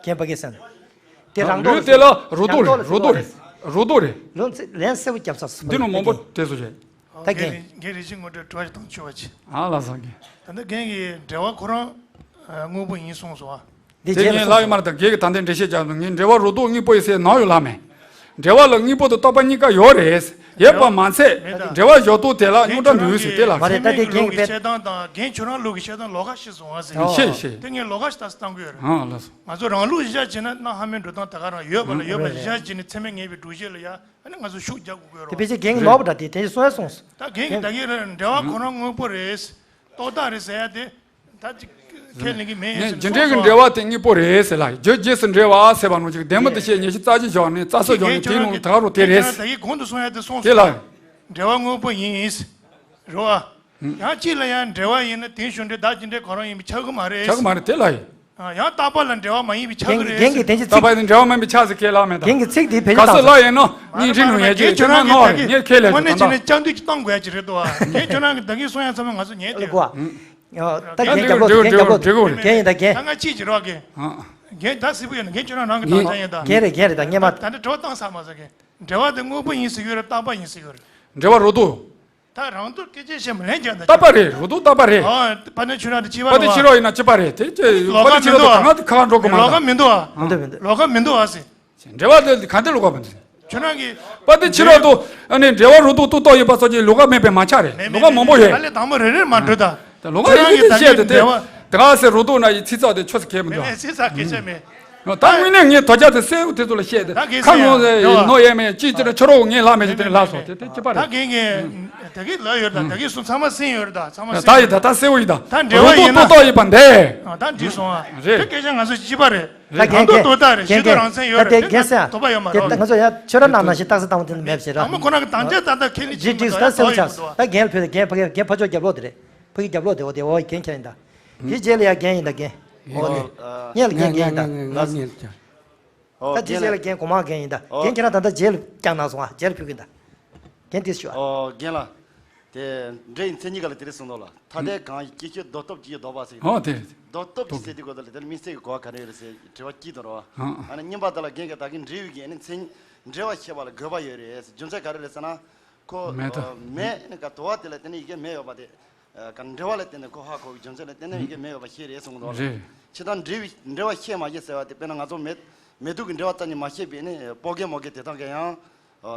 རྒན་པ་སྐད་སན། དེ་རང་ལུས་དེ་ལ་རུ་ཏོག་རེད། རུ་ཏོག་རེད། རུ་ཏོག་རེད། ལོ་ཚིག་ལན་གསལ་པོ་རྒྱབ་ས་སུ་འདི་ནང་མང་པོ་དེ་བཟོ་བྱས། ད་རྒན། རྒན་རིན་ཆེན་དངོས་གྲུབ་དྲི་བ་ཞིག་བཏང་ཆོག་པ་ཅི། ཨ་ལ་སང་རྒན། ད་ལྟ་རྒན་གྱིས་འབྲེལ་བ་ཁོ་རང་དངོས་པོ་ཡིན་གསུངས་སོང་ཨ། དེ་རྗེས་ངས་ལབ་ཡོད་མ་རེད་ད་རྒན་གྱིས་ད་ལྟའི་འགྲེལ་བཤད་རྒྱག་ནས་ངས་འབྲེལ་བ་རུ་ཏོག་དངོས་པོ་ཡིན་ཟེར་ནམ་ཡང་ལབ་མེད། འབྲེལ་བ་ལ་དངོས་པོ་དང་རྟོག་པ་གཉིས་ཀ་ཡོད་རེད། ཡོད་པ་མ་ཚད་འབྲེལ་བ་བཞག་སྟངས་དེ་ལ་རྙོག་དྲ་འདུག་ཟེར་དེ་ལ། ཚད་མའི་ཀུན་སློང་གི་བཤད་སྟངས་དང་རྒན་ཁྱོད་རང་ལུགས་ཀྱི་བཤད་སྟངས་ལོགས་ཀ་ཤི་སོང་ཨ་ཟེར། ཤེས་ཤེས། དེ་ངས་ལོགས་ཀ་ཤི་ད་སེ་བཏང་གི་ཡོད་རེད། ཨ་ལགས་སོ། ང་ཚོ་རང་ལུགས་གཞི་བཞག་བྱས་ན་གནའ་སྔ་མོའི་འགྲོ་སྟངས་ད་ག་རང་ཡོད་པ་ལ་ཡོད་པ་གཞི་བཞག་བྱས་ནས་ཚད་མས་ངེས་པའི་སྒྲུབ་བྱེད་ལ་ཡ་ཨ་ནི་ང་ཚོ་ཤུགས་རྒྱག་དགོས་ཀྱི་ཡོད་རེད། དེ་ཕལ་ཆེར་རྒན་གྱིས་ལོག་པ་འདྲ་དེ་དེ་གསུང་ཡ་གསུངས་སོང་། ད་རྒན་གྱིས་ད་གིན་འབྲེལ་བ་ཁོ་རང་དངོས་པོ་རེད། རྟོག་བཏགས་རེད་ཟེར་ཡ་དེ། ད་ཅིག་ཁས་ལེན་གྱི་མེད་ཡིན་ཟེར་ནས་རྒྱུ་འབྲས་ཀྱི་འབྲེལ་བ་དེ་དངོས་པོ་རེད་ཟེར་ལ་རྒྱུ་རྗེས་སུ་འབྲེལ་བ་ཟེར་བ་ནང་བཞིན་བདེན་པ་དེ་བཤད་ཉེ་ཞི་རྩ་ཆེ་བཞག་ནས་རྩ་སོ་བཞག་ནས་དེའི་ནང་ལ་ད་ག་རུ་དེ་རེད། ད་གིན་གོང་དུ་གསུང་ཡ་དེ་གསུངས་དེ་ལ། སོང་། འབྲེལ་བ་དངོས་པོ་ཡིན། རེད་བ། ཡང་གཅིག་ལ་ཡང་འབྲེལ་བ་ཡིན་ན་དེའི་ཤུགས་འབྲས་བདག་གཅིག་འབྲེལ་གང་རུང་ཡིན་པས་ཁྱབ་ཀྱི་མ་རེད། ཁྱབ་ཀྱི་མ་རེད་དེ་ལ་ཡིན། ཡང་རྟག་པ་ལ་འབྲེལ་བ་མ་ཡིན་པས་ཁྱབ་ཀྱི་རེད། རྒན་གྱིས་དེ་ཅི་རྟག་པ་ཡིན་འབྲེལ་བ་མ་ཡིན་པས་ཁྱབ་ཟེར་ཁས་ལེན་མེད་ད། རྒན་གྱིས་ཚིག་དེ་ཕལ་ཆེར་ག་ཚོད་ལ་ཡིན་ནོ་སྙིང་རྗེ་ནོ་ཡ་ཅེ་ཁྱོད་རང་ནོ་རེད་ངས་ཁས་ལེན་དངོས་གནས་བྱས་ན་ལྕགས་མདུད་ཅིག་བཏང་དགོས་ཡ་ཅིག་རེད་དོ། རྒན་ཁྱོད་རང་གིས་ད་གིན་གསུང་ཡ་ཚང་མ་ང་ཚོ་ཉན་བསྡད་ཡོད། རྒན་རྒྱབ་ལོག་རྒན་རྒྱབ་ལོག་རྒན་རྒྱབ་ལོག་རྒན་ཡིན་ད་རྒན། ད་ང་གཅིག་ཅིག་རོགས་རྒན། རྒན་ད་སིབ་པོ་ཡོད་ན་རྒན་ཁྱོད་རང་རང་གི་དང་ཆ་ཡིན་ད། རྒན་རེད་རྒན་རེད་ད་སྔས་མ། ད་འདི་དྲི་བ་བཏང་ས་མ་ཟ་རྒན། འབྲེལ་བ་དེ་དངོས་པོ་ཡིན་ཟེར་གྱི་ཡོད་རེད་རྟག་པ་ཡིན་ཟེར་གྱི་ཡོད་རེད། འབྲེལ་བ་རུ་ཏོག་ད་རང་དོན་སྐད་ཆ་བཤད་མ་ལན་རྒྱག་ད། རྟག་པ་རེད། རུ་ཏོ་རྟག་པ་རེད། ཨ། དཔལ་ལྡན་ཆོས་ར་འདི་ཅི་བ་དཔལ་ལྡན་ཆོས་ར་ཡིན་ན་ཅི་པ་རེད། དེ་ཅི་ལོགས་ཀ་དཔལ་ལྡན་ཆོས་ར་དང་གང་ང་དེ་ཁ་ཁ་འགྲོ་གི་མ། ལོགས་ཀ་མི་འདུག་ཨ། མི་འདུག་མི་འདུག་ལོགས་ཀ་མི་འདུག་ཨ་ཟེར། འབྲེལ་བ་དེ་གང་དེ་ལོགས་ཀ་མི་འདུག་ཁྱོད་རང་གི་དཔལ་ལྡན་ཆོས་ར་དང་ཨ་ནི་འབྲེལ་བ་རུ་ཏོ་ཏུ་ཏོ་ཡོད་པ་སོགས་ཀྱི་ལོགས་ཀ་མེད་པའི་མ་ཆགས་རེད། མེད་ལོགས་ཀ་མང་པོ་ཡོད། ཨ་ལས་དང་པོ་རེ་རེར་མ་འགྲོ་ད། ད་ལོགས་ཀ་ཁྱོད་རང་གི་ད་གིན་གི་བཤད་དེ་དེ་འབྲེལ་བ། ད་ག་ཟེར་རུ་ཏོ་ན་ཡི་ཚིག་ཚགས་དེ་ཆོས་སུ་ཁེལ་མི་འདུག་མེད་མེད་ཚིག་ཚགས་ཁེལ་ཆ་མེད། ད་དངོས་གནས་ངས་དོ་རྒྱ་དེ་གསལ་བོ་དེ་ཚོ་ལ་བཤད་དེ་ད་གིན་ཁ་ངོ་ཟེར་ཡོད་ནོ་ཡས་མེད་ཅིག་ཅི་ན་ཁྱོད་རོགས་ངས་ལྷག་མེད་ཅིག་དེ་ལ་ལྷག་སོང་དེ་དེ་ཅི་པ་རེད། ད་གིན་གི་ད་གིན་ལབ་ཡོད་ད། ད་གིན་གསུང་ཚང་མ་གསན་ཡོད་རེད། ད་ཚང་མ་ད་གསན་ཡིན་ཡོད་ད། ད་གསལ་བོ་ཡིན་ད། ད་འབྲེལ་བ་ཡིན་ན་རུ་ཏོ་ཏོ་ཡིན་པ་འདས། ཨ། ད་འགྲིག་སོང་ཨ། རེད། དེ་སྐད་ཆ་ང་ཚོ་ཅི་པ་རེད། ད་གང་གང་དོ་ད་རེད། ད་ཞིག་ཏུ་རང་མཚན་ཡོད་རེད། ད་དེ་གན་ས་ཡང་དོ་པ་ཡོད་མ་རེད། ད་ང་ཚོ་ཡང་ཆོས་ར་ནང་ནང་བཞིན་རྟགས་གསལ་བཏང་བ་དེ་ནི་མེད་ཟེར་ར། དང་པོ་ཁོ་རང་གི་དང་ཅན་ད་ད་ཁེ་ནི་ཅི་ཏིས་ད་སེམས་ཆགས་ད་གན་ཕུད་གན་ཕ་གན་ཕ་ཕ་ཕྱོགས་རྒྱབ་ལོག་དེ་རེད། ཕ་གི་རྒྱབ་ལོག་དེ་འོ་དེ་འོ་གན་ཁྱེར་ཡིན་ད། དེ་རྗེས་ལ་ཡང་གན་ཡིན་ད་གན། འོ་དེ་ཉེ་ལ་གན་གན་ཡིན་ད། ད་དེ་རྗེས་ལ་གན་གོ་མ་གན་ཡིན་ད། གན་ཁྱེར་ད་ད་རྗེས་ལ་བཀྱག་ན་སོང་ཨ། རྗེས་ལ་ཕུད་གིན་ད། གན་ཏིས་ཞུ་ཨ། འོ་རྒན་ལགས། དེ་འདྲ་ཡི་མཚན་ཉིད་ག་ལ་དེ་རིང་གསུངས་འདུག་ལ། ཐ་དད་གང་ཡིན་སྐྱེ་ཤོས་ལྡོག་སྟོབས་ཀྱིས་ཡོད་ལྡོག་པ་ཟེར་གྱི་འདུག་ཨོ་དེ་རེད། ལྡོག་སྟོབས་ཀྱིས་ཟེར་དུས་གོ་ད་ལ་དེ་ལ་དམིགས་བསལ་གྱི་གོ་བ་ག་རེ་ཡོད་རེད་ཟེར་དྲི་བ་སྐྱིད་དུ་རོ། ཨ་ནི་གཉིས་པ་དེ་ལ་རྒན་གྱིས་ད་གིན་འབྲེལ་ཡོད་ཀྱི་ཨ་ནི་མཚན་ཉིད་འབྲེལ་བ་ཤེས་པ་ལ་དགོས་པ་ཡོད་རེད་ཟེར། རྒྱུ་མཚན་ག་རེ་རེད་ཟེར་ན། ཁོ་མེད་ད། མེད་ནི་ག་དུ་བ་དེ་ལ་དེ་ནི་ཡི་གེ་མེད་ཡོད་པ་དེ། ག་འབྲེལ་བ་ལ་བརྟེན་ནས་ཁོ་ཧ་གོ་བའི་རྒྱུ་མཚན་ལ་བརྟེན་ནས་ཡི་གེ་མེད་ཡོད་པ་ཤེས་རེད་གསུངས་འདུག་ལ། རེད། ཕྱི་དང་འབྲེལ་བའི་འབྲེལ་བ་ཤེས་མ་ཤེས་ཟེར་བ་དེ་དཔེར་ན་ང་ཚོ་མེད་མེད་དུས་ཀྱི་འབྲེལ་བ་རྩ་ནས་མ་ཤེས་པས་ནི་སྤོ་རྒན་མོ་རྒན་དེ་དག་གིས་ཡང་།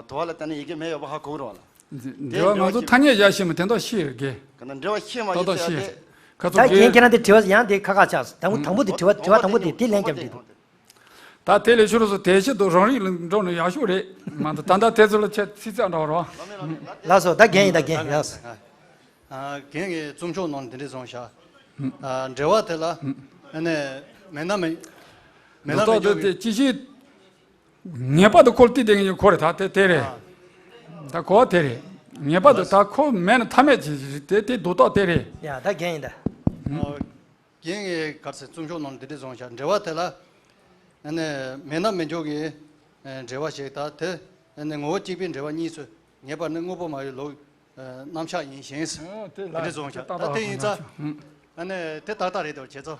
དུ་བ་ལ་བརྟེན་ནས་ཡི་གེ་མེད་ཡོད་པ་ཧ་གོ་གི་རེད་བ་ལ། འབྲེལ་བ་ང་ཚོ་ཐ་སྙད་བཞག་ཤེས་མ་དེ་འདྲ་ཤེས་རེད་གས། ག་ན་འབྲེལ་བ་ཤེས་མ་ཏོག་ཏོག་ཤེས་ཤེས་རེད། ཁ་ད་ཚོ་རྒན་གྱི་ཁྱེད་རང་དེ་དྲི་བ་ཡང་དེ་ཁ་ཁ་ཆགས་སོང་། དང་པོ་དང་པོ་དེ་དྲི་བ་དྲི་བ་དང་པོ་དེ་དེ་ལན་རྒྱབ་འདུག་ད་དེ་ལས་ཤོར་སོང་། དེ་ཆེད་དུ་རང་རིགས་ལ་འགྲོ་ནས་ཡག་ཤོས་རེད་མ་གཏོགས་ད་ལྟ་དེ་ཚོ་ལ་ཆེད་ཚིག་ཚད་འདྲ་བ་རེད་བ། ལགས་སོ། ད་རྒན་ཡིན་ད་རྒན་ལགས་སོ། རྒན་གྱིས་རྩོམ་ཤོག་ནང་འདི་འདྲ་གསུངས་ཤག་འབྲེལ་བ་དེ་ལ་ཨ་ནི་མེད་ན་མེད་མེད་ན་མེད་འཇོག་གི་ཅི་ཞིག་ངེས་པར་དུ་ཁོ་ལ་བལྟས་བསྡད་མཁན་གྱི་ཁོ་རེད། ད་དེ་དེ་རེད། ད་གོ་བ་དེ་རེད། ངེས་པར་དུ་ད་ཁོ་མེད་ན་ཐབས་མེད་ཅིག་རེད། དེ་དེ་རྡོག་རྡོག་དེ་རེད། ཡ་ད་རྒན་ཡིན་ད། རྒན་གྱིས་ག་རེ་ཟེར་རྩོམ་ཤོག་ནང་འདི་འདྲ་གསུངས་ཤག་འབྲེལ་བ་དེ་ལ་ཨ་ནི་མེད་ན་མེད་འཇོག་གི་འབྲེལ་བ་ཞིག་དང་དེ་ཨ་ནི་ངོ་བོ་གཅིག་པའི་འབྲེལ་བ་གཉིས་སུ་ངེས་པར་ནི་དངོས་པོ་སྨྲ་བའི་ལུགས་རྣམ་གཞག་ཡིན་ཞིང་། དེ་འདྲ་གསུངས་ཤག་ད་དེ་ཡིན་ཙང་ཨ་ནི་དེ་ཏག་ཏག་རེད་དོ་བྱས་ཙང་།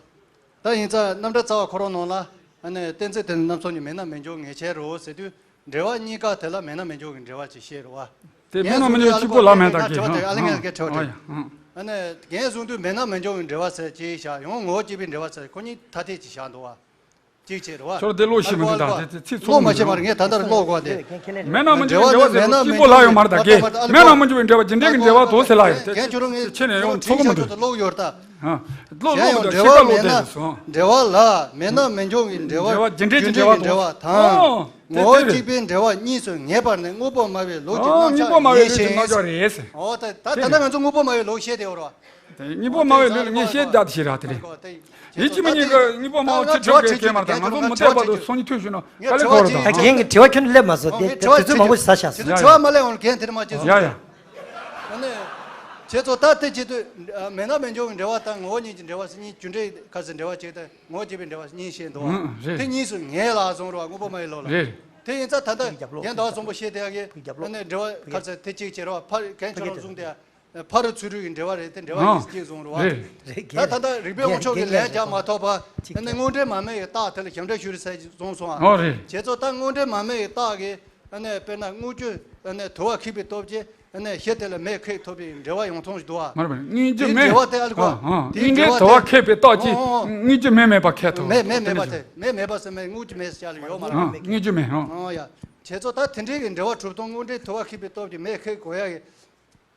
ད་ཡིན་ཙང་རྣམ་འགྲེལ་རྩ་བ་ཁོ་རང་ནང་ལ་ཨ་ནི་གཏན་ཚིགས་དེ་ནི་རྣམ་གསུམ་གཉིས་མེད་ན་མེད་འཇོག་ངེས་བྱེད་རོ་ཟེར་དུས། འབྲེལ་བ་གཉིས་ཀ་དེ་ལ་མེད་ན་མེད་འཇོག་གི་འབྲེལ་བ་ཅིག་བཤད་རེད་བ། དེ་མེད་ན་མེད་འཇོག་གཅིག་པོ་ལ་མེད་ད་གི་ཧང་། ཨ་ལེ་ངས་སྐད་ཁྲེལ་བ་དྲན། ཨ་ནི་རྒན་གསུང་དུས་མེད་ན་མེད་འཇོག་གི་འབྲེལ་བ་ཟེར་ཅིག་བཞག་ཡང་ངོ་བོ་གཅིག་པའི་འབྲེལ་བ་ཟེར་ཁོ་གཉིས་ཐ་དད་ཅིག་བཞག་འདུག་བ། གཅིག་བྱས་རེད་བ། ཁྱོད་དེ་བློ་ཤེས་མི་འདུག་ད་དེ་ཚིག་ཚོགས་མི་འདུག་བློ་མ་ཤེས་མ་རེད། ངས་ད་ལྟ་བློ་གོ་དེ། མེད་ན་མེད་འཇོག་གི་འབྲེལ་བ་ཟེར་གཅིག་པོ་ལ་ཡོད་མ་རེད་ད་གི། མེད་ན་མེད་འཇོག་གི་འབྲེལ་བ་ཇི་འདྲའི་གི་འབྲེལ་བ་འདུག་ཟེར་ལ་ཡོད་དེ། ཁྱེད་ཚོ་རང་ངས་ཚོགས་མི་འདུག་བློ་ཡོད་ད། བློ་གཞན་ཡང་འབྲེལ་བ་མེད་ན་ཤེས་པ་བློ་དེ་སོང་། འབྲེལ་བ་ལ་མེད་ན་མེད་འཇོག་གི་འབྲེལ་བ་འབྲེལ་བ་ཇི་འདྲའི་གི་འབྲེལ་བ་འབྲེལ་བ་དང་། ངོ་བོ་གཅིག་པའི་འབྲེལ་བ་གཉིས་སུ་ངེས་པར་ནི་དངོས་པོ་སྨྲ་བའི་ལུགས་ཀྱི་རྣམ་གཞག་ཡིན་ཞིང་། འོ་ད་ད་ལྟ་ང་ཚོ་དངོས་པོ་སྨྲ་བའི་ལུགས་བཤད་དེ་ཡོད་རེད་བ། དངོས་པོ་སྨྲ་བའི་ལུགས་ལ་ངས་བཤད་བསྡད་ཤེས་ར་དེ་རེད། ཡིད་ཀྱི་མི་ཉན་གི་དངོས་པོ་སྨྲ་བ་ཚིག་ཁྲོད་ཀྱི་སྐད་མ་དང་ང་ཚོ་མུ་སྟེགས་པ་དང་སང་ཉིན་ཐོས་ཞུ་ན་དཀའ་ལས་ཁག་རེད་ད། ད་རྒན་གྱི་དྲི་བ་ཁྱོན་ནས་སླེབས་མ་སོང་། དེ་དུས་ཚོད་མང་པོ་ཞིག་ཟ་ཤག་ཟེར། དྲི་བ་མ་སླེབས་འོང་རྒན་དེར་མ་བྱེད་སོང་། ཡ་ཡ། ཨ་ནི། བྱས་ཙང་ད་དེ་བྱེད་དུས་མེད་ན་མེད་འཇོག་གི་འབྲེལ་བ་དང་ངོ་བོ་ཉིད་ཀྱི་འབྲེལ་བ་ཟེར་གཉིས་རྒྱུ་འབྲས་ཁ་ཟེར་འབྲེལ་བ་གཅིག་དང་ངོ་བོ་གཅིག་པའི་འབྲེལ་བ་གཉིས་བཤད་འདུག་བ། དེ་གཉིས་སུ་ངེས་ལ་བཟུང་རོགས་དངོས་པོ་སྨྲ་བའི་ལུགས་ལ། དེ་ཡིན་ཙང་ད་ལྟ་རྒན་ཟླ་བ་གསུམ་པོ་བཤད་དེ་ཡ་གི་ཨ་ནི་འབྲེལ་བ་ཁ་ཟེར་དེ་གཅིག་བྱེད་རོགས་ཕར་རྒན་ཁྱོད་རང་བཟུང་དེ་ཡ་ཕ་རོལ་ཚུ་རོལ་གྱི་འབྲེལ་བ་རེད་དེ་འབྲེལ་བ་གཉིས་སུ་གཅིག་བཟུང་རོགས། ད་ད་ལྟ་རིགས་པས་དབང་ཕྱུག་གི་ལན་རྒྱག་མ་ཐོབ་པ་ཨ་ནི་དངོས་འབྲེལ་མ་སྨྲ་བའི་རྟགས་དེ་ལ་ཞབས་འདྲེན་ཞུ་རེ་ཟེར་གསུངས་སོང་ཨ། བྱས་ཙང་ད་དངོས་འབྲེལ་མ་སྨྲ་བའི་རྟགས་ཀྱི་ཨ་ནི་དཔེར་ན་དངོས་རྒྱུ་ཨ་ནི་དུ་བ་ཁེགས་པའི་སྟོབས་ཀྱིས་ཨ་ནི་གཞི་དེ་ལ་མེ་ཁེགས་ཐུབ་པའི་འབྲེལ་བ་ཡོང་ཐོང་ཞིག་འདུག་བ། མ་རེད་མ་རེད། དངོས་རྒྱུ་དེའི་མེ། འབྲེལ་བ་དེ་ཨ་ལ་གོ། ཨ་ཨ། དངོས་འབྲེལ་དུ་བ་ཁེགས་པའི་རྟགས་ཀྱིས་ཨོ་ཨོ། དངོས་རྒྱུ་མེ་མེད་པ་ཁེགས་ཐུབ། མེ་མེ་མེད་པ་དེ་མེ་མེད་པ་ཟེར་མེ་དངོས་རྒྱུ་མེ་ཟེར་ཡ་ལ་ཡོད་མ་རེད། ཨ་དངོས་རྒྱུ་མེ་ཨོ། ཨོ་ཡ། བྱས་ཙང་ད་དེ་འདྲའི་གི་འབྲེལ་བ་གྲུབ་སྟངས་དངོས་འབྲེལ་དུ་བ་ཁེགས་པའི་སྟོབས་ཀྱིས་མེ་ཁེགས་དགོས་ཡ་གི་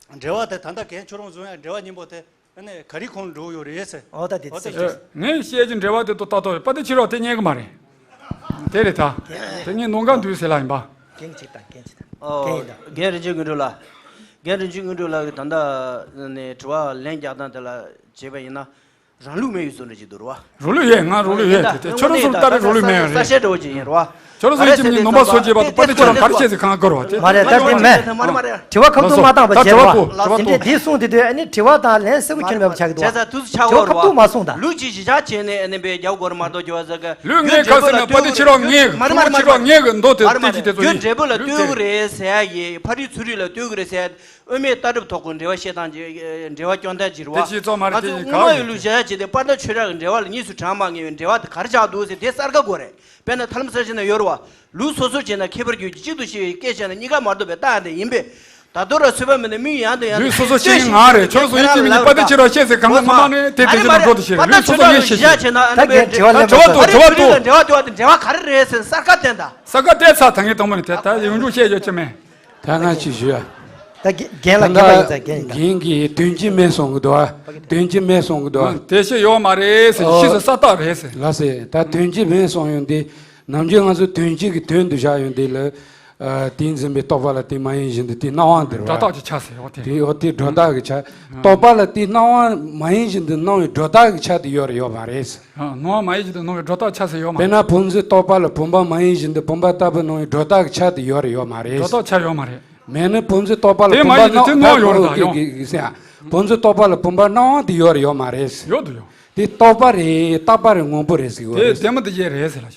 འབྲེལ་བ་དེ་ད་ལྟ་རྒན་ཁྱོད་རང་བཟུང་ཡ་འབྲེལ་བ་གཉིས་པོ་དེ། ཨ་ནི་ག་རེ་ཁོང་འགྲོ་ཡོད་རེད་ཟེར། འོ་ད་དེ་ཨོ་ད་ཚིག་དེ། ངས་བཤད་ཀྱི་འབྲེལ་བ་དེ་ཏོག་ཏག་ཏོག་ཡོད་པ་དེ་ཕྱི་རོགས་དེ་རྙེད་གི་མ་རེད། དེ་རེད་ད། དེ་ངས་ནོར་འགའ་འདུག་ཟེར་ལ་ཡིན་པ། རྒན་གཅིག་དང་རྒན་གཅིག་དང་། ཨོ། རྒན་ཡིན་ད། རྒན་རིན་ཆེན་དངོས་གྲུབ་ལགས། རྒན་རིན་ཆེན་དངོས་གྲུབ་ལགས་ཀྱིས་ད་ལྟ་ནས་དྲི་བ་ལན་རྒྱག་སྟངས་དེ་ལ་བྱས་པ་ཡིན་ན། རང་ལུགས་མེད་པའི་བཟོ་འདྲ་ཅིག་འདུག་རེད་བ། རང་ལུགས་ཡོད། ང་རང་ལུགས་ཡོད་དེ་དེ་ཁྱོད་རང་ཚོ་ལྟ་བའི་རང་ལུགས་མེད་རེད། གསལ་བཤད་འདྲ་བོ་ཅིག་ཡིན་རེད་བ། ཁྱོད་རང་ཚོ་ཡིན་གཅིག་མིན་གཉིས་ནོར་བ་སོགས་བྱས་པ་དང་པ་དེ་ཁྱོད་རང་ག་རེ་བཤད་ཟེར་གང་དགོས་རེད་བ་དེ། མ་རེད་ད་དེ་མེད། དྲི་བ་ཁ་ཐུག་མ་བཏང་བ་བྱས་རེད་བ། ལགས་སོ་ད་དྲི་བ་ཕུ། དྲི་བ་ཕུ། དེ་འདྲས་དེ་གསུངས་དེ་དུས་ཨ་ནི་དྲི་བ་དང་ལན་གསལ་པོ་ཁྱོན་མེད་པ་ཆགས་ཀྱི་འདུག་བ། བྱས་ཙང་དུས་སུ་ཆགས་དྲི་བ་ཡོད་རེད་ཁ་ཐུག་མ་བ། གསུངས་ད། ལུགས་ཀྱི་གཞི་ཆགས་བྱས་ནས་ཨ་ནི་པའི་རྒྱབ་སྐོར་མ་གཏོགས་ཀྱི་བ་ཟེར་གི། ལུས་ངའི་ཁ་སེམས་ན་པ་དེ་ཕྱི་རོགས་ངའི་མ་རེད་མ་རེད་མ་ཕྱི་རོགས་རེད། ངའི་གི་མདོ་དེ་མ་རེད་མ་རེད་དེ་ཚོ་རྒྱུ་ཡིན། འབྲས་བུ་ལ་ལྟོས་ཀྱི་རེད་ཟེར་ཡ་ཡི་ཕ་རོལ་ཚུ་རོལ་ལ་ལྟོས་ཀྱི་རེད་ཟེར་ཡ། དབུ་མའི་ལྟ་གྲུབ་ཐོག་གི་འབྲེལ་བ་བཤད་སྟངས་ཀྱི་འབྲེལ་བ་སྐྱོང་སྟངས་ཅིག་རེད་བ། དེ་ཅིག་ཙམ་མ་རེད། ང་ཚོ་དེ་ཡིན་དངོས་མ་ཡི་ལུགས་བྱ་ཡ་ཅིག་དེ་པར་ད་ཆོས་ར་གི་འབྲེལ་བ་ལ་གཉིས་སུ་གྲངས་མ་ངེས་པའི་འབྲེལ་བ་དེ་ག་རེ་ཆགས་འདུག་ཟེར་དེ་གསར་ཁ་དགོས་རེད། དཔེར་ན་ཐ་ལམ་གསར་བྱེད་ན་ཡོད་རེད་བ། ལུགས་སོ་སོ་བྱས་ན་ཁྱད་པར་གྱུར་ཅིག་གཅིག་ཏུ་ཤེས་པའི་སྐད་བཤད་ན་གཉིས་ཀ་མ་གཏོགས་པའི་རྟགས་དེ་ཡིན་པས། ད་དུང་ར་ཚོད་པ་མེད་ན་མི་ཡང་དུ་ཡང་དུ་ལུས་སོ་སོ་ཤེས་ང་རེད། ཁྱོད་སོ་ཡིན་གྱི་མི་པ་དེ་ཁྱེད་རང་ཤེས་ཟེར་གང་ལ་མ་མ་ནས་དེ་དེ་ཁྱེད་རང་འགྲོ་དུ་ཤེས་ལུས་སོ་སོ་ངས་ཤེས་ཤེས། ད་འགྲེལ་བ་ལེན་པ་འགྲེལ་བ་ཏོ་འགྲེལ་བ་ཏོ་འགྲེལ་བ་ག་རེ་རེད་ཟེར་ས་ཀ་བསྟན་ད། ས་ཀ་བལྟས་ཚར། ད་ངས་དང་པོ་ནས་དེ་ད་ཡོང་འཇུག་བཤད་ཡོད་ཀྱི་མེད། ད་ང་ཅིག་ཞུ་ཡ། ད་རྒན་ལ་རྒན་པ་ཡིན་ཙང་རྒན་ཡིན་ད། རྒན་གྱིས་དོན་གྱི་མེད་གསུང་གི་འདུག་ཨ། དོན་གྱི་མེད་གསུང་གི་འདུག་ཨ། དེ་ཤེས་ཡོད་མ་རེད་ཟེར། ཤེས་ས་ས་རྟགས་རེད་ཟེར། ལགས་སེ། ད་དོན་གྱི་མེད་གསུང་ཡོང་དུས་ནམ་རྒྱུན་ང་ཚོ་དོན་གྱི་གི་དོན་དུ་བཞག་ཡོང་དུས་ལ། ཨ། དེས་འཛིན་པའི་རྟོག་པ་ལ་དེ་མ་ཡིན་བཞིན་དུ་དེ་སྣང་བ་འདིར་བ། སྒྲོ་བཏགས་ཀྱི་ཆ་ཟེར་བ་དེ། དེ་འོ་དེ་སྒྲོ་བཏགས་ཀྱི་ཆ། རྟོག་པ་ལ་དེ་སྣང་བ་མ་ཡིན་བཞིན་དུ་སྣང་བའི་སྒྲོ་བཏགས་ཀྱི་ཆ་དེ་ཡོད་རེད་ཡོད་མ་རེད། ཨ། སྣང་བ་མ་ཡིན་བཞིན་དུ་སྣང་བའི་སྒྲོ་བཏགས་ཆ་ཟེར་ཡོད་མ་དཔེར་ན་བུམ་འཛིན་རྟོག་པ་ལ་བུམ་པ་མ་ཡིན་བཞིན་དུ་བུམ་པ་ལྟ་བུ་སྣང་བའི་སྒྲོ་བཏགས་ཀྱི་ཆ་དེ་ཡོད་རེད་ཡོད་མ་རེད། སྒྲོ་བཏགས་ཆ་ཡོད་མ་རེད། མེད་ན་བུམ་འཛིན་རྟོག་པ་ལ་དེ་བུམ་མ་པ་ཡིན་དུས་སྣང་དེ་སྣང་ཡོད་རེད་ད་ཡོང་། ཟེར་ཡ། བུམ་འཛིན་རྟོག་པ་ལ་བུམ་པ་སྣང་བ་དེ་ཡོད་རེད་ཡོད་མ་རེད། ཡོད་དུ་ཡོད། དེ་རྟོག་པ་རེད། རྟག་པ་རེད། དངོས་པོ་རེད་ཟེར་གི་ཡོད་དེ་རེད། བདེན་པ་དེ་ཅི་རེད་ཟེར་ལ།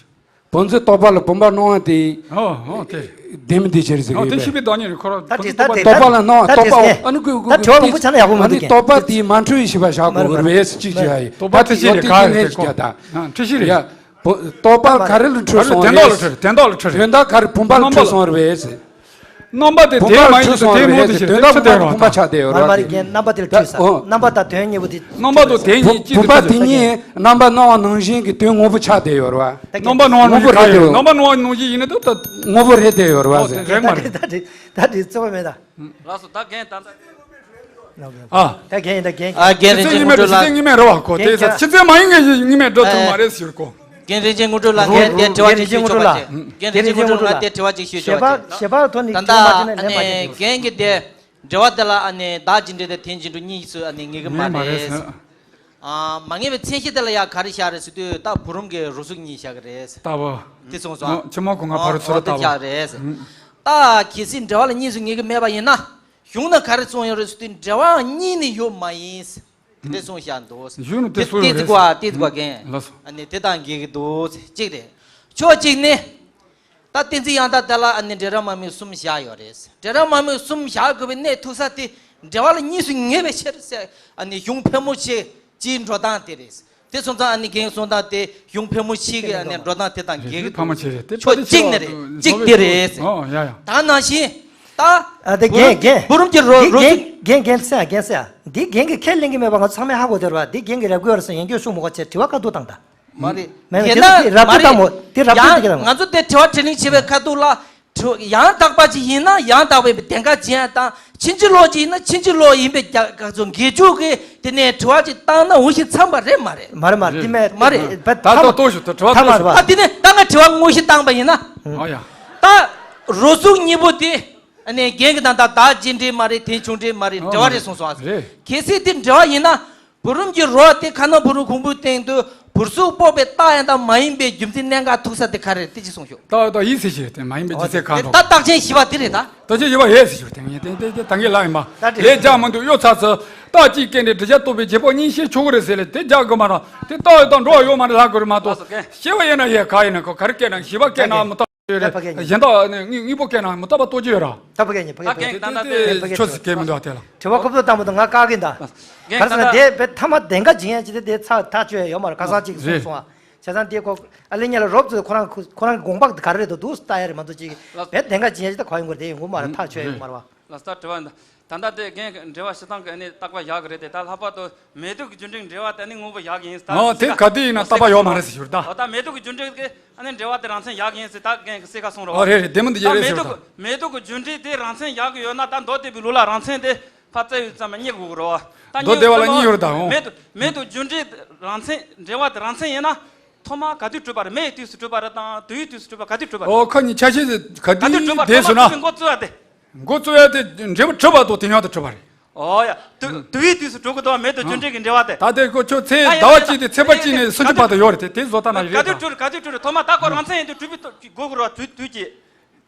བུམ་འཛིན་རྟོག་པ་ལ་བུམ་པ་སྣང་བ་དེ། ཨོ་ཨོ་དེ། བདེན་པ་དེ་ཅི་རེད་ཟེར་གི་ཨོ་ཡོད་དེ་པས། ཤེས་པའི་བདག་ཉིད་རེད་ཁོ་རང་། ད་བུམ་འཛིན་རྟོག་པ་ད་དེ་རྟོག་པ་ལ་སྣང་བ་ད་རྟོག་པའོ། དེ་ཨ་ནི་ཀུ་ཀུ་ད་ཀུ་དྲི་བ་མང་པོ་ཆགས་ན་ཡག་པོ་མི་འདུག་ཨ་ནི་རྟོག་པ་དེ་མ་འཁྲུལ་བའི་ཤེས་པ་བཞག་དགོས་རེད་ཟེར་ཅིག་བྱས་ཡ་ཡིན། རྟོག་པ་ད་དེ་ཡོད་དེ་ངས་ཅིག་བརྒྱབ་ད། འཁྲུལ་ཤེས་རེད། ཡ། བུ་རྟོག་པ་ག་རེ་ལ་འཁྲུལ་སོང་རེད། དོན་དག་ལ་འཁྲུལ། དོན་དག་ལ་འཁྲུལ། དོན་དག་ག་རེ་བུམ་པ་ལ་འཁྲུལ་སོང་རེད། རྣམ་པ་དེ་བུམ་པ་ལ་འཁྲུལ་སོང་རེད། དོན་དག་བུམ་པ་ལ་བུམ་པ་ཆགས་བསྡད་ཡོད་རེད། མ་རེད་རྒན། རྣམ་པ་དེ་ལ་འཁྲུལ་ས། ཨོ། རྣམ་པ་དང་དོན་གཉིས་པོ་དེ། རྣམ་པ་དང་དོན་གཉིས་གཅིག་ཏུ་བུམ་པ་དེ་གཉིས་རྣམ་པ་སྣང་བ་ནང་བཞིན་གྱི་དོན་དངོས་པོ་ཆགས་བསྡད་ཡོད་རེད་བ། རྣམ་པ་སྣང་བ་ནང་བཞིན་ག་ཡོད། རྣམ་པ་སྣང་བ་ནང་བཞིན་ཡིན་ན་ད་ད། དངོས་པོ་རེད་བསྡད་ཡོད་རེད་བ། ཨོ་དེ་རེད་མ་རེད། ད་དེ་ད་དེ་རྩོད་པ་མེད་ད། ལགས་སོ། ད་རྒན་ད་ད། ཨ། ད་རྒན་ཡིན་ད་རྒན། ཨ་རྒན་རིན་ཆེན་དངོས་གྲུབ་ལགས། ཕྱི་ཚེ་ངེས་མེད་ཕྱི་ཚེ་ངེས་མེད་རེད་བ་ཁོ། དེ་ཚ་ཕྱི་ཚེ་མ་ཡིན་ངེས་ངེས་མེད་འགྲོ་ཐུབ་མ་རེད་ཟེར་གོ། རྒན་རིན་ཆེན་དངོས་གྲུབ་ལགས། ངས་དེ་དྲི་བ་ཅིག་ཞུ་ཆོག་པ་ཅིག་རྒན་རིན་ཆེན་དངོས་གྲུབ་ལགས། དེ་དྲི་བ་ཅིག་ཞུ་ཆོག་པ་ཅིག་ཞེས་པ་ཞེས་པ་ཐོག་ནས་ད་ལྟ་ཨ་ནི་རྒན་གྱི་དེ་འགྲེལ་བ་དེ་ལ་ཨ་ནི་བདག་འཛིན་གྲྭ་དང་དེ་འཛིན་གྲྭ་གཉིས་སུ་ཨ་ནི་ངེས་གི་མ་རེད། ཨ། མ་ངེས་པའི་མཚན་གཞི་དེ་ལ་ཡང་ག་རེ་བཞག་རེད་ཟེར་དུས་ད་བུ་རམ་གྱི་རོ་གཟུགས་གཉིས་བཞག་གི་རེད། ལྟ་བུ། དེ་གསུངས་སོང་། ཆི་མོ་གོ་ང་ཕ་རུ་ཚུར་ལྟ་བུ། ད་གལ་སྲིད་འགྲེལ་བ་ལ་གཉིས་སུ་ངེས་གི་མེད་པ་ཡིན་ན། གཞུང་ན་ག་རེ་གསུངས་ཡོད་རེད་ཟེར་དུས་འགྲེལ་བ་གཉིས་ནི་ཡོད་མ་ཡིན། དེ་འདྲ་གསུངས་བཞག་འདུག་གཞུང་ནི་དེ་གསུངས་ཡོད་རེད། དེ་ཚིག་གོ་ཨ་དེ་ཚིག་གོ་རྒན། ལགས་སོ། ཨ་ནི་དེ་དང་འགལ་གྱི་འདུག་གཅིག་རེད། ཕྱོགས་གཅིག་ནི། ད་གཏན་ཚིགས་ཡང་དག་དེ་ལ་ཨ་ནི་འབྲས་རང་མ་དམིགས་གསུམ་བཞག་ཡོད་རེད། འབྲས་རང་མ་དམིགས་གསུམ་བཞག་དགོས་པའི་གནད་ཐུག་ས་དེ་འགྲེལ་བ་ལ་གཉིས་སུ་ངེས་པའི་ཕྱིར་ཟེར་ཨ་ནི་གཞུང་ཕལ་མོ་ཆེ་སྤྱིའི་འགྲོ་སྟངས་དེ་རེད། དེ་སོང་ཙང་ཨ་ནི་རྒན་གསུང་སྟངས་དེ་གཞུང་ཕལ་མོ་ཆེ་གི་ཨ་ནི་འགྲོ་སྟངས་དེ་དང་འགལ་གྱི་འདུག་ཕལ་མོ་ཆེ་རེད་དེ། ཕྱོགས་གཅིག་ནི་རེད། གཅིག་དེ་རེད། ཨོ་ཡ་ཡ། ད་ནང་བཞིན་ད། ཨ་དེ་རྒན་རྒན། བུ་རམ་གྱི་རོ་རོ་རྒན་རྒན་རྒན་ཟེར་ཡ་རྒན་ཟེར་ཡ། འདི་རྒན་གྱི་ཁས་ལེན་གྱི་མེད་པ་ང་ཚོ་ཚང་མས་ཧ་གོ་བསྡད་རེད་བ། འདི་རྒན་གྱི་རེ་སྐུལ་རེད་ཟེར་ཡན་སྐྱོན་ཤོང་མི་དགོས་ཆེད་དྲི་བ་བཀའ་བསྡུར་བཏང་ད། མ་རེད། མེད་མེད་དེ་ན་རབ་ཏུ་དང་མོ་དེ་རབ་ཏུ་དེ་ག་ལ། ང་ཚོ་དེ་དྲི་བ་དྲིས་ལན་བྱེད་པའི་ཁ་ཐུག་ལ། དྲི་ཡང་དག་པ་ཅིག་ཡིན་ན་ཡང་དག་པའི་གདེང་ཁ་ཅན་དང་ཕྱིན་ཅི་ལོག་ཅིག་ཡིན་ན་ཕྱིན་ཅི་ལོག་ཡིན་པའི་རྒྱ་ག་ཚོ་འགལ་འཇུག་གི་དེ་ནས་དྲི་བ་ཅིག་བཏང་ན་འོ་ཞིག་འཚམ་པ་རེད་མ་རེད། མ་རེད་མ་རེད། དེ་མེད་མ་རེད། ད་ད་ལྟོ་ཞུ་ད་དྲི་བ་ཐ་མ་ཐོ་ཞུ། རེད་བ། ད་དེ་ནས་ད་ང་དྲི་བ་དངོས་གཞི་བཏང་པ་ཡིན་ན། ཨོ་ཡ། ད་རོ་གཟུགས་གཉིས་པོ་དེ་ཨ་ནི་རྒན་གྱི་ད་ད་བདག་རྗེས་འབྲེལ་མ་རེད། དེ་བྱུང་འབྲེལ་མ་རེད། འབྲེལ་བ་རེད་གསུངས་སོང་ཨ། རེད། གལ་སྲིད་དེ་འབྲེལ་བ་ཡིན་ན། བུ་རམ་གྱི་རོ་དེ་ཁ་ནང་བུ་རམ་གོང་བུའི་སྟེང་དུ་བུར་གཟུགས་དཔོག་པའི་རྟགས་ཡང་དག་མ་ཡིན་པའི་རྒྱུ་མཚན་གནད་འགག་ཐུག་ས་དེ་ག་རེ་རེད། དེ་ཅི་གསུངས་ཤོག་རྟགས་ཡོད་དང་ཡིན་ཟེར་ཞིག་དེ་མ་ཡིན་པའི་རྒྱུ་མཚན་གང་དང་། ད་རྟགས་ཅན་བཞི་པ་དེ་རེད་ད། རྟགས་ཅན་བཞི་པ་ཡོད་ཟེར་ཞིག་དེ་ངས་དེ་དེ་དེ་ད་གིན་ལབ་ཡིན་པ། ད་དེ་ལས་རྒྱག་མི་འདུག་གཡོ་ཚར་ཚར། རྟགས་གཅིག་སྐྱེས་ནས་འགྲེལ་བྱ་རྟོགས་པའི་བྱེད་པོ་གཉིས་ཤེས་ཆོག་གི་རེད་ཟེར་ལས་དེ་རྒྱག་དགོས་མ་རེད། དེ་རྟགས་ཡོད་དང་འགྲོ་བ་ཡོད་མ་རེད་ལབ་དགོས་རེད་མ་གཏོགས། ལགས་སོ་རྒན། ཤེས་པ་ཡོད་ན་ཡོད་ག་ཡིན་ན་ག་རེ་སྐྱེས་ན་བཞི་པ་སྐྱེས་ན་མི་རྟག་པ་ཡོད་རེད། ད་ཕ་གི་གཞན་དག་ནི་དངོས་པོ་སྐྱེས་ན་མི་རྟག་པ་རྟོགས་ཀྱི་ཡོད་ར། ད་ཕ་གི་གཉིས་ཕ་གི་ད་གཉིས། གང་ལྟར་དེ་ཕ་གི་ཆོས་སུ་སྐྱེས་མི་འདུག་དེ་ལ། དྲི་བ་ཁོ་ཚོ་བཏང་མི་འདུག་ང་བཀག་གི་ད། གང་ལྟར་དེ་བས་ཐ་མ་བདེན་ཁ་འཇིག་ཡ་ཅི་དེ་དེ་ཚ་ཐག་ཆོད་ཡ་ཡོད་མ་རེད། ཁ་སང་ཅིག་གསུངས་སོང་ཨ། བྱས་ཙང་དེ་ཁོ་ཨ་ལེ་ཉེ་ལ་རོབ་ཙམ་ཁོ་རང་ཁོ་རང་དགོངས་པ་ག་རེ་རེད་འདུག་ལྟ་ཡ་རེད་མ་གཏོགས་ཅིག་བས་བདེན་ཁ་འཇིག་ཡ་ཅི་ད་ག་ཡོང་གི་རེད། དེ་ཡོང་གི་མ་རེད། ཐག་ཆོད་ཡ་ཡོད་མ་རེད་བ། ལགས་སོ། ད་དྲི་བ་འདི། ད་ལྟ་དེ་རྒན་གྱི་འགྲེལ་བ་བྱེད་སྟངས་ཀྱི་ཨ་ནི་བརྟག་པ་བཞག་གི་རེད་དེ། ད་ལྷག་པར་དུ་མེ་ཏོག་གི་རྒྱུ་འབྲས་འགྲེལ་བ་དེ་ནི་དངོས་པོ་བཞག་གི་ཡིན་ཟེར་ད། ཨོ་དེ་ག་དུས་ཡིན་ན་བརྟག་པ་ཡོད་མ་རེད་ཟེར་ཞུ་རེད་ད། ཨོ་ད་མེ་ཏོག་གི་རྒྱུ་འབྲས་ཀྱི་ཨ་ནི་འགྲེལ་བ་དེ་རང་མཚན་བཞག་གི་ཡིན་ཟེར་ད་རྒན་གྱིས་གསལ་ཁ་གསུངས་རོགས། ཨོ་རེད་རེད། དེ་མིན་དུ་ཡོད་རེད་ཟེར་ད། མེ་ཏོག་གི་རྒྱུ་འབྲས་དེ་རང་མཚན་བཞག་གི་ཡོད་ན་ད་མདོ་སྡེ་པའི་ལུགས་ལ་རང་མཚན་དེ་ཕར་བཙལ་ཡོད་ཙམ་རྙེད་དགོས་ཀྱི་རེད་བ། ད་མདོ་སྡེ་པ་ལ་གཉིས་ཡོད་རེད་ད། ཨོ་མེ་ཏོག་མེ་ཏོག་རྒྱུ་འབྲས་རང་མཚན་འགྲེལ་བ་དེ་རང་མཚན་ཡིན་ན། ཐོག་མ་ག་དུས་གྲུབ་པ་རེད། མེ་ཡི་དུས་སུ་གྲུབ་པ་རེད་དང་དུ་བའི་དུས་སུ་གྲུབ་པ་ག་དུས་གྲུབ་པ་རེད། ཨོ་ཁ་གཉིས་ཆ་ཤས་ག་ག་དུས་གྲུབ་དུས་པ་དེ་ཐོག་མ་སོང་ན། གྲུབ་པའི་འགོ་བཙུགས་ཡ་དེ། འགོ་བཙུགས་ཡ་དེ་འབྲས་བུ་གྲུབ་པ་དང་དེ་མཉམ་དུ་གྲུབ་པ་རེད། ཨོ་ཡ། དུ་དུ་བའི་དུས་སུ་གྲུབ་ཀྱི་འདུག་མེ་ཏོག་རྒྱུ་འབྲས་ཀྱི་འབྲེལ་བ་དེ། ད་དེ་ཁོ་ཁྱོད་ཚེས་ཟླ་བ་གཅིག་དེ་ཚེས་པ་གཅིག་ནས་སུམ་ཅུ་བར་དུ་ཡོད་རེད་དེ། དེ་བཟོ་ལྟ་ན་ཡོད་རེད་ད། ག་དུས་གྲུབ་རེད། ག་དུས་གྲུབ་རེད། ཐོག་མ་ད་ཁོ་རང་མཚན་ཡིན་དུས་གྲུབ་པའི་དུས་གོ་དགོས་རེད་བ། དུས་དུས་ཀྱི།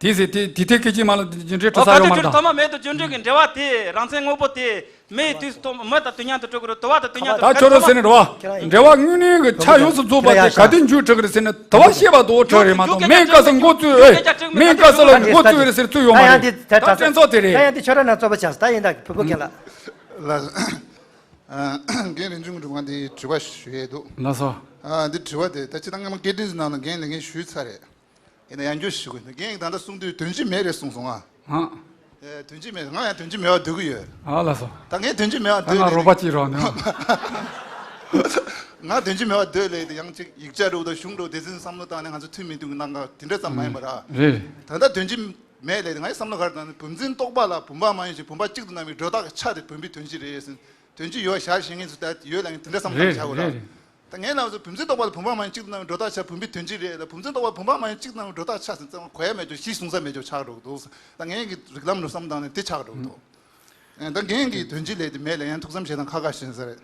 དེ་ཟེར་དེ་དེ་ཐད་ཀྱི་ཅིག་མ་ལ་འབྲས་གྲུབ་ས་ཡོད་མ་རེད་ད། ཐོག་མ་མེ་ཏོག་རྒྱུ་འབྲས་ཀྱི་འབྲེལ་བ་དེ་རང་མཚན་དངོས་པོ་དེ་མེ་ཡི་དུས་སུ་ཐོག་མ་མེ་དང་དུས་མཉམ་དུ་གྲུབ་ཀྱི་རེད། དུ་བ་དང་དུས་མཉམ་དུ། ད་ཁྱོད་རང་ཟེར་ནས་རེད་བ། འབྲེལ་བ་དངོས་གནས་ཀྱི་ཆ་ཡོངས་སུ་རྫོགས་པ་དེ་ག་དུས་འཇུག་གྲུབ་ཀྱི་རེད་ཟེར་ན་དུ་བ་ཤེས་པ་དོ་གྲུབ་རེད་མ་གཏོགས་མེ་ཡི་སྐབས་སུ་འགོ་བཙུགས་ཨེ། མེ་ཡི་སྐབས་སུ་ལ་འགོ་བཙུགས་རེད་ཟེར་ཚུལ་ཡོད་མ་རེད། ད་དྲན་ཚོགས་དེ་རེད། ད་ཡང་དེ་ཁྱོད་རང་ནང་རྩོད་པ་བྱས་ད་ཡིན་ད་ཕུ་བོ་རྒན་ལགས། ལ། རྒན་རིན་ཆེན་དངོས་གྲུབ་ང་འདི་དྲི་བ་ཞུ་ཡས་འདུག་ལགས་སོ། ཨ་འདི་དྲི་བ་དེ་ད་ཅི་ད་ང་མ་སྐད་འཕྲིན་ནང་ལ་རྒན་ལ་རྒན་ཞུས་ཚར་རེད། ཡིན་ན་ཡང་བསྐྱར་ཞུ་དགོས་འདུག་རྒན་གྱིས་ད་ལྟ་གསུང་དུས་དོན་སྤྱི་མེད་རེད་གསུངས་སོང་ཨ། ཨ། དོན་གཅིག་མེད། ང་ཡང་དོན་གཅིག་མེད་པ་སྡོད་ཀྱི་ཡོད། ཨ་ལགས་སོ། ད་ངས་དོན་གཅིག་མེད་པ་ད་ང་སྡོད་ལས་རོགས་པ་ཅིག་རོགས་ནས། ང་དོན་གཅིག་མེད་པ་སྡོད་ལས་དེ་ཡང་ཅིག་ཡིག་ཆ་རུ་དང་གཞུང་རུ་དེ་ཚོའི་བསམ་བློ་བཏང་ནས་ང་ཚོ་འཐུས་མི་འདུག་གི་གནང་ག་དེ་འདྲ་ཙམ་མ་ཡིན་པ་ར། རེད། ད་ལྟ་དོན་གཅིག་མེད་ལས་དེ་ངའི་བསམ་བློ་ག་རེ་བཏང་ནས་བུམ་འཛིན་རྟོག་པ་ལ་བུམ་པ་མ་ཡིན་ཞིང་བུམ་པ་གཅིག་ཏུ་སྣང་བའི་སྒྲོ་བཏགས་ཀྱི་ཆ་དེ་བུམ་པའི་དོན་གཅིག་རེད་ཟེར། དོན་གཅིག་ཡོད་བཞག་བཞིན་ངེས་སུ་ད་ཡོད་ལ་ངས་དེ་འདྲ་བསམ་བློ་བཏང་བྱ་དགོས་ར། རེད་རེད། ད་ངའི་ལམ་སུ་བུམ་འཛིན་རྟོག་པ་ལ་བུམ་པ་མ་ཡིན་གཅིག་ཏུ་སྣང་བའི་སྒྲོ་བཏགས་ཆ་བུམ་པའི་དོན་གཅིག་རེད་ལ། བུམ་འཛིན་རྟོག་པ་བུམ་པ་མ་ཡིན་གཅིག་ཏུ་སྣང་བའི་སྒྲོ་བཏགས་ཆ་ཟེར་ཙམ་གོ་ཡ་མེད་འགྲོ། གཞི་གསུང་ས་མེད་འགྲོ་ཆགས་འགྲོ་འདུག་ད་ངའི་གི་རིགས་ལམ་རུ་བསམ་བཏང་ནས་དེ་ཆགས་འགྲོ་འདུག་ད་ངས་གི་དོན་གཅིག་ལས་དེ་མེད་ལ་ཡང་ཐུགས་བསམ་བཞེས་དང་ཁ་ཁ་ཞེན་ས་རེད།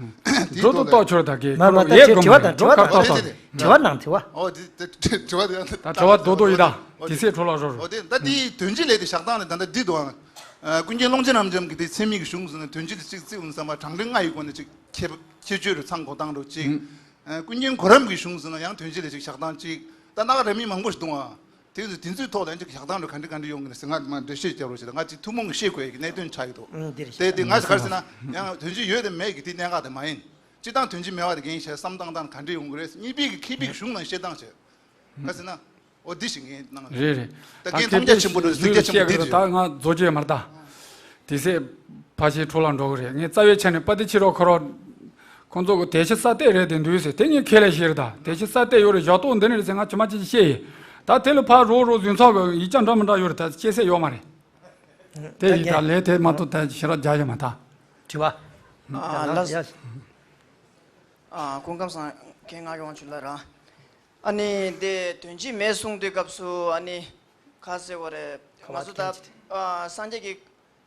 དེའི་འགྲོ་ཐོག་ལ་ཏོག་ཆོར་ད་གི་མ་མ་ད་ཡས་ཅེ་དྲི་བ་དང་དྲི་བ་ཁ་ཁ་ཏོག་ཏོག་དྲི་བ་ནང་དྲི་བ། ཨོ་དེ་དེ་དྲི་བ་དེ་ད་དྲི་བ་རྡོག་རྡོག་ཡིན་ད། དེ་སྲིད་འཕྲོ་བརླག་རོ་རོ། ཨོ་དེ་ད་དེའི་དོན་གཅིག་ལས་དེ་བཞག་སྟངས་ལས་ད་ད་འདི་འདུག་ཨང་། ཀུན་མཁྱེན་ཀློང་ཆེན་རབ་འབྱམས་ཀྱི་དེ་མཚན་ཉིད་ཀྱི་གཞུང་ཟེར་ན་དོན་གཅིག་དེ་གཅིག་བརྩི་འོང་བསམ་པ་གྲངས་འདྲེན་ལྔ་ཡི་སྒོ་ནས་གཅིག་ཁྱད་ཁྱད་ཆོས་རུ་ཚང་གོ་སྟངས་རུ་གཅིག་ཨ། ཀུན་མཁྱེན་གོ་རམས་ཀྱི་གཞུང་ཟེར་ན་ཡང་དོན་གཅིག་ལས་གཅིག་བཞག་སྟངས་གཅིག་ད་སྣ་ཁ་ར་མི་མང་པོ་ཞིག་འདུག་ཨ། དེ་ཚོ་དེ་ཚོའི་ཐོག་ལ་ཡང་གཅིག་བཞག་སྟངས་རུ་ག་འདྲ་ག་འདྲ་ཡོང་གི་རེད་ཟེར་ང་མ་འགྲེལ་བཤད་རྒྱབ་རོགས་བྱེད་དང་། ང་གཅིག་ཐུན་མོང་གི་ཤེས་དགོས་ཀྱི་གནད་དོན་ཆགས་ཀྱི་འདུག་ཨང་། འདི་རེད། དེ་དེ་ང་ཚོ་ག་རེ་ཟེར་ན་ཡང་དོན་གཅིག་ཡོད་དེ་མེད་ཀྱི་དེ་གནད་འགག་དེ་མ་ཡིན། སྤྱིར་བཏང་དོན་གཅིག་མེད་པ་དེ་གན་ཞེས་བསམ་སྟངས་དང་ག་འདྲ་ཡོང་གི་རེད། གཉིས་པའི་གི་མཁས་པའི་གི་གཞུང་ནང་བཤད་སྟངས་བྱས། ག་རེ་ཟེར་ན། འོ་འདི་ཞིག་ངས་གནང་རེད་རེད། ད་ད་ངས་མཐོང་རྒྱ་ཆེན་པོ་འགྲོ་གཟིགས་རྒྱ་ཆེན་པོ་འདི་རེད། ད་ང་རྫོགས་རྒྱུ་མ་རེད་ད། དེ་སྲིད་ཕ་ཤི་འཕྲོ་བརླག་འགྲོ་གི་རེད། ངས་རྩ་བའི་ཆ་ནས་པ་ཏི་ཕྱི་རོགས་ཁོ་རོགས། ཁོང་ཚོ་གི་དེ་ཕྱི་ས་གཏད་རེད་དེ་འདུག་ཟེར། དེ་ངས་ཁས་ལེན་ཞིག་རེད་ད། དེ་ཕྱི་ས་གཏད་ཡོད་རེད། ཞོག་ཏོག་འདི་ནས་རེད་ཟེར་ང་ཇི་མ་ཇི་ཞིག་བཤད་ཡིན། ད་དེ་ལ་ཕར་རོགས་རོགས་རྫུན་ཚོགས་གི་ཡིག་ཆ་འདྲ་མི་འདྲ་ཡོད་རེད། ད་སྐྱེ་སྲིད་ཡོད་མ་རེད། དེ་ཡིན་ད་ལས་དེ་མ་གཏོགས་ད་ཞེ་དྲག་རྒྱག་ཡོད་མ་ད། དྲི་བ། ཨ་ལགས། ཨ་སྐུ་ཁམས་བཟང་། མཁན་ང་གི་དབང་ཕྱུག་ལགས་ར། ཨ་ནི་འདི་དོན་གཅིག་མེད་གསུང་དུས་སྐབས་སུ་ཨ་ནི་ག་ཟེར་བ་རེད། ང་ཚོ་ད་ཨ་སངས་རྒྱས་ཀྱི་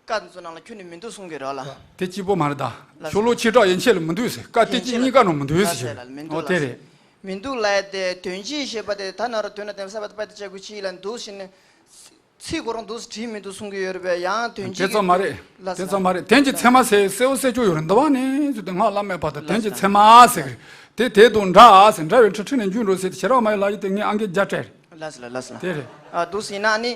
བཀའ་འདི་ཚོ་ནང་ལ་ཁྱོན་ནས་མི་འདུག་གསུང་གི་རེད་ལ། དེ་གཅིག་པོ་མ་རེད་ད། ལགས་སོ། ཤོ་ལོ་ཆེ་དྲགས་ཡན་ཆད་ལ་མི་འདུག་ཟེར། བཀའ་བསྟན་བཅོས་གཉིས་ཀ་ནང་མི་འདུག་ཟེར་ཞུ། ལགས་སོ། མི་འདུག་ཨོ་དེ་ལགས་སོ། རེད། མི་འདུག་ལབ་ཡ་དེ་དོན་གཅིག་ཞེས་པ་དེ་ད་ན་ར་དོན་ལ་དེ་ས་བ་དེ་པ་དེ་བཅད་དགོས་ཅི་ལ་འདུག་ཟེར་ནས། ཚིག་ཁོ་རང་འདུག་སེ་བྲིས་མི་འདུག་གསུང་གི་ཡོད་རེད་པས། ཡང་དོན་དེ་གཅིག་ཙམ་མ་རེད། ལགས་སོ། དེ་ཙམ་མ་རེད། དོན་གྱི་ཚད་མ་ཟེར་གསལ་བོ་གསལ་ཆོག་ཡོད་རེད། འདི་བ་ནས་ཚུལ་དེ་སྔགས་བླ་མེད་བར་དུ་དོན་གྱི་ཚད་མ་ཟེར་གི་རེད། དེ་དེ་དང་འདྲ་ཟེར། འདྲ་བའི་ཁྲི་ཁྲི་ནས་འཇུག་འགྲོ་ཟེར་ཏེ་ཞེ་དྲག་མ་ཡོད་ལ་ཡི་དེ་ངས་ཨང་ཀི་བརྒྱ་སྤྲད་རེད། ལགས་སོ་ལགས་སོ། དེ་རེད། ཨ་འདུག་སེ་ཡིན་ན་ནི།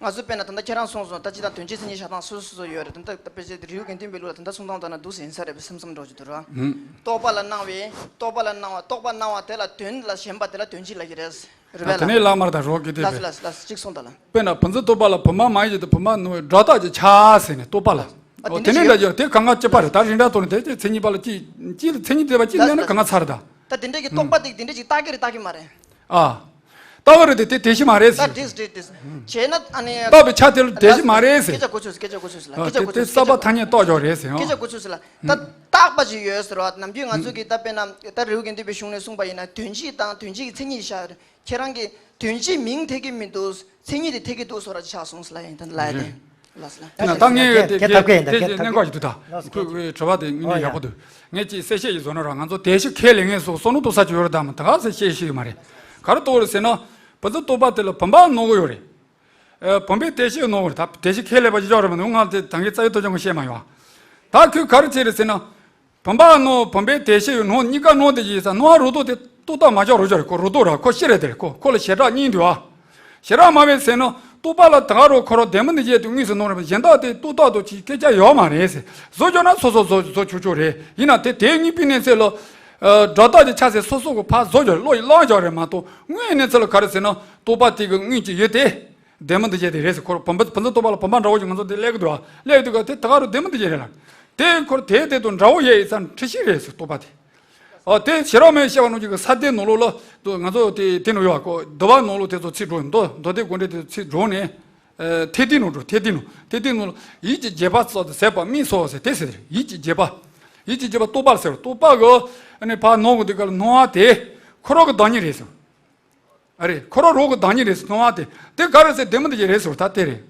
ང་ཚོ་དཔེར་ན་ད་ལྟ་ཁྱེད་རང་གསུངས་སོང་། ད་ཅི་ད་དོན་གཅིག་མཚན་ཉིད་བཞག་སྟངས་སོ་སོ་སོ་ཡོད་རེད། ད་ལྟ་དཔེ་ཆ་དེ་རི་བོ་དགེ་ལྡན་པའི་ལུགས་ལ་ད་ལྟ་གསུང་སྟངས་ད་ན་འདུག་སེ་ཡིན་ས་རེད་པས་བསམ་བསམ་འགྲོ་གི་འདུག་ར། ཧུམ། རྟོག་པ་ལ་སྣང་བའི་རྟོག་པ་ལ་སྣང་བ་རྟོག་པ་སྣང་བ་དེ་ལ་དོན་ལ་ཞེན་པ་དེ་ལ་དོན་གཅིག་ལབ་ཀྱི་རེད། རེད་པས་ལགས། དེ་ནས་བླ་མར་དང་རོགས་ཀྱི་དེ་ལགས་སོ་པས། ལགས་སོ་ལགས་སོ། གཅིག་གསུངས་དང་ལ། དཔེར་ན་བུམ་འཛིན་རྟོག་པ་ལ་བུམ་པ་མ་ཡིན་ཞིང་དུ་བུམ་པ་སྣང་བའི་སྒྲོ་བཏགས་ཀྱི་ཆ་ཟེར་ནས་རྟོག་པ་ལ། ཨ་ཨོ་དེ་དེ་ནས་འདྲ་ཡོད་དེ་གང་ག་གཅིག་པ་རེད། ད་རིགས་འདྲ་གཏོར་ནས་དེ་དེ་མཚན་ཉིད་པ་ལ་གཅིག་གཅིག་ལ་མཚན་ཉིད་དེ་པ་གཅིག་ལ་ནི་གང་ག་ཚར་ད། ད་དེ་འདྲ་གི་རྟོག་པ་དེ་དེ་འདྲ་ཅིག་བཏགས་ཀྱི་རེད་བཏགས་ཀྱི་མ་རེད། ཨ། ལྟ་བ་རེད་དེ་དེ་དེ་བཞིན་མ་རེད་ད་ཟེར། བྲིས་བྲིས་བྲིས། བྱས་ན་ཨ་ནི། ལྟ་བའི་ཆ་དེ་ལ་དེ་བཞིན་མ་རེད་ཟེར། སྐད་ཆ་གོ་ཆོད་སྐད་ཆ་གོ་ཆོད་ལ། ཨ་སྐད་ཆ་དེ་གོ་དེ་ཆོད་ས་པ་ཐ་སྙད་རྟོགས་འཇོག་རེད་ཟེར། སྐད་ཆ་གོ་ཆོད་ལ། ད་བཏགས་པ་ཅིག་ཡོད་ཟེར་བ། ནམ་རྒྱུན་ང་ཚོ་གི་ད་དཔེར་ན་ད་རི་བོ་དགེ་ལྡན་པའི་གཞུང་ནས་གསུངས་པ་ཡིན་ན་དོན་སྤྱི་དང་དོན་སྤྱི་གི་མཚན་ཉིད་བཞག་ཁྱེད་རང་གིས་དོན་སྤྱིའི་མིང་འཐད་ཀྱི་མི་འདུག་མཚན་ཉིད་དེ་འཐད་ཀྱི་འདུག་སོ་ར་ཅིག་ཆགས་སོང་ཟེར་ལ་ཡིན་ད་ལ་ཡ་དེ། ལགས་སོ་ལགས་སོ། ད་ངས་གལ་ཐབས་གལ་ཡིན་ད། དེ་གལ་ཐབས་གནད་འགག་ཅིག་འདུག་ད། ཁོས་དྲི་བ་དེ་དངོས་གནས་ཡག་པོ་འདུག་ངས་ཅིག་གསལ་བཤད་ཡིན་བཟོ་ན་ར། ང་ཚོ་དེ་ཤི་ཁས་ལེན་ངེས་སོ་སོ་ནུ་ཏོ་ས་ཅིག་ཡོད་རེད་ད་མ་ད་ག་ས་བཤད་ཤེས་ཀྱི་མ་རེད། ག་རེ་གཏོགས་རེད་ཟེར་ན། བུ་ཚོ་རྟོག་པ་དེ་ལ་བུམ་པ་སྣང་གི་ཡོད་རེད། ཨ་བུམ་པའི་དེ་ཤི་སྣང་གི་རེད། ད་དེ་ཤི་ཁས་ལེན་པ་ཅིག་ཡོད་རེད་མ་གཏོགས་ང་དེ་ད་ངས་རྩ་བའི་ཐོ་ཅང་གི་བཤད་མ་ཡོང་། ད་ཁོས་ག་རེ་བྱས་རེད་ཟེར་ན། བུམ་པ་སྣང་བུམ་པའི་དེ་ཤི་ཡི་སྣང་གཉིས་ཀ་སྣང་དེ་ཡིན་ས་སྣང་བ་རོ་ཏོ་དེ་རྟོག་བཏགས་མ་ཆགས་རོ་ཅོ་རེད། ཁོ་རོ་ཏོ་ར་ཁོ་ཤི་རེད་དེ་རེད། ཁོ་ཁོ་ལ་ཞེ་དྲག་གཉིས་འདུག་ཨ། ཞེ་དྲག་མ་བས་ཟེར་ན་རྟོག་པ་ལ་ད་ག་རོ་ཁོ་རོ་བདེན་མིན་འདུ་བྱེད་དེ་དངོས་སུ་སྣང་རེད་པ་གཞན་དག་དེ་རྟོག་བཏགས་དོ་ཅིག་སྐད་ཆ་ཡོད་མ་རེད་ཟེར། བཟོ་ཆོག་ན་སོ་སོ་བཟོ་བཟོ་ཆོག་ཆོག་རེད། ཡིན་ན་དེ་དེ་གཉིས་པའི་གནས་ཚད་ལ། སྒྲོ་བཏགས་ཀྱི་ཆ་ཟེར་སོ་སོ་གི་ཕར་བཟོ་ཆོག་རེད། བློ་ཡིས་བླངས་ཆོག་རེད་མ་གཏོགས་དངོས་གནས་ཚད་ལ་ག་རེ་ཟེར་ན་རྟོག་པ་དེ་གི་དངོས་ཀྱི་ཡོད་དེ། བདེན་མིན་འདུ་བྱེད་དེ་རེད་ཟེར། ཁོ་རང་བུམ་པ་བུམ་པ་རྟོག་པ་ལ་བུམ་པ་འདྲ་བོ་ཞིག་ང་ཚོ་འདི་སླེབས་ཀྱི་འདུག་ཨ། སླེབས་ཀྱི་འདུག་ག་དེ་ད་ག་རུ་བདེན་མིན་འདུ་བྱེད་རེད་ལ། དེ་ཁོ་རང་དེ་དེ་དང་འདྲ་བོ་ཡོད་ཡིན་ཙང་འཁྲུལ་ཤེས་རེད་ཟེར་རྟོག་པ་དེ། ཨ་དེ་ཞེ་དྲག་མེད་བཤད་པ་ནང་བཞིན་གི་ས་སྡེ་ནང་ལོགས་ལ་ང་ཚོ་དེ་དེ་ནང་ཡོད་ཨ། ཁོ་འདུལ་བ་ནང་ལོགས་དེ་ཚོ་ཚིག་འགྲོ་མདོ་མདོ་སྡེ་དགོངས་འགྲེལ་དེ་ཚོ་ཚིག་འགྲོ་ནས། ཨ་ཐེག་ལྡན་ནང་འགྲོ། ཐེག་ལྡན་ནང་ཐེག་ལྡན་ནང་ལ་ཡིད་ཀྱི་བརྗེད་པ་སོགས་དང་ཟད་པ་དམིགས་སོ་ཟེར་དེ་ཟེར། ཡིད་ཀྱི་བརྗེད་པ། ཡིད་ཀྱི་བརྗེད་པ་རྟོག་པ་ཟེར། རྟོག་པ་གི་ཨ་ནི་ཕར་སྣང་གི་དུས་སྐབས་ལ་སྣང་བ་དེ་ཁོ་རང་གི་བདག་ཉིད་རེད་ཟེར། ཨ་རེད། ཁོ་རང་རང་གི་བདག་ཉིད་རེད་ཟེར། སྣང་བ་དེ་དེ་ག་རེ་ཟེར་བདེན་མིན་འདུ་བྱེད་རེད་ཟེར། ད་དེ་རེད།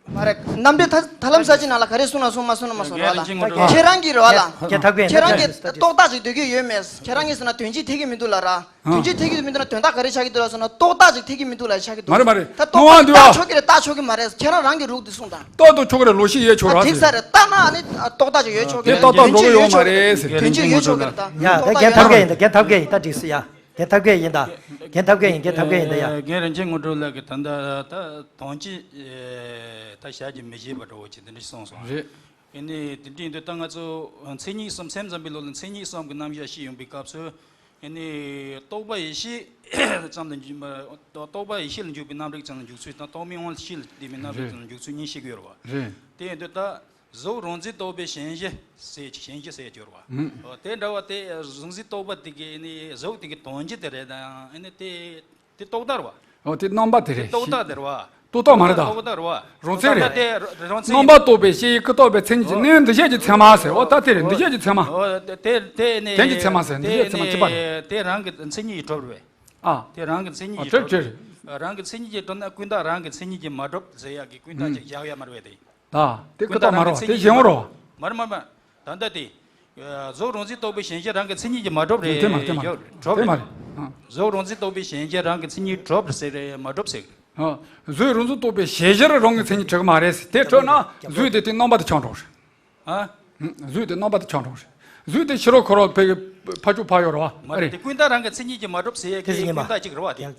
མ་རེད། རྣམ་འགྲེལ་ཐ་ཐར་ལམ་ས་ཅི་ནང་ལ་ག་རེ་གསུངས་ན་གསུངས་མ་གསུངས་ན་མ་གསུངས་རོགས་ལ། ཁྱེད་རང་གིས་རོགས་ལ། ཁྱེད་རང་གིས་རྟོག་བཏགས་ཅིག་འདོད་ཀྱི་ཡོད་མེད། ཁྱེད་རང་གིས་ཟེར་ན་དོན་གཅིག་འཐད་ཀྱི་མི་འདུག་ལ་ར། དོན་གཅིག་འཐད་ཀྱི་མི་འདུག་ན་དོན་དག་ག་རེ་ཆགས་ཀྱི་འདུག་ལ་ཟེར་ན་རྟོག་བཏགས་ཅིག་འཐད་ཀྱི་མི་འདུག་ལ་ཆགས་ཀྱི་འདུག་མ་རེད་མ་རེད། ད་རྟོག་བཏགས་ཆོག་གི་རེད་བཏགས་ཆོག་གི་མ་རེད། ཁྱེད་རང་རང་གི་རུག་འདི་གསུངས་དང་། རྟོག་ཏུ་ཆོག་གི་རེད། ལོག་ཤེས་ཡོད་ཆོག་ར་ཟེར། འགྲིག་ས་རེད། ལྟ་ན་ཨ་ནི་རྟོག་བཏགས་ཅིག་ཡོད་ཆོག་གི་རེད། དོན་གཅིག་ཡོད་ཆོག་གི་རེད། དོན་གཅིག་ཡོད་ཆོག་གི་རེད་ད། ཡ་ད་རྒན་ཐབས་མཁས་ཡིན་ད། རྒན་ཐབས་མཁས་ཡིན་ད་འགྲིག་སོ་ཡ། རྒན་ཐབས་མཁས་ཡིན་ད། རྒན་ཐབས་མཁས་ཡིན། རྒན་ཐབས་མཁས་ཡིན་ད་ཡ། རྒན་རིན་ཆེན་དངོས་གྲུབ་ལགས་ཀྱིས་ད་ལྟ་ད་དོན་གཅིག་ད་བྱ་རྒྱུ་མི་བྱེད་པ་འདྲ་བོ་ཅིག་འདི་འདྲ་གསུངས་སོང་། རེད། ཨ་ནི་དེ་འདྲ་ཡིན་དུས་ད་ང་ཚོ་མཚན་ཉིད་གསུམ་སེམས་ཙམ་པའི་ལུགས་ལ་མཚན་ཉིད་གསུམ་གྱི་རྣམ་གཞག་བཤད་ཡོང་པའི་སྐབས་སུ། ཨ་ནི་རྟོག་པ་ཡེ་ཤེས་ཙམ་དུ་འཇུག་པ། རྟོག་པ་ཡེ་ཤེས་ལ་འཇུག་པའི་རྣམ་རིག་ཙམ་ལ་འཇུག་ཚུལ་དང་རྟོག་མེད་དབང་ཤེས་ལ་ལྡན་པའི་རྣམ་རིག་ཙམ་ལ་འཇུག་ཚུལ་གཉིས་བཤད་ཀྱི་ཡོད་རེད་བ། རེད། དེ་ཡིན་དུས་ད་གཟུགས་རང་འཛིན་རྟོག་པའི་ཞེན་གཞི་ཟེར་ཞེན་གཞི་ཟེར་གྱུར་བ། ཨོ་དེ་འདྲ་བ་དེ་གཟུགས་འཛིན་རྟོག་པ་དེ་གི་ནི་གཟུགས་དེ་གི་དོན་སྤྱི་དེ་རེད་དང་ཨ་ནི་དེ་དེ་རྟོག་བཏང་རེད་བ། ཨོ་དེ་རྣམ་པ་དེ་རེད། རྟོག་བཏང་དེ་རེད་བ། རྟོག་བཏང་མ་རེད་ད། རྟོག་བཏང་རེད་བ། རང་མཚན་རེད། ད་དེ་རང་མཚན་རྣམ་པ་རྟོག་པའི་ཞེན་གཞི་ཀུན་རྟོག་པའི་མཚན་ཉིད་ཀྱི་ཨོ་གནས་འདུ་བྱེད་ཀྱི་མཚན་མ་ཟེར། ཨོ་ད་དེ་རེད། འདུ་བྱེད་ཀྱི་མཚན་མ། ཨོ་དེ་དེ་ནི་དོན་གྱི་མཚན་མ་ཟེར། འདུ་བྱེད་ཀྱི་མཚན་མ་གཅིག་པ་རེད། དེ་རང་གི་མཚན་ཉིད་ཀྱིས་གྲུབ་རེད་བས། ཨ། དེ་རང་གི་མཚན་ཉིད་ཨ་ཀྱིས་གྲུབ། རེད་རེད། རང་གི་མཚན་ཉིད་ཀྱིས་གྲུབ་ན་ཀུན་བཏགས་རང་གི་མཚན་ཉིད་ཀྱིས་མ་གྲུབ་ཟེར་ཡག་གི་ཀུན་བཏགས་ཅིག་བཞག་ཡ་མ་རེད་བས་དེ། ད་དེ་ཀུན་བཏགས་མ་རེད་བ། དེ་གཞན་དབང་རེད་བ། མ་རེད་མ་རེད་མ་རེད། ད་ལྟ་དེ། གཟུགས་རང་འཛིན་རྟོག་པའི་ཞེན་གཞི་རང་གི་མཚན་ཉིད་ཀྱིས་མ་གྲུབ་རེད། དེ་མ་རེད་དེ་མ་རེད། གྲུབ་དེ་མ་རེད། རེད། ཨ། གཟུགས་རང་འཛིན་རྟོག་པའི་ཞེན་གཞི་རང་གི་མཚན་ཉིད་གྲུབ་ཟེར་རེད་མ་གྲུབ་ཟེར། ཨ། གཟུགས་རང་འཛིན་རྟོག་པའི་ཞེན་གཞིར་རང་གི་མཚན་ཉིད་གྲུབ་ཀྱི་མ་རེད་ཟེར། དེ་གྲུབ་ན་གཟུགས་དེ་དེ་རྣམ་པ་དེ་ཆགས་འགྲོ་རེད། ཨ། གཟུགས་དེ་རྣམ་པ་དེ་ཆགས་འགྲོ་རེད། གཟུགས་དེ་ཕྱི་རོལ་འཁོར་བ་ཕ་ཕ་ཕྱོགས་ཕ་ཡོད་རེད་བ། མ་རེད། དེ་ཀུན་བཏགས་རང་གི་མཚན་ཉིད་ཀྱིས་མ་གྲུབ་ཟེར་ཡས་དེ་ཀུན་བཏགས་གཅིག་རེད་བ་དེ། ཨ།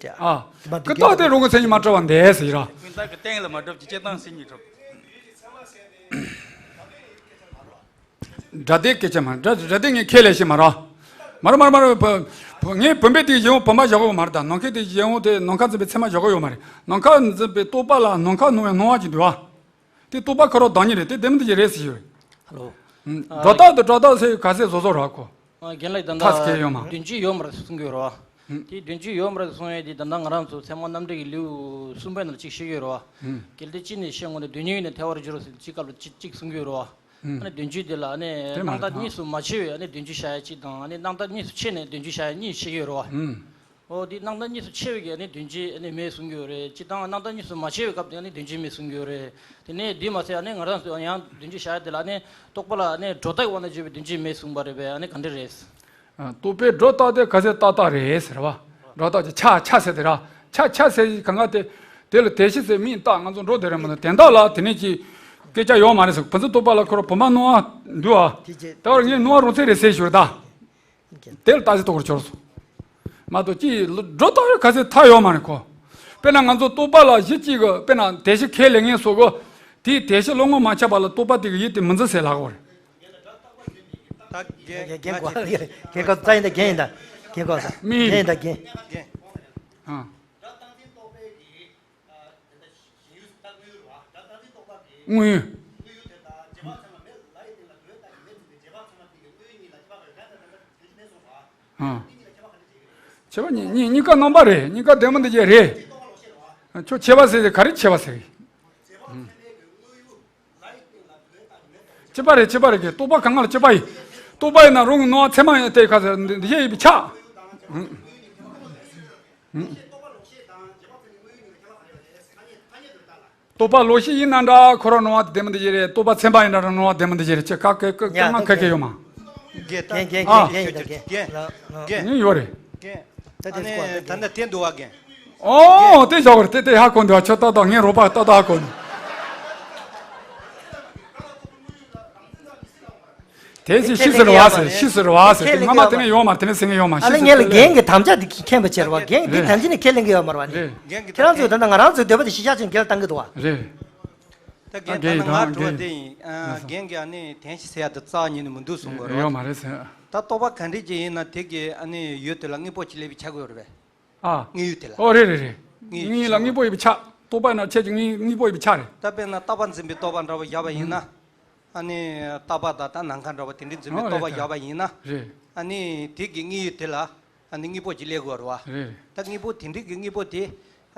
ཀུན་བཏགས་དེ་རང་གི་མཚན་ཉིད་མ་གྲུབ་པ་འདས་ཟེར་ར། ཀུན་བཏགས་ཀྱི་སྟེང་ལ་མ་གྲུབ་ཀྱི་སྤྱིར་བཏང་མཚན་ཉིད་གྲུབ། སྒྲ་དེ་སྐད་ཆ་མ་རེད། སྒྲ་དེ་ངས་ཁས་ལེན་ཤེས་མ་རེད། མ་རེད་མ་རེད་མ་རེད། ངས་བུམ་པའི་དེ་གཞན་དབང་བུམ་པ་བཞག་གི་མ་རེད་ད། ནམ་མཁའི་དེ་གཞན་དབང་དེ་ནམ་མཁའ་འཛིན་པའི་ཚད་མ་བཞག་གི་ཡོད་མ་རེད། ནམ་མཁའ་འཛིན་པའི་རྟོག་པ་ལ་ནམ་མཁའ་སྣང་བའི་སྣང་བ་ཅིག་འདུག་བ། དེ་རྟོག་པ་ཁོ་རང་བདག་ཉིད་རེད། དེ་བདེན་པ་འདི་ཅི་རེད་ཟེར་ཞུ། ཧ་ལོ། སྒྲོ་བཏགས་དང་སྒྲོ་བཏགས་ཟེར་ག་ཚད་བཟོ་བཟོ་ར་ཁོ། རྒན་ལགས་ད་ཐག་སྐྱེ་ཡོད་མ། ལྟ་དོན་སྤྱི་ཡོད་མ་རེད་གསུང་གི་ཡོད་རེད་བ། དེ་དོན་སྤྱི་ཡོད་མ་རེད་གསུང་ཡས་དེ་ད་ལྟ་ང་རང་ཚོ་ཚད་མ་རྣམ་འགྲེལ་གྱི་ལེའུ་གསུམ་པའི་ནང་ལ་གཅིག་བཤད་ཀྱི་ཡོད་རེད་བ། འགལ་འདུ་སྤྱི་ནས་བཤད་ངོ་ནས་དོན་སྙིང་ཡོད་ནས་ཐལ་བར་འགྱུར་རོ་ཟེར་གཅིག་སྐབས་ལ་གཅིག་གཅིག་གསུང་གི་ཡོད་རེད་བ། ཨ་ནི་དོན་སྤྱི་དེ་ལ་ཨ་ནི་དེ་མ་རེད་ད། སྣང་བཏགས་གཉིས་སུ་མ་ཕྱེ་བའི་ཨ་ནི་དོན་སྤྱི་བཤད་ཡས་གཅིག་དང་ཨ་ནི་སྣང་བཏགས་གཉིས་སུ་ཕྱེ་ནས་དོན་སྤྱི་བཤད་ཡས་གཉིས་བཤད་ཀྱི་ཡོད་རེད་བ། ཨོ་དེ་སྣང་བཏགས་གཉིས་སུ་ཕྱེ་བའི་གི་ཨ་ནི་དོན་སྤྱི་ཨ་ནི་མེད་གསུང་གི་ཡོད་རེད། སྤྱིར་བཏང་སྣང་བཏགས་གཉིས་སུ་མ་ཕྱེ་བའི་སྐབས་དེ་ཨ་ནི་དོན་སྤྱི་མེད་གསུང་གི་ཡོད་རེད། དེ་ནས་འདི་མ་ཟད་ཨ་ནི་ང་རང་ཚོ་ཡང་དོན་སྤྱི་བཤད་ཡ་དེ་ལ་ཨ་ནི་རྟོག་པ་ལ་ཨ་ནི་སྒྲོ་བཏགས་དབང་དུ་གྱུར་པའི་དོན་སྤྱི་མེད་གསུངས་པ་རེད་པས། ཨ་ནི་ག་འདྲ་རེད། རྟོག་པས་སྒྲོ་བཏགས་ཏེ་ག་ཚད་ཏག་ཏག་རེད་ཟེར་བ། སྒྲོ་བཏགས་ཀྱི་ཆ་ཆ་ཟེར་དེ་ར། ཆ་ཆ་ཟེར་གང་ག་དེ། དེ་ལ་དེ་ཤི་ཟེར་མིང་བཏགས་ང་ཚོ་འགྲོ་དེ་རེད་མ་གཏོགས་དོན་དག་ལ་དེ་ནས་ཀྱི་སྐད་ཆ་ཡོད་མ་རེད་ཟེར། བུ་ཚོ་རྟོག་པ་ལ་ཁོ་ར་བུ་མ་སྣང་བ་འདུག་ཨ། དེ་ད་བར་ངས་སྣང་བ་རང་མཚན་རེད་ཟེར་ཞུ་རེད་ད། དེ་ལ་ལྟ་ཞིབ་གཏོང་བར་གྱུར་སོང་། མ་གཏོགས་ཀྱིས་སྒྲོ་བཏགས་ཡོད་ག་ཚོད་ཐག་ཡོད་མ་རེད་ཁོ། དཔེར་ན་ང་ཚོ་རྟོག་པ་ལ་གཞི་གཅིག་གི་དཔེར་ན་དེ་ཤི་ཁས་ལེན་མཁན་སོགས་གོ། དེའི་དེ་ཤི་བློ་ངོར་མ་ཆགས་པ་ལ་རྟོག་པ་དེ་གི་ཡིད་དེ་མི་འཛིན་ཟེར་ལབ་གོ་རེད། ད་རྒན་རྒན་རྒན་གོ་རྒན་གོ་རྩ་ཡིན་ད་རྒན་ཡིན་ད་རྒན་གོ་ས་མི་རྒན་ཡིན་ད་རྒན། རྒན། ཨ། དངོས་ཡོད། ཨ། ཁྱད་པར་གཉིས་གཉིས་གཉིས་ཀ་རྣམ་པ་རེད། གཉིས་ཀ་བདེན་པ་འདི་ཅི་རེད། ཁྱོད་ཁྱད་པར་ཟེར་ཏེ་ག་རེ་ཁྱད་པར་ཟེར། གཅིག་པ་རེད་གཅིག་པ་རེད་གི། རྟོག་པ་གང་ག་ལ་གཅིག་པ་ཡིན། རྟོག་པ་ཡིན་ན་རང་གི་སྣང་བ་ཚད་མ་ཡིན་ཏེ་ག་ཟེར་འདི་འདི་ཤེས་ཡིན་པས་ཁྱབ། རྟོག་པ་ལོག་ཤེས་ཡིན་ན་འདྲ་ཁོ་རང་སྣང་བ་དེ་བདེན་པ་འདི་ཞིག་རེད། རྟོག་པ་ཚད་མ་ཡིན་ན་རང་སྣང་བ་བདེན་པ་འདི་ཞིག་རེད། ཅེས་ཁ་ཁ་ཁ་ཁ་ཁ་ཁ་ཡོད་མ། རྒན་རྒན་རྒན་ཨ། རྒན་ཡིན་ད་རྒན། རྒན། ཨ་ནི་ཡོད་རེད། རྒན། ད་དེ་ཨ་ནི་ད་ལྟ་དེ་འདུག་བ་རྒན། ཨོ་དེ་བཞག་པར་དེ་དེ་ཧ་གོ་འདུག་ཁྱོད་ཏག་ཏག་ངའི་རོགས་པ་ཏག་ཏག་ཧ་གོ་འདུག་དེ་ཞིག་ཤི་ཟེར་བ་ཟེར་ཤི་ཟེར་བ་ཟེར་དེ་སྔ་མ་དེ་ནས་ཡོད་མ་རེད། དེ་ནས་ཟེར་ངེས་ཡོད་མ་ཨ་ལས་ཤི་ངས་ལ་ཟེར་རྒན་གྱི་དམ་བཅའ་འདི་མཁྱེན་པ་བྱེད་རེད་བ། རྒན་གྱི་འདི་རེད། དམ་བཅའ་ནི་ཁས་ལེན་གྱི་ཡོད་མ་རེད་བ་ནི། རེད། རྒན་གྱི་ཁྱེད་རང་ཚོས་ད་ལྟ་ང་རང་ཚོའི་འདོད་པ་དེ་གཞི་བཞག་ཅིང་རྒན་ལ་བཏང་གི་འདུག་བ། རེད། ད་རྒན་ད་རྒན་ལྟར་ང་འགྲོ་བ་དེ་ཡིན། རྒན་གྱི་ཨ་ནི་དེ་ཤི་ཟེར་ཡ་དེ་རྩ་བ་ཉིད་ནས་མི་འདུག་གསུང་གི་རེད་བ། ཡོད་མ་རེད་ཟེར། ད་རྟོག་པ་ག་འདྲས་ཅིག་ཡིན་ན་དེ་གི་ཨ་ནི་ཡུལ་དེ་ལ་དངོས་པོ་ཅིག་སླེབས་པའི་ཆགས་ཀྱི་ཡོད་རེད་པས། ཨ། དངོས་ཡུལ་དེ་ལ། ཨོ་རེད་རེད་རེད། དངོས་ཡུལ་དངོས་ཡུལ་ལ་དངོས་པོ་ཡིན་པའི་ཆ། རྟོག་པ་ན་ཁྱེད་ཀྱི་དངོས་དངོས་པོ་ཡིན་པའི་ཆ་རེད། ད་དཔེར་ན་རྟག་པ་འཛིན་པའི་རྟོག་པ་འདྲ་བོ་བཞག་པ་ཡིན་ན། ཨ་ནི་རྟག་པ་དང་ད་ནམ་མཁའ་འདྲ་བོ་དེ་འདྲའི་འཛིན་པའི་ཨོ་རྟོག་པ་རེད་བཞག་པ་ཡིན་ན། རེད། ཨ་ནི་དེ་གི་དངོས་ཡུལ་དེ་ལ་ཨ་ནི་དངོས་པོ་ཅིག་སླེབས་དགོས་རེད་བ། རེད་རེད། ད་དངོས་པོ་དེ་འདྲའི་གི་དངོས་པོ་དེ་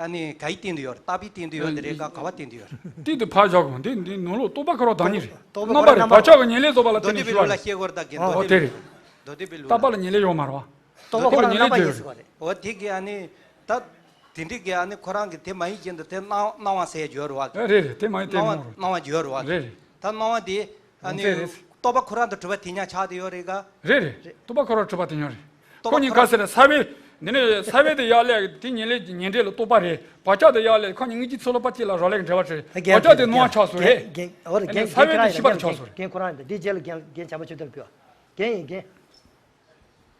ཨ་ནི་ག་ཡི་སྟེང་དུ་ཡོད་རེད། རྟག་པའི་སྟེང་དུ་ཡོད་དེ་རེད་ག་ག་བ་སྟེང་དུ་ཡོད་རེད། དེ་དུ་ཕར་བཞག་གོ། འདི་འདི་ནང་ལོགས་རྟོག་པ་ཁོ་རང་བདག་ཉིད་རེད། རྟོག་པ་རྣམ་པ་རེད། རྣམ་པ་བག་ཆགས་ཀྱི་ཉེར་ལེན་རྫོགས་པ་ལ་མདོ་བརྟེན་ནས་སྡེ་པའི་ཞུ་བ་ལུགས་ལ་རེད། སྐྱེ་སྒོར་བདག་གི་ཨོ་མདོ་དེ་སྡེ་པའི་རེད། ལུགས། མདོ་སྡེ་པའི་ལུགས་ལ། རྟག་པ་ལ་ཉེར་ལེན་ཡོད་མ་རེད་བ། རྟོག་པ་ཁོ་རང་རྣམ་པ་ཡིན་ཟེར་བ་རེད། འོ་དེ་གི་ཨ་ནི་ད་དེ་འདྲའི་གི་ཨ་ནི་ཁོ་རང་གི་དེ་མ་ཡིན་རྐྱེན་དུ་དེ་སྣང་སྣང་བ་ཟེར་ཡ་ཡོད་རེད་བ། རེད་རེད། དེ་མ་ཡིན་དེ་སྣང་བ་མོ་རེད། སྣང་བ་ཡོད་རེད་བ། རེད་རེད། ད་སྣང་བ་དེ་ཨ་ནི་རང་མཚན་རེད། རྟོག་པ་ཁོ་རང་དང་གྲུབ་པ་དེ་ཉག་ཆགས་དེ་ཡོད་རེད་ག། རེད་རེད། རེད། རྟོག་པ་ཁོ་རང་གྲུབ་པ་དེ་ཉག་རེད། རྟོག་པ་ཁོ་གཉིས་ཁོ་རང་ག་ཟེར་ན་ས་བོན། འདི་ནི་ས་བོན་དེ་ཡར་སླེབས་དེ་ཉེར་ལེན་ཉེར་འབྲེལ་ལ་རྟོག་པ་རེད། བག་ཆགས་དེ་ཡར་སླེབས་ཁོ་གཉིས་དངོས་གཞིའི་ཚུལ་ལ་དཔག་བྱེད་ལ་རོ་ལངས་ཀྱི་འབྲེལ་བ་རེད། རྒན་བག་ཆགས་དེ་རྒན་སྣང་བ་ཆགས་སོང་རེད། རྒན་རྒན་འོ་རེད། རྒན་ས་བོན་དེ་ཤེས་པར་ཆགས་སོང་རེད། རྒན་ཁོ་རང་ཡིན་ད། འདི་རྗེས་ལ་རྒན་རྒན་བྱམས་པ་ཆོས་དར་ཕུལ་བ། རྒན་ཡིན་རྒན།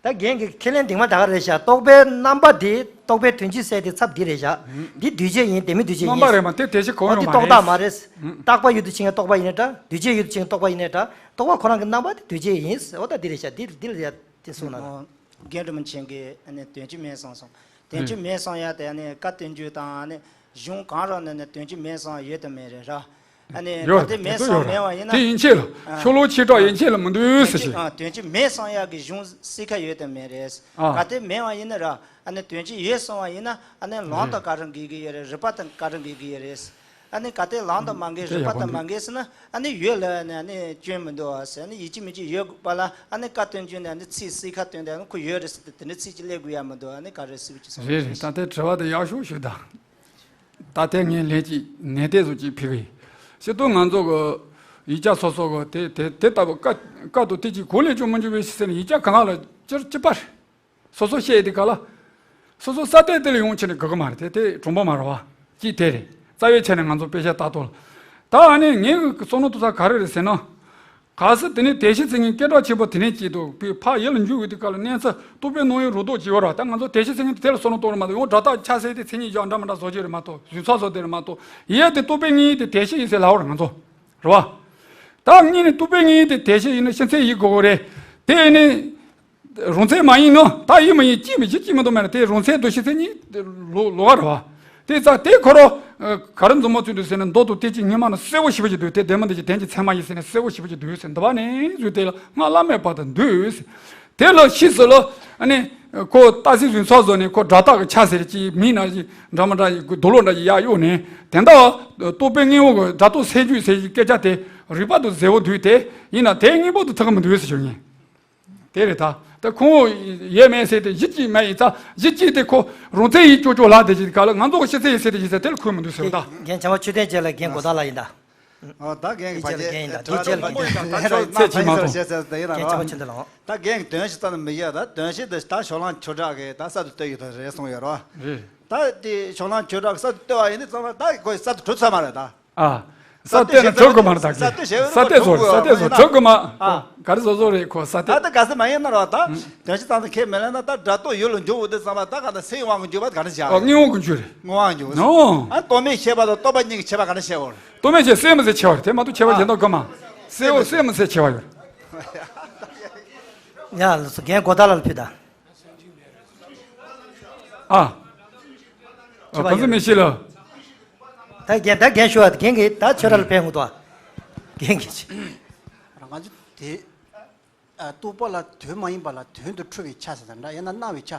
ད་རྒན་གྱི་ཁས་ལེན་དེ་མ་ད་ག་རེད་ཤག་རྟོག་པའི་རྣམ་པ་དེ་རྟོག་པའི་དོན་སྤྱི་ཟེར་དེ་ཚབ་འདི་རེད་ཤག་འདི་འདུས་བྱས་ཡིན། ལྡན་མིན་འདུས་བྱས་ཡིན། རྣམ་པ་རེད་མ་དེ་དེ་ཤི་གོ་འོ་ཡོང་དེ་མ་རྟོག་བཏགས་མ་རེད། རྟག་པ་ཡུལ་དུ་ཕྱིན་ཡང་རྟོག་པ་ཡིན་ནའི་འདྲ། འདུས་བྱས་ཡུལ་དུ་ཕྱིན་ཡང་རྟོག་པ་ཡིན་ནའི་འདྲ། རྟོག་པ་ཁོ་རང་གི་རྣམ་པ་དེ་འདུས་བྱས་ཡིན། འོ་ད་འདི་རེད་ཤག་འདི་འདི་ལ་ཡ་དེ་གསུངས་ན། རྒན་རིན་པོ་ཆེ་གིས་ཨ་ནི་དོན་སྤྱི་མེད་གསུངས་སོང་། དོན་སྤྱི་མེད་གསུངས་ཡ་དེ་ཨ་ནི་བཀའ་བསྟན་འགྱུར་དང་ཨ་ནི་གཞུང་གང་རུང་ནས་ནི་དོན་སྤྱི་མེད་གསུངས་ཡ་ཡོད་དམ་མེད་རེད་ར། ཨ་ནི་ཡོད། གལ་ཏེ་མེད་བསམ་མེད་པ་ཡིན་ན། དེ་ཡིན་ཆེད་ལ། ཨ། ཤོ་ལོ་ཆེ་དྲགས་ཡིན་ཆེད་ལ་མི་འདུག་ཟེར་ཞིག་ཨ། དོན་སྤྱི་མེད་བསམ་ཡག་གི་གཞུང་སྲིད་ཁ་ཡོད་དམ་མེད་རེད། ཨ། གལ་ཏེ་མེད་པ་ཡིན་ན་ར། ཨ་ནི་དོན་སྤྱི་ཡོད་གསུང་བ་ཡིན་ན། ཨ་ནི་ལམ་དང་ག་རེ་འགལ་གྱི་ཡོད་རེད། རིགས་པ་དང་ག་རེ་འགལ་གྱི་ཡོད་རེད། ཨ་ནི་གལ་ཏེ་ལམ་དང་མ་འགལ། རིགས་པ་དང་མ་འགལ་ཟེར་ན། ཨ་ནི་ཡོད་ལབ་ནས་ཨ་ནི་སྐྱོན་མི་འདུག་ཟེར། ཨ་ནི་ཡིད་ཆེས་མི་ཆེས་ཡོད་པ་ལ། ཨ་ནི་བཀའ་བསྟན་བཅོས་ནས་ཨ་ནི་ཚིག་སྲིད་ཁ་བཏོན་ཏེ། ཨ་ནི་ཁོ་ཡོད་རེད་ཟེར་ཏེ་དེ་འདྲའི་ཚིག་ཅིག་སླེབས་དགོས་ཡ་མི་འདུག་ཨ་ནི་ག་རེ་ཟེར་བ་ཅིག་གསུང་། རེད་རེད། ད་ལྟའི་དྲི་བ་དེ་ཡག་ཤོས་ཞུས་ད། ད་ལྟའི་ངས་ལན་ཅིག་ནན་ཏན་བཟོ་ཅིག་ཕུལ་གི་ཡིན། སྤྱིར་བཏང་ང་ཚོ་གི་ཡིག་ཆ་སོ་སོ་གི་དེ་དེ་དེ་ལྟ་བུ་ཀ་ཀ་དང་དེ་གཅིག་གོ་ལས་ཅུང་མི་འཇུག་པའི་ཕྱི་ཚེ་ནས་ཡིག་ཆ་གང་ག་ལ་ཅིར་ཅི་པར། སོ་སོ་བཤད་དེ་ག་ལ། སོ་སོ་ས་དེ་དེ་ལ་ཡོང་ཆེ་ནས་དགའ་གི་མ་རེད། དེ་དེ་གྲུང་པོ་མ་རེད་བ། ཅིག་དེ་རེད། རྩ་བའི་ཆ་ནས་ང་ཚོ་དཔེ་ཆ་ལྟ་ཐོག་ལ། ད་ཨ་ནི་ངའི་བསམ་བློ་གཏོང་ས་ག་རེ་རེད་ཟེར་ན། གལ་སྲིད་དེ་ནས་དེ་ཤི་ཚེ་ངས་སྐད་གྲགས་ཆེ་པོ་དེ་ནས་སྐྱེས་འདུག་པའི་ཕ་ཡུལ་ལ་འཇུག་འོས་དེ་ག་ལ་གནས་ཚུལ་རྟོག་པའི་སྣང་ཡུལ་རོ་ཏོག་ཅིག་ཡོད་ར། ད་ང་ཚོ་དེ་ཤི་ཚེ་ངས་དེ་ལ་བསམ་བློ་གཏོང་ར་མ་གཏོགས། ཡང་སྒྲ་རྟགས་ཆ་ཟེར་དེ་མཚན་ཉིད་བཞག་འདྲ་མི་འདྲ་བཟོ་རྒྱུ་རེད་མ་གཏོགས། ཡུལ་ཚ་བཟོ་དེ་རེད་མ་གཏོགས། ཡས་དེ་རྟོག་པའི་དངོས་ཡུལ་དེ་དེ་ཤི་ཡིན་ཟེར་ལབ་པ་རེད་ང་ཚོ། རེད་བ། ད་གཉིས་ནས་རྟོག་པའི་དངོས་ཡུལ་དེ་དེ་ཤི་ཡིན་ན་ཤི་ཚེ་ཡིན་དགོས་གོ་རེད། དེ་ནི། རང་མཚན་མ་ཡིན་ནོ། ད་ཡིན་མ་ཡིན་གཅིག་མི་གཅིག་གཅིག་མི་འདུག་མེད་ན། དེ་རང་མཚན་དང་ཤི་ཚེ་གཉིས་ལོ་ལོ་ག་རེད་བ། དེ་ཙང་དེ་ཁོ་རང་ག་རེ་མཛུབ་མོ་བཙུགས་འདུག་ཟེར་ན། མདོ་དང་དེ་གཅིག་སྔོན་མ་ན་གསལ་བོ་ཞེ་པོ་ཅིག་འདུག་དེ་ལྡན་མིན་འདི་གཅིག་དོན་གྱི་མཚན་མ་ཡིན་ཟེར་ན་གསལ་བོ་ཞེ་པོ་ཅིག་འདུག་ཟེར། འདི་བ་ནས་བཟུང་དེ་ལ་སྔགས་བླ་མེད་པ་དང་འདུས་ཟེར། དེ་ལ་ཤི་ཟེར་ལ། ཨ་ནི་ཁོ་རྟགས་གསལ་རང་མཚན་བཟོ་ནས་ཁོ་སྒྲ་རྟགས་ཀྱི་ཆ་ཟེར་གཅིག་མིང་ན་འདྲ་མི་འདྲ་ཡི་རྡོ་ལོ་འདྲ་ཡི་ཡར་གཡོགས་ནས། དེ་འདྲ་རྟོག་པའི་དངོས་པོ་གི་སྒྲ་རྟོག་སེལ་རྒྱུ་ཟེར་གྱི་སྐད་ཆ་དེ་རིགས་པ་དང་ཟེར་བོ་འདུག་དེ་ཡིན་ན་དེ་དངོས་པོ་དང་ཐུག་གི་མི་འདུག་ཟེར་ཞུ་ངེས། དེ་རེད་ད། ད་ཁོང་ཡས་མས་ཟེར་ཏེ་གཞི་གཅིག་མ་ཡིན་ཙང་། གཞི་གཅིག་དེ་ཁོ་རང་མཚན་ཡིན་ཀྱོག་ཀྱོག་ལབ་དེ་གཅིག་ག་ལ། ང་ཚོ་གི་ཤི་ཚེ་ཡིན་ཟེར་ཏེ་ཡིན་ཟེར་དེ་ལ་ཁོས་མི་འདུག་ཟེར་བ་ད། རྒན་བྱམས་པ་ཆོས་ལྡན་རྒྱལ་ལགས། རྒན་གོ་ཐང་ལགས་ཡིན་ད། ཨོ་ད་རྒན་གྱི་ཕ་རྒན་ཡིན་ད། དེ་རྒྱལ་ལགས་རྒན་ཡིན་ད། ཚད་ཆེ་མ་གཏོགས། རྒན་བྱམས་པ་ཆོས་ལྡན་ལགས། རྒན་གྱི་དོན་ཞིག་རྩ་ནས་མི་ཤེས་ད། དོན་ཞིག་འདི་ད་ཕྱོགས་གླང་ཆོས་གྲགས་ཀྱིས་ད་གསར་དུ་བཏོད་ཡོད་ད་རེད་གསུངས་ཡོད་རོ། རེད། ད་དེ་ཕྱོགས་གླང་ཆོས་གྲགས་ཀྱིས་གསར་དུ་བཏོད་པ་ཡིན་དུས་ཙམ་པ་ད་ཁོས་གསར་དུ་གྲུབ་ཚར་མ་རེད་ད། ཨ། ས་གཏོད་ན་གྲུབ་དགོས་མ་རེད་ད། ས་གཏོད་བྱས་ས་གཏོད་བཟོ་རེད། ས་གཏོད་བཟོ་གྲུབ་དགོས་མ། ཨ། ག་རེ་བཟོ་བཟོ་རེད་ཁོ་ས་ད་གཏོད། ད་ག་ས་མ་ཡིན་ན་རོ་ད། དོན་ཞིག་ཙམ་ཙམ་ཁས་མི་ལེན་ན་ད་སྒྲ་རྟོག་ཡུལ་ལ་འཇུག་འོ་དེ་ཙམ་པ་ད་ག་ད་སའི་དབང་གིས་འཇུག་པ་ག་རེ་བྱ། ཨོ་དངོས་དབང་གིས་འཇུག་རེད། དངོས་དབང་འཇུག་ཨོ། ཨ་རྟོག་མེད་ཤེས་པ་དང་རྟོག་པ་གཉིས་ཀྱི་ཁྱད་པར་ག་རེ་ཕྱེ་བ་རེད། རྟོག་མེད་ཤེས་སེམས་མི་ཚེ་ཕྱེ་བ་རེད། དེ་མ་གཏོགས་ཁྱད་པར་ཨ། གཞན་དག་གང་མ། སེམས་སེམས་མི་ཚེ་ཕྱེ་བ་ཡོད། ཡ་ལགས་སོ། རྒན་གོ་ཐང་ལགས་ལ་ཕུལ་ད། ཨ། ཁྱེད་པ་གང་ཟེར་ཡོད། མི་ཤེས་ལ། ད་རྒན་ད་རྒན་ཞུ་བ་རྒན་གྱིས་ད་ཁྱོད་ར་ལ་ཕན་འོང་དོ། རྒན་གྱིས། ང་ཚོ་དེ་ཨ་རྟོག་པ་ལ་དོན་མ་ཡིན་པ་ལ་དོན་དུ་འཁྲུལ་བའི་ཆ་ཟེར་ན་འདྲ། ཡང་ན་སྣང་བའི་ཆ།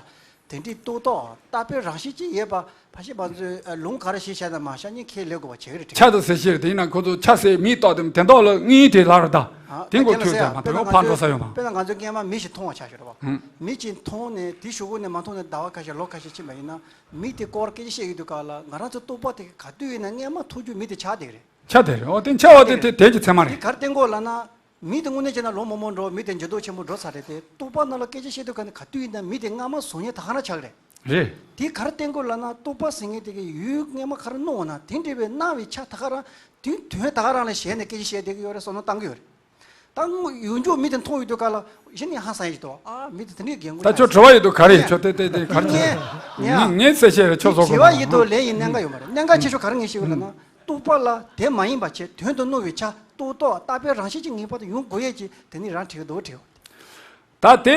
དེ་འདྲའི་རྟོག་བཏགས་བཏགས་པའི་རང་བཞིན་ཅིག་ཡོད་པ། ཕ་ཤི་པ་ཚོས་ལུང་ག་རེ་ཞིག་བཤད་ན་མ་ཤ་ཉེ་ཁས་ལེན་དགོས་པ་བྱེད་ཀྱི་རེད། ཆ་དང་ཟེར་ཤེས་རེད། དེ་ཡིན་ན་ཁོ་ཚོ་ཆ་ཟེར་མིང་བཏགས་དེ་དེ་འདོག་ལ་དངོས་དེ་ལ་རེད་ད། ཨ་དེ་ད་ཁྱེད་ལ་ངོ་ཐོས་ཟེར་ཡ། དེ་ཕ་ཕ་འགྲོ་ས་ཡོད་མ། དཔེར་ན་ང་ཚོ་སྔས་མ་མི་ཞིག་མཐོང་བ་ཆ་ཞོར་བ། ཧུམ། མི་གཅིག་མཐོང་ནས་དེ་གཞུག་གུ་ནས་མ་མཐོང་ནས་ཟླ་བ་ཁ་ཤས་ལོ་ཁ་ཤས་ཕྱིན་པ་ཡིན་ན། མི་དེ་སྐོར་སྐད་ཆ་བཤད་ཀྱི་འདུག་ག་ལ། ང་རང་ཚོ་རྟོག་པ་དེ་ག་དུས་ཡིན་ན་སྔས་མ་མཐོང་རྒྱུ་མི་དེ་ཆགས་བསྡད་ཀྱི་རེད། ཆགས་བསྡད་རེད། འོ་དེ་ཆགས་པ་དེ་དེ་དེ་གི་མཚན་མ་རེད། དེ་ག་རེ་བསྟན་གོ་ལབ་ན། མི་དེ་དངོས་གནས་བྱས་ན་ལོ་མང་པོ་འགྲོ། མི་དེ་འགྱུར་ལྡོག་ཆེན་པོ་འགྲོ་ཚར་རེད་དེ། རྟོག་པ་ནང་ལ་སྐད་ཆ་བཤད་དུས་ག་ནས་ག་དུས་ཡིན་ན་མི་དེ་སྔ་མ་བཟོ་མཁན་ད་ག་རང་ཆགས་ཀྱི་རེད། རེད། དེ་ག་རེ་བསྟན་གོ་ལབ་ན། རྟོག་པ་ཟེར་མཁན་དེ་གི་ཡུལ་སྔ་མ་ག་རེ་སྣང་བ་ན་དེ་འདྲ་བའི་སྣང་བའི་ཆ་ད་ག་རང་དུས་དོན་ད་ག་རང་ལ་ཞེན་ནས་སྐད་ཆ་བཤད་བསྡད་ཀྱི་ཡོད་རེད་བསམ་བློ་བཏང་གི་ཡོད་རེད། ད་དངོས་ཡོད་འཇོག་མི་དེ་མཐོང་ཡོད་དུས་ག་ལ་གཞི་ནས་ཧང་སང་ཡོད་ཀྱི་འདུག་ཨ་མི་དེ་དེ་འདྲའི་རྒན་རྒོན་ད་ཆ་ཁྱོད་དྲི་བ་ཡོད་དུས་ག་རེ་ཡོད། ཁྱོད་དེ་དེ་དེ་ག་རེ་བྱེད། ངས་ངས་ངས་ཚད་ཤེས་རེད། ཁྱོད་བཟོ་དགོས་དྲི་བ་མ་ཡོད་དུས་ལན་ཡིན་གནད་འགག་ཡོད་མ་རེད། གནད་འགག་ཆེ་ཤོས་ག་རེ་ངས་ཤེས་ཡོད་ལབ་ན། རྟོག་པ་ལ་དེ་མ་ཡིན་པ་བྱས་དོན་དུ་སྣང་བའི་ཆ་རྟོག་བཏགས་བཏགས་པའི་རང་བཞིན་གྱིས་ངེས་པར་དུ་ཡོང་དགོས་ཡས་ཀྱི་དེ་ནི་རང་བྲིས་འདུག་བྲིས། ད་དེ་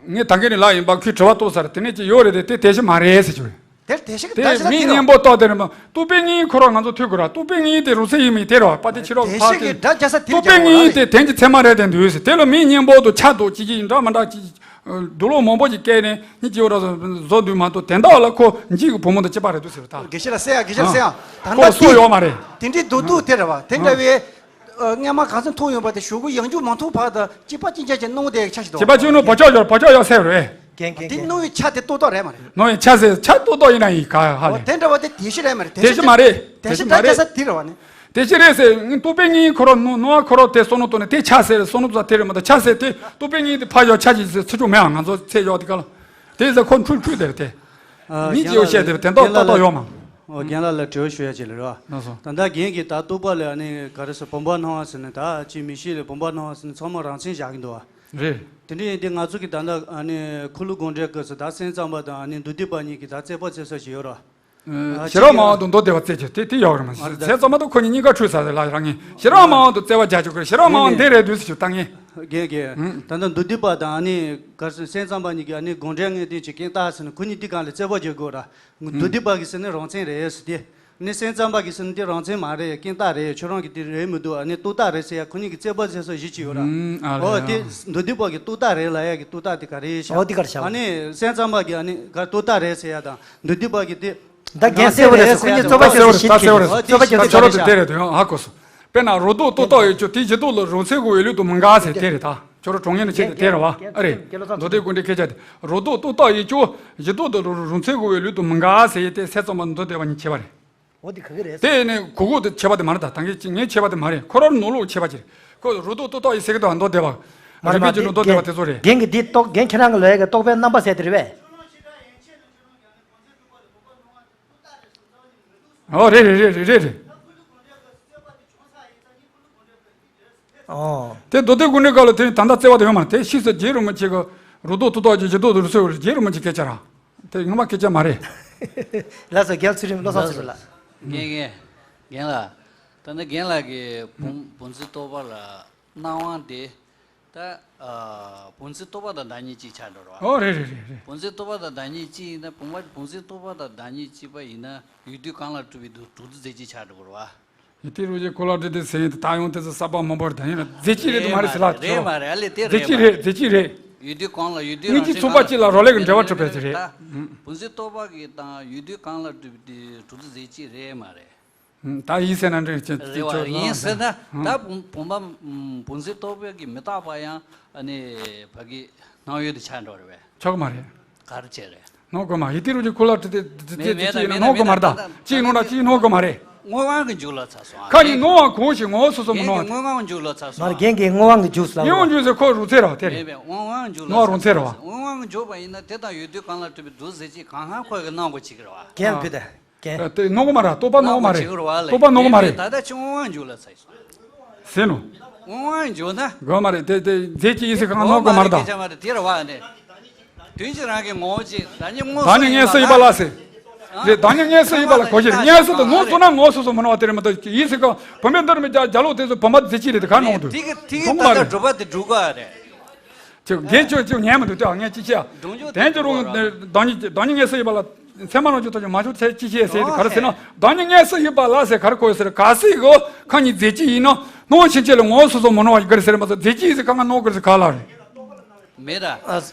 ངས་ད་གིན་ནས་ལབ་ཡིན་པ། ཁོས་དྲི་བ་གཏོང་ས་རེད། དེ་ནས་ཅི་ཡོད་རེད་དེ། དེ་དེ་ཤི་མ་རེད་ཟེར་གྱི་རེད། དེར་དེ་ཤི་གི་དེ་སྒྲ་རྒྱག་ས་མིའི་དེ་གཉེན་རེད་པོ་ཏོག་དེ་རེད་མ། རྟོག་པའི་དངོས་ཡུལ་ཁོ་རང་ང་ཚོ་ཐོས་དགོས་ར། རྟོག་པའི་དངོས་ཡུལ་དེ་རང་མཚན་ཡིན་མིན་དེ་རེད་བ། དེ་ཕྱི་རོལ་དེ་ཕར་ཤི་གི་དེ་སྒྲ་རྒྱག་ས་དེ་རྒྱག་རྟོག་པའི་དངོས་ཡུལ་དེ་དོན་གྱི་མཚན་མ་རེད་དེ་འདུག་ཟེར། དེ་ལ་མིའི་གཉེན་པོ་དང་ཆ་དང་ཅི་ཅི་འདྲ་མི་འདྲ་ཅི། རྡོ་ལོ་མང་པོ་ཅིག་བཀལ་ནས་ཉིད་ཀྱི་འོ་ར་བཟོ་འདུག་མ་གཏོགས། དེ་འདྲ་ལ་ཁོ་འཇིག་གི་བུ་མོ་དང་གཅིག་པ་རེད་འདུག་ཟེར་ད། དགེ་བཤེས་ལ་གསལ་ཡ། དགེ་བཤེས་ལ་གསལ་ཡ། ད་ཁོ་ལྟ་སོ་དེ་ཡོད་མ་རེད། དེ་འདྲའི་རྡོག་རྡོག་དེ་རེད་བ། དེ་འདྲ་བའི་སྔས་མ་གང་ཚེ་མཐོང་ཡོད་པ་དེ་གཞུག་གུ་ཡང་འཇུག་མ་མཐོང་བར་དུ་གཅིག་པ་གཅིག་རྐྱང་ཅིག་སྣང་བ་དེ་ཆ་ཞིག་འདུག་གཅིག་པ་གཅིག་སྣང་བ་ཆ་ཞིག་འདུག་རྒན་རྒན་དེ་རྒན། སྣང་བའི་ཆ་དེ་རྟོག་བཏགས་རེད་མ་རེད། སྣང་བའི་ཆ་ཟེར་ཆ་རྟོག་བཏགས་ཡིན་ན་ཡིན་ག་ཧ་ལས། འོ་དེ་འདྲ་བ་དེ་དེ་ཤི་རེད་མ་རེད། དེ་ཤི་མ་རེད། དེ་ཤི་མ་རེད། ད་ཆ་ས་དེ་རེད་བ་ནི། དེ་ཤི་རེད་ཟེར། ངས་རྟོག་པའི་དངོས་ཡུལ་ཁོ་རང་སྣང་བ་ཁོ་རང་དེ་བསམ་བློ་གཏོང་ནས་དེ་ཆ་ཟེར་བསམ་བློ་གཏོང་ས་དེ་རེད་མ་གཏོགས། ཆ་ཟེར་དེ་རྟོག་པའི་དངོས་ཡུལ་དེ་ཕར་ཡོད་ཆ་ཞིག་ཟེར་ཚིག་ཆུང་མེད་ཨ། ང་ཚོ་ཚེ་ཡོད་དེ་ག་ལ། དེ་ཟེར་ཁོ་འཁྲུལ་འཁྲུལ་དེ་རེད་དེ། ཨ། མི་རྒན་གཅིག་པོ་ལགས། བཤད་དེ་རེད། དེ་འདོག་རྒན་ཏོག་ལགས་ཏོག་ལ། ཡོད་མ། ཨོ། རྒན་ལགས་ལ་དྲི་བ་ཞུ་ཡ་ཅིག་ལ་རེད་བ། ལགས་སོ། ད་ལྟ་རྒན་གྱིས་ད་རྟོག་པ་ལ་ཨ་ནི་ག་རེ་ཟེར། བུམ་པ་སྣང་བ་ཟེར་ནས། ད་ཅིག་མི་ཤེས་ལ་བུམ་པ་སྣང་བ་ཟེར་ནས་ཚང་མ་རང་མཚན་བཞག་གི་འདུག་བ། རེད། དེ་འདྲ་ཡིན་དུས་ང་ཚོ་གི་ད་ལྟ་ཨ་ནི་ཁུ་ལུ་དགོངས་འགྲེལ་སྐབས་སུ་ད་སེམས་ཙམ་པ་དང་ཨ་ནི་མདོ་སྡེ་པ་གཉིས་ཀྱིས་ད་རྩོད་པ་རྩོད་ས་ཞིག་ཡོད་རེད་བ། ཨ། ཨ། ཤེས་རབ་སྨྲ་བ་དང་མདོ་སྡེ་པ་རྩོད་རྒྱུ་དེ་དེ་ཡག་རེད་མ། ཨ། སེམས་ཙམ་པ་དང་ཁོ་གཉིས་གཉིས་ཀ་འཁྲུལ་ས་རེད་ལ་རང་ངས། ཤེས་རབ་སྨྲ་བ་དང་རྩོད་པ་རྒྱག་རྒྱུ་གི་རེད། ཤེས་རབ་སྨྲ་བ་འདི་རེད་འདུག་ཟེར་རྒྱུ་ད་ངས། རྒན་རྒན། ཨང་། ད་ལྟ་མདོ་སྡེ་པ་དང་ཨ་ནི་ག་རེ་ཟེར། སེམས་ཙམ་པ་གཉིས་ཀྱིས་ཨ་ནི་དགོངས་འགྲེལ་ངས་དེ་ཅིག་རྐྱེན་བཏགས་ཟེར་ནས་ཁོ་གཉིས་དེ་གང་ལ་རྩོད་པ་རྒྱག་དགོས་ར། མདོ་སྡེ་པ་གིས་ཟེར་ནས་རང་མཚན་རེད་ཟེར་ཏེ། ནི་སེམས་ཙམ་པ་གི་སེམས་དེ་རང་མཚན་མ་རེད། རྐྱེན་རྟགས་རེད། ཁྱོད་རང་གི་དེ་རེད་མི་འདུག་ཨ་ནི་ཏུ་རྟགས་རེད་ཟེར་ཡ། ཁོ་གཉིས་ཀྱི་རྩོད་པ་ཟེར་སོ་བཞི་ཅིག་ཡོད་ར། ཨ་ཨོ་རེད་དེ་ཨ། མདོ་སྡེ་པ་གི་ཏུ་རྟགས་རེད་ལབ་ཡ་གི་ཏུ་རྟགས་དེ་ག་རེ་ཤག་ཨོ་དེ་གར་ཤག་ཨ་ནི་སེམས་ཙམ་པ་གི་ཨ་ནི་ག་ཏུ་རྟགས་རེད་ཟེར་ཡ་དང་མདོ་སྡེ་པ་གི་དེ་ད་རྒན་གསལ་བོ་རེད། ཁོ་གཉིས་རྩོད་པ་ད་ཟེར་བོ་ཞིག་ད་གསལ་བོ་རེད། རྩོད་པ་ད་ཁྱོད་རང་ཚོ་དེ་རེད་དོ་ཡང་ཧ་གོ་སོང་། དཔེར་ན་རོ་ཏོག་ཏུ་རྟགས་ཡོད་ཅོ་དེ་བཞི་ཏོག་ལ་རང་མཚན་གོ་བའི་ལུགས་དུ་མི་འགལ་ཟེར་དེ་རེད་ད། ཁྱོད་རང་གྲོང་ངེས་ནས་ཆེ་དེ་རེད་བ། ཨ་རེད། མདོ་སྡེ་ཀུན་འགྲེལ་སྐད་ཆ་དེ་རོ་ཏོག་ཏུ་རྟགས་ཡོད་ཅོ་བཞི་ཏོག་ཏུ་རང་མཚན་གོ་བའི་ལུགས་དུ་མི་འགལ་ཟེར་ཡས་དེ་སེམས་ཙམ་པ་མདོ་སྡེ་པ་གཉིས་ཁྱད་པར་རེད། འོ་དེ་ག་གི་རེད། དེ་ནི་གོ་གོ་དེ་ཁྱད་པར་དེ་མ་རེད་ད། ད་ངས་ཅི་ངས་ཁྱད་པར་དེ་མ་རེད། ཁོ་རང་ནོར་ལུགས་ཁྱད་པར་ཅིག་རེད། ཁོ་རོ་ཏོག་ཏུ་རྟགས་ཡོད་ཟེར་གི་འདུག་མདོ་སྡེ་པ། མ་རེད་རིག་པའི་མ་རྗེས་ལུང་མདོ་སྡེ་པ་དེ་ཚོ་རེད། རྒན་གྱི་འདི་རྟོག་རྒན་ཁྱེད་རང་གི་ལོས་ཀྱི་རྟོག་པའི་རྣམ་པ་ཟེར་དེ་རེད་པས། ཨོ་རེད་རེད་རེད་རེད་རེད། ཨོ། དེ་མདོ་སྡེ་ཀུན་འགྲེལ་སྐབས་ལ་དེ་ད་ལྟ་བརྩེ་བ་དེ་ཡོད་མ་རེད། དེ་ཕྱིས་སུ་རྗེ་རིན་པོ་ཆེ་གི་རོ་ཏོག་ཏུ་རྟགས་ཀྱི་བཞི་ཏོག་ཏུ་རུ་སོ་རྗེ་རིན་པོ་ཆེ་སྐད་ཆ་ར། དེ་ངོ་མ་སྐད་ཆ་མ་རེད། ལགས་སོ། རྒན་ཚུལ་ཁྲིམས་བློ་བཟང་ཚུལ་ཁྲིམས་ལགས། རྒན་རྒན་རྒན་ལགས། ད་ནི་རྒན་ལགས་ཀྱིས་བུམ་བུམ་འཛིན་རྟོག་པ་ལ་སྣང་བ་དེ། ད་ཨ་བུམ་འཛིན་རྟོག་པ་དང་བདག་ཉིད་གཅིག་ཆགས་འགྲོ་ར། ཨོ་རེད་རེད་རེད་རེད། བུམ་འཛིན་རྟོག་པ་དང་བདག་ཉིད་གཅིག་ཡིན་ན། བུམ་པ་བུམ་འཛིན་རྟོག་པ་དང་བདག་ཉིད་གཅིག་པ་ཡིན་ན་ཡུལ་དུས་གང་ལ་གྲུབ་པའི་དུ་གྲུབ་དུ་རྫས་གཅིག་ཆགས་འགྲོ་ར། ཡུལ་དུས་རུ་གྱི་འཁོར་ལོ་སྒྲུབ་དུས་ཟེར་ཡིན་ད་ཡོང་དེ་ཚོ་ས་པ་མང་པོར་ད་ཡིན་ན་རྫས་གཅིག་རེད་དུ་མ་རེད་ཟེར་ལ། རེད་མ་རེད། ཨ་ལས་དེ་རྫས་གཅིག་རེད། རྫས་གཅིག་རེད། ཡུལ་དུས་གང་ལ་ཡུལ་དུས་སྙིང་རང་རྗེ་བྱེད་ཚོགས་པ་གང་ལ་གཅིག་ལ་རོ་ལས་ཀྱི་འབྲེལ་བ་གྲུབ་པའི་ཚེ་རེད། ད་བུམ་འཛིན་རྟོག་པ་གི་དང་ཡུལ་དུས་གང་ལ་གྲུབ་པའི་དུ་གྲུབ་དུ་རྫས་གཅིག་རེད་མ་རེད། ད་ཡིན་ཟེར་ན་འདྲ་ཅན་རེད་བ། ཡིན་ཟེར་ན་ད་བུམ་བུམ་པ་བུམ་འཛིན་རྟོག་པའི་གི་མི་རྟག་པ་ཡང་ཨ་ནི་ཕ་གི་སྣང་ཡུལ་དུ་ཆགས་འགྲོ་རེད་བས། ཆོག་མ་རེད། ག་རེ་བྱས་རེད། ནོར་དགོས་མ་ཡིན་དེ་རུ་ཅིག་ཁུ་ལ་ཁྲི་དེ་དེ་དེ་མེད་ཅི་མེད་ཅི་ཡིན་ན་མེད་ནོར་དགོས་མ་རེད་ད། མེད་ཅི་ཡིན་ནོར་ད་ཅི་ཡིན་ནོར་དགོས་མ་རེད། དངོས་དབང་གི་འཇུག་ལ་ཚར་སོང་། ཁ་ཉིན་ནོར་བ་གོ་ཞིག་ངོ་བོ་སོ་སོ་མི་ནོར་བ་དེ། དངོས་དབང་འཇུག་ལ་ཚར་སོང་། མར་རྒན་གྱིས་དངོས་དབང་གི་འཇུག་ལ། དངོས་དབང་འཇུག་ཟེར་ཁོ་རུ་ཚེ་ར་བ་དེ་རེད། མེད་པས་དངོས་དབང་འཇུག་ལ་ནོར་བ་རུ་ཚེ་ར་བ། དངོས་དབང་འཇུག་པ་ཡིན་ན་དེ་དང་ཡུལ་དུས་གང་ལ་གྲུབ་པའི་དུ་ཟེར་ཅིག་གང་ལ་ཁོ་གི་སྣང་དགོས་ཅིག་རེད་བ། རྒན་བུ་དེ། རྒན། དེ་ནོར་གོ་མ་རེད། རྟོགས་པ་ནོར་གོ་མ་རེད། རྟོགས་པ་ནོར་གོ་མ་རེད། ད་ལྟ་ཅི་དངོས་དབང་འཇུག་ལ་ཚར་སོང་། ཟེར་ནོ། དངོས་དབང་འཇུག་ན། གོ་མ་རེད། དེ་དེ་རྫས་ཀྱི་ཡིན་ཟེར་གང་ནོར་གོ་མ་རེད་ད། སྐད་ཆ་མ་རེད་དེ་ར་བ་ནི། དོན་གྱི་རང་གི་ངོ་བོ་ཅིག་བདག་ཉིད་དངོས་སུ་ཡིན་པ་ལ་ཟེར། རེད་བདག་ཉིད་དངོས་སུ་ཡིན་པ་ལ་གོ་ཞིག་དངོས་སུ་དུ་ནོར་སོང་ན་ངོ་སོ་སོ་མི་ནོར་བ་དེ་རེད་མ་གཏོགས་ཡིན་ཟེར་གང་བུད་མེད་འདི་རུ་མི་རྒྱ་རྒྱ་ལོག་དེ་ཚོ་བུམ་པ་རྫས་ཀྱི་རེད་དེ་གང་ནོར་འདུག་དེ་གི་དེ་གི་ནོར་གོ་མ་ད་ལྟ་རེད། སྒྲུབ་པ་དེ་སྒྲུབ་དགོས་རེད། ཅིག་རྒན་ཁྱོད་ཅིག་ཉན་མི་འདུག་ཏེ་ངས་ཅི་བྱེད། སྒྲུང་ཆུང་དེ་དེ་ཅི་རུང་རུང་བ་ར། བདག་ཉིད་བདག་ཉིད་དངོས་སུ་ཡིན་པ་ལ་མཚན་མ་རང་བྱུང་དོ་ཅིག་མ་བྱུང་ཚེ་ཅི་བྱེད་ཟེར་ཏེ་ག་རེ་ཟེར་ན། བདག་ཉིད་དངོས་སུ་ཡིན་པ་ལ་ཟེར་ག་རེ་གོ་ཟེར་ག་སྲིད་གོ་ཁ་ཉིད་རྫས་གཅིག་ཡིན་ན་སྣང་ཕྱིན་ཆད་ལ་ངོ་བོ་སོ་སོ་མི་སྣང་བ་ཞིག་ག་རེ་ཟེར་མ་ཟེར་རྫས་གཅིག་ཡིན་ཟེར་གང་ག་སྣང་གི་རེད་ཟེར་ག་ལ་རེད། མེད་ད། ཨ།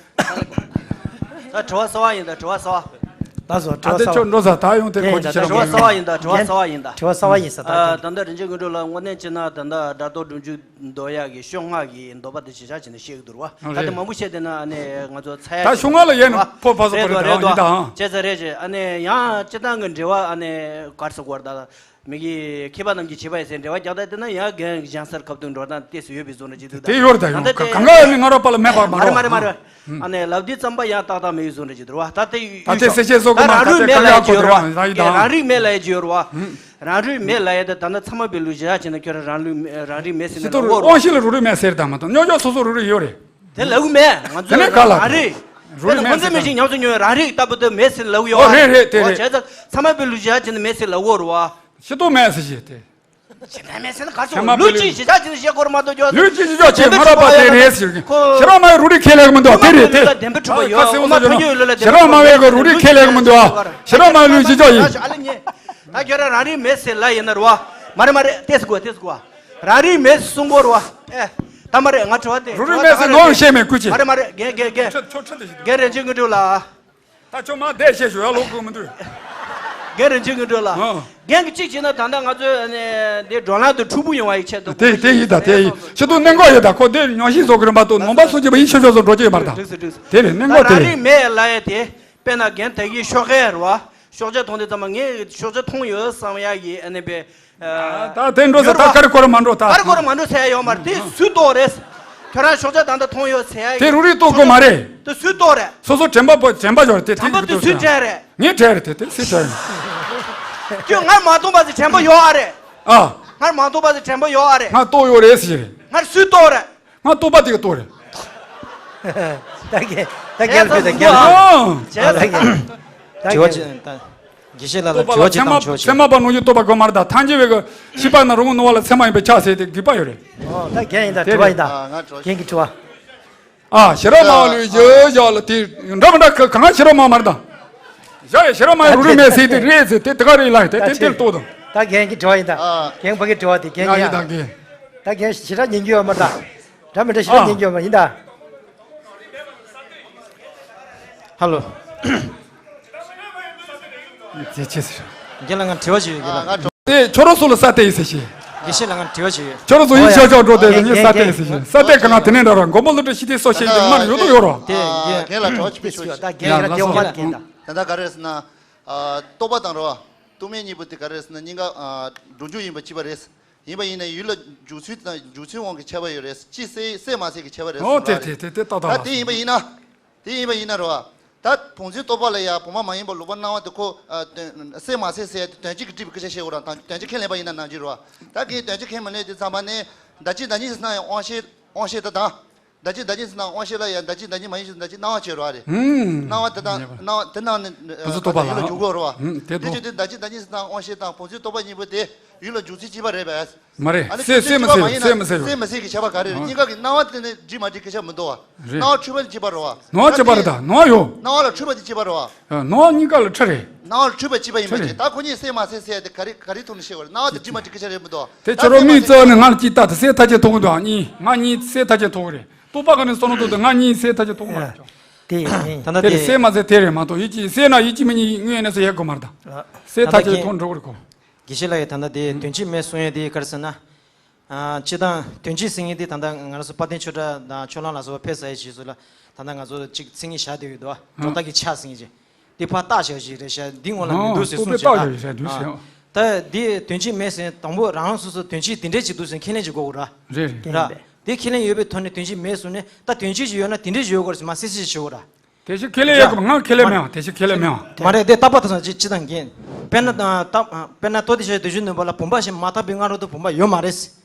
ད་དྲི་བ་གསར་བ་ཡིན་ད་དྲི་བ་གསར་བ། ད་བཟོ་ཨ་དྲི་བ་དེ་གསར་ཁྱོད་བ། འགྲོ་ས་ད་ཡོང་དེ་ཁོ་ཡིན་ད་ཅི་ད་ཆ་དྲི་བ་གསར་བ་ཡིན་ད་དྲི་བ་གསར་བ་ཡིན་ད། དྲི་བ་གསར་བ་ཡིན་ས་ད་ཨ་ད་ལྟ་རིན་ཆེན་དངོས་གྲུབ་ལ་དངོས་གནས་བྱས་ན་ད་ལྟ་སྒྲ་རྟོག་སྒྲུབ་འཇུག་འདོད་ཡག་གི་ཤོག་ལྔ་གི་འདོད་པ་དེ་གཞི་བཞག་བྱས་ནས་བཤད་ཀྱི་འདུག་བ། ཨ་ད་དེ་རེད། མང་པོ་བཤད་བསྡད་ན་ཨ་ནི་ང་ཚོ་ཚ་ཡ་ད་ཤོག་ལྔ་ལ་ཡན་ཕོ་ཕ་སོ་པ་རེད་རེད་འདུག་ཡིན་ད་ཨང་། བྱས་ཙང་རེད་ཅེ་ཨ་ནི་ཡང་སྤྱི་བཏང་གི་འབྲེལ་བ་ཨ་ནི་ག་རེ་ཟེར་དགོས་རེད་ད། མི་གི་མཁས་པ་རྣམས་ཀྱིས་བྱས་པ་ཡིན་ཟེར་འབྲེལ་བ་རྒྱག་ད་བལྟས་ན་ཡང་རྒན་གཞན་སར་ཁ་བཏུང་འགྲོ་སྟངས་ཏོག་ཙམ་ཡོད་པའི་བཟོ་འདྲ་ཅིག་འདུག་ད། དེ་ཡོད་རེད་ད་ཡོད་ད་གང་ག་ཡོད་ནི་ང་རང་པ་ལ་མེད་པ་མ་མ་རེད་རེད་མ་རེད། ཨ་ནི་ལབ་དུས་ཙམ་པ་ཡང་ཏག་ཏག་མེད་པའི་བཟོ་འདྲ་ཅིག་འདུག་བ། ད་དེ་ད་དེ་སེ་ཆེ་སོ་གི་མ་རང་ལུས་ད་མེད་ལ་ཡ་ཅིག་ཡོད་རེད་བ། རང་ལུས་མེད་ལ་ཡ་ཅིག་ཡོད་རེད་བ། རང་ལུས་མེད་ལ་ཡ་དེ་ད་ནི་ཚད་མ་པའི་ལུགས་བཞག་བྱས་ན་ཁྱོད་རང་རང་ལུས་རང་རིག་མེད་ཟེར་ན་ལ་འོ་རེད་བ། དབང་ཤེས་ལ་རང་རིག་མེད་ཟེར་ད་མ་གཏོགས་རྙོག་འཇོག་སོ་སོ་རང་རིག་ཡོད་རེད། དེ་ལབ་གི་མེད་ང་ཚོས་དེ་ནས་ག་ལ་རང་རིག་རང་རིག་མེད་ཟེར་ན་ང་ཚོས་མི་ཞིག་ཉམས་སུ་མྱོང་བའི་རང་རིག་ལྟ་བུ་དེ་མེད་ཟེར་ལབ་གི་ཡོད་ཨོ་རེད་རེད་དེ་རེད། བྱས་ཙང་ཚད་མ་པའི་ལུགས་བཞག་བྱས་ན་མེད་ཟེར་ལབ་གི་ཡོད་རེད་བ། ཤེས་རྟོགས་མེད་ཟེར་ཞེས་ཏེ། ཤེས་རྟོགས་མེད་ཟེར་ན་ག་ཚོད་ཚད་མ་ལུས་པའི་ལུགས་ཅིག་ཞེ་དྲག་ཅིག་བཤད་དགོས་རེད་མ་གཏོགས་ལུས་ཅིག་ཞེ་དྲག་ཅིག་ང་ར་པ་དེ་རེད་ཟེར་གི་ཤེས་རབ་མ་ཡི་རང་རིག་ཁས་ལེན་གི་མི་འདུག་དེ་རེད་དེ། ལ་བདེན་པ་གྲུབ་པ་ཡོད་ཁ་སེང་བ་ཚོ་ཡོད་ན་ཤེས་རབ་མ་ཡི་གི་རང་རིག་ཁས་ལེན་གི་མི་འདུག་ཨ། ཤེས་རབ་མ་ཡི་ལུས་ཅིག་ཅོག་ཡིན། ད་ཁྱོད་རང་རང་རིག་མེད་ཟེར་ལབ་ཡིན་ན་རེད་བ། མ་རེད་མ་རེད་ཏོག་ཙམ་གོ་ཏོག་ཙམ་གོ། རང་རིག་མེད་གསུང་གོ་རེད་བ། ཨེ། ད་མ་རེད་ང་དྲི་བ་དེ་རང་རིག་མེད་ཟེར་ནོར་བཤད་མེད་སྐུ་མཁྱེན། མ་རེད་མ་རེད་རྒན་རྒན་རྒན། ཁྱོད་ཁྱོད་ཁྲིད་དེ་ཞིག་རྒན་རིན་ཆེན་དངོས་གྲུབ་ལགས། ད་ཁྱོད་མ་བསྡད་བཤད་ཞུ་ཡ་ལོག་དགོས་མི་འདུག་རྒན་རིན་ཆེན་དངོས་གྲུབ་ལགས། ཨང་། རྒན་གྱིས་གཅིག་བྱས་ན་ད་ལྟ་ང་ཚོའི་ཨ་ནི་འདི་བགྲོ་གླེང་དུ་འཁྲུག་པོ་ཡོང་བ་ཡི་ཆེད་དུ་དེ་དེ་ཡིན་ད་དེ་ཡིན་ཤི་ཐུག་གནད་འགག་ཡོད་ད་ཁོ་དེ་ཉོན་ཤིང་བཟོ་གི་རིམ་པ་དུ་ནོམ་པ་སོ་བྱེད་པ་ཡིན་ཤོ་ཤོ་བཟོ་འགྲོ་གི་ཡོད་མ་རེད་ད། འགྲིག་སོ་འགྲིག་སོ། དེ་རེད་གནད་འགག་དེ་རང་རེད། རིག་མེད་ལབ་ཡ་དེ་དཔེར་ན་རྒན་ད་གིན་ཤོག་ཁའི་རེད་བ། ཤོག་བྱ་མཐོང་དུས་ཙམ་པ་ངས་ཤོག་བྱ་མཐོང་ཡོད་བསམ་ཡ་གི་ཨ་ནི་པའི། ད་དེ་འགྲོ་ཟེར་ད་ཀ་རི་ཀོ་རི་མ་འགྲོ་ད། ཀ་རི་ཀོ་རི་མ་འགྲོ་ཟེར་ཡ་ཡོད་མ་རེད་དེ་སུས་རྟོགས་རེད། ཁྱོད་རང་ཤོག་བྱ་ད་ལྟ་མཐོང་ཡོད་ཟེར་ཡ་དེ་རུ་རིག་རྟོགས་དགོས་མ་རེད། དེ་སུས་རྟོགས་རེད། སོ་སོ་དྲན་པ་པོ་དྲན་པ་ཡོད་རེད་དེ་དྲན་པ་དེ་སུས་དྲན་རེད། ངས་དྲན་རེད་དེ་དེ་སུས་དྲན་རེད། ཁྱོད་ངར་མ་མཐོང་བ་ཟེར་དྲན་པ་ཡོད་ཨ་རེད། ཨ། ངར་མ་མཐོང་བ་ཟེར་དྲན་པ་ཡོད་ཨ་རེད། ང་རྟོགས་ཡོད་རེད་ཟེར་རེད། ངར་སུས་རྟོགས་རེད། ང་རྟོགས་པ་དེ་ག་རྟོགས་རེད། ད་གན་ད་གན་ལ་ད་གན་ལ། ཨང་། ད་གན་ད་གན། དྲི་བ་ཅི་ད། དགེ་བཤེས་ལགས་ལ་རྟོགས་པ་དྲི་ལ་བ་ཅི་ཚད་མ་བཏང་ཆོག་ཚད་མ་པ་ནོར་གྱི་རྟོགས་པ་དགོས་མ་རེད་ད། ཐམས་ཅད་པའི་གི་ཤེས་པ་ན་རུང་ནོར་བ་ལ་ཚད་མ་ཡིན་པའི་ཆ་ཟེར་ཏེ་དགོས་པ་ཡོད་རེད། ཨོ་ད་རྒན་ཡིན་ད་དེ་དྲི་བ་རེད། ཡིན་ད། ཨ་ང་དྲི་བ་རྒན་གྱི་དྲི་བ། ཨ་ཤེས་རབ་མ་ལུས་ཡོད་ཡོད་ལ་དེ་འདྲ་མི་འདྲ་ག་གང་ཤེས་རབ་མ་མ་རེད་ད། བཞག་ཡ་ཞེ་ར་མ་ཡ་རུ་རུ་མེད་ཟེར་དེ་རེད་ཟེར་དེ་དེ་ག་རེད་ལ་དེ་དེ་དེར་ལྟོས་དང་། ད་རྒན་གྱི་དྲི་བ་ཡིན་ད། ཨ། རྒན་ཕ་གི་དྲི་བ་དེ་རྒན་ཡ་ཡིན་ད་རྒན། ད་རྒན་ཞེ་དྲག་ཉན་རྒྱུ་ཡོད་མ་རེད་ད། འདྲ་མི་འདྲ་ཞེ་དྲག་ཨ། ཉན་རྒྱུ་ཡོད་མ་ཡིན་ད། ཧ་ལོ། ཅེ་ཅེ་ཟེར། རྒན་ལགས་ང་དྲི་བ་ཞིག་ཡོད་རྒན་ལགས། དེ་ཁྱོད་རང་ཚོ་ལ་ས་དེ་ཡིན་ཟེར་ཞེས། དགེ་བཤེས་ལགས་ང་དྲི་བ་ཞིག་ཡོད། ཁྱོད་རང་ཚོ་ཡིན་ཤག་ཤག་འགྲོ་དེ་ཡིན་ས་དེ་ཡིན་ཟེར་ཞེས་ས་དེ་ག་ང་དེ་ནས་འདྲ་ར་མགོན་པོ་ཀླུ་སྒྲུབ་ཤི་དེ་སོ་ཤེས་དེ་མ་ཡོད་དོ་ཡོད་ར། དེ་རྒན་ལགས་དྲི་བ་ཞིག་ཕུལ་ཞིག་ཡོད་ད་རྒན་ཡ་ལགས་སྐྱོ་མ་རྒན་ད། དེ་ད་ག་རེ་ཟེར་ན། རྟོག་པ་དང་རོ། རྟོག་མེད་གཉིས་པོ་དེ་ག་རེ་ཟེར་ན་སྙིང་ག་འགྲོ་རྒྱུ་ཡིན་པ་གཅིག་པ་རེད། ཡིན་པ་ཡིན་ན་ཡུལ་ལ་འཇུག་ཚུལ་དང་འཇུག་ཚུལ་དབང་གི་ཁྱད་པར་ཡོད་རེད། གཅིག་གསལ་གསལ་མ་གསལ་གྱི་ཁྱད་པར་རེད་ཨོ་དེ་དེ་དེ་ཏག་ཏག་ད་ལ་དེ་ཡིན་པ་ཡིན་ན། དེ་ཡིན་པ་ཡིན་ན་རོ། ད་བུམ་འཛིན་རྟོག་པ་ལ་ཡང་བུམ་པ་མ་ཡིན་པ་ལོག་པ་སྣང་བ་དེ་ཁོ་གསལ་མ་གསལ་ཟེར་ཡ་དེ་དོན་སྤྱི་གི་སྒྲིབ་པའི་སྐད་ཆ་བཤད་འོ་ར་དང་དོན་སྤྱི་ཁས་ལེན་པ་ཡིན་ན་ནང་བཞིན་རོ། ད་གིན་དོན་སྤྱི་ཁས་མི་ལེན་དུས་ཙམ་པ་ནས་ད་ཅི་ད་ཉིད་ཟེར་ན་ཡང་དབང་ཤེས་དབང་ཤེས་ད་དང་། ད་ཅི་ད་ཉིད་ཟེར་ན་དབང་ཤེས་ལ་ཡང་ད་ཅི་ད་ཉིད་མ་ཡིན་ཞིག་ད་ཅི་སྣང་བ་བྱེད་རོ་ཨ་རེད། ཧུམ། སྣང་བ་དེ་དང་སྣང་བ་དེ་ནང་ནས་བུམ་འཛིན་རྟོག་པ་ཡུལ་ལ་ལ་འཇུག་དགོས་རོ། ཧུམ་དེ་དེ་དོ། ཅི་དེ་ད་ཅི་ད་ཉིད་ཟེར་ན་དབང་ཤེས་དང་བུམ་འཛིན་རྟོག་པ་གཉིས་པོ་དེ་ཡུལ་ལ་འཇུག་ཚུལ་གཅིག་པ་རེད་པས། མ་རེད། ཨ་ནི་གསལ་གསལ་མི་གསལ་གསལ་མི་གསལ་གྱི་ཁྱད་པར་ག་རེ་རེད། གཉིས་ཀ་གི་སྣང་བ་དེ་ནི་འགྲིག་མ་འགྲིག་སྐད་ཆ་མི་འདུག་བ། རེད། སྣང་བ་འཁྲུལ་པ་དེ་གཅིག་པ་རེད་བ། སྣང་བ་གཅིག་པ་རེད་ད་སྣང་བ་ཡོད། སྣང་བ་ལ་འཁྲུལ་པ་དེ་གཅིག་པ་རེད་བ། སྣང་བ་གཉིས་ཀ་ལ་འཁྲུལ་རེད། སྣང་བ་ལ་འཁྲུལ་པ་གཅིག་པ་ཡིན་པ་ཅི་ད་ཁོ་གཉིས་གསལ་མ་གསལ་ཟེར་ཡ་དེ་ག་རེ་ག་རེ་ཐུག་ནས་ཤེས་བ་རེད། སྣང་བ་དེ་འགྲིག་མ་འགྲིག་སྐད་ཆ་རེད་མི་འདུག་བ། དེ་ཁྱོད་རང་མིག་བཙལ་ནས་ང་ལ་ཅིག་ལྟ་དེ་གསལ་ཐག་ཆོད་མཐོང་གི་འདུག་ཨ་གཉིས་ང་གཉིས་གསལ་ཐག་ཆོད་མཐོང་གི་རེད། རྟོག་པ་ག་ནས་སོང་ན་འདུག་དེ་ང་གཉིས་གསལ་ཐག་ཆོད་མཐོང་གི་རེད། དེ་ཡིན། ད་ལྟ་དེ་དེ་གསལ་མ་གསལ་དེ་རེད་མ་གཏོགས་ཡིད་ཀྱིས་གསལ་ན་ཡིད་ཀྱིས་མི་ཉན་དངོས་གནས་སུ་ཡལ་དགོས་མ་རེད་ད། གསལ་ཐག་ཆོད་མཐོང་འགྲོ་གི་རེད་ཁོ། དགེ་བཤེས་ལགས་ཡིས་ད་ལྟ་དེ་དོན་སྤྱི་མེད་གསུང་ཡས་དེ་ག་རེ་ཟེར་ན། ཨ། སྤྱི་དང་དོན་སྤྱི་ཟེར་མཁན་དེ་ད་ལྟ་ང་རང་ཚོ་དཔལ་ལྡན་ཆོས་གྲགས་དང་ཕྱོགས་གླང་ལ་སོགས་པ་ཕེབས་ཚར་ཡས་ཞིག་ཚོ་ལ་ད་ལྟ་ང་ཚོ་གཅིག་མཚན་ཉིད་བཞག་བསྡད་ཡོད་དོ། སྒྲོ་བཏགས་ཀྱི་ཆ་ཟེར་མཁན་ཅིག་དེ་ཕར་བཏགས་བཞག་ཞིག་རེད་ཤག་འདི་སྔོན་ལ་མི་འདུག་ཟེར་གསུངས་བྱས་ད། ད་དེ་དོན་སྤྱི་མེད་ཟེར་དང་པོ་རང་རང་སོ་སོ་དོན་སྤྱི་དེ་འདྲས་ཅིག་འདུག་ཟེར་ཁས་ལེན་ཅིག་དགོས་དགོས་ར། རེད་རེད། ར། དེ་ཁས་ལེན་ཡོད་པའི་ཐོག་ནས་དོན་སྤྱི་མེད་གསུངས་ནས་ད་དོན་སྤྱི་ཅིག་ཡོད་ན་དེ་འདྲས་ཅིག་ཡོད་དགོས་རེད་ཟེར་མ་གསལ་གསལ་ཅིག་བྱེད་དགོས་ར། དེ་བཞིན་ཁས་ལེན་ཡོད་དགོས་ང་ཁས་ལེན་མེད་ཨང་དེ་བཞིན་ཁས་ལེན་མེད་ཨང་། མ་རེད་དེ་རྟག་པ་དེ་ཚོ་ཅི་ཅི་དང་འགལ། དཔེར་ན་ད་དཔེར་ན་ཐོ་དེ་ཤོད་དུས་ཤོད་ནུས་པ་ལ་བུམ་པ་ཞིག་མ་དག་པའི་སྔ་རོལ་དུ་བུམ་པ་ཡོད་མ་རེད།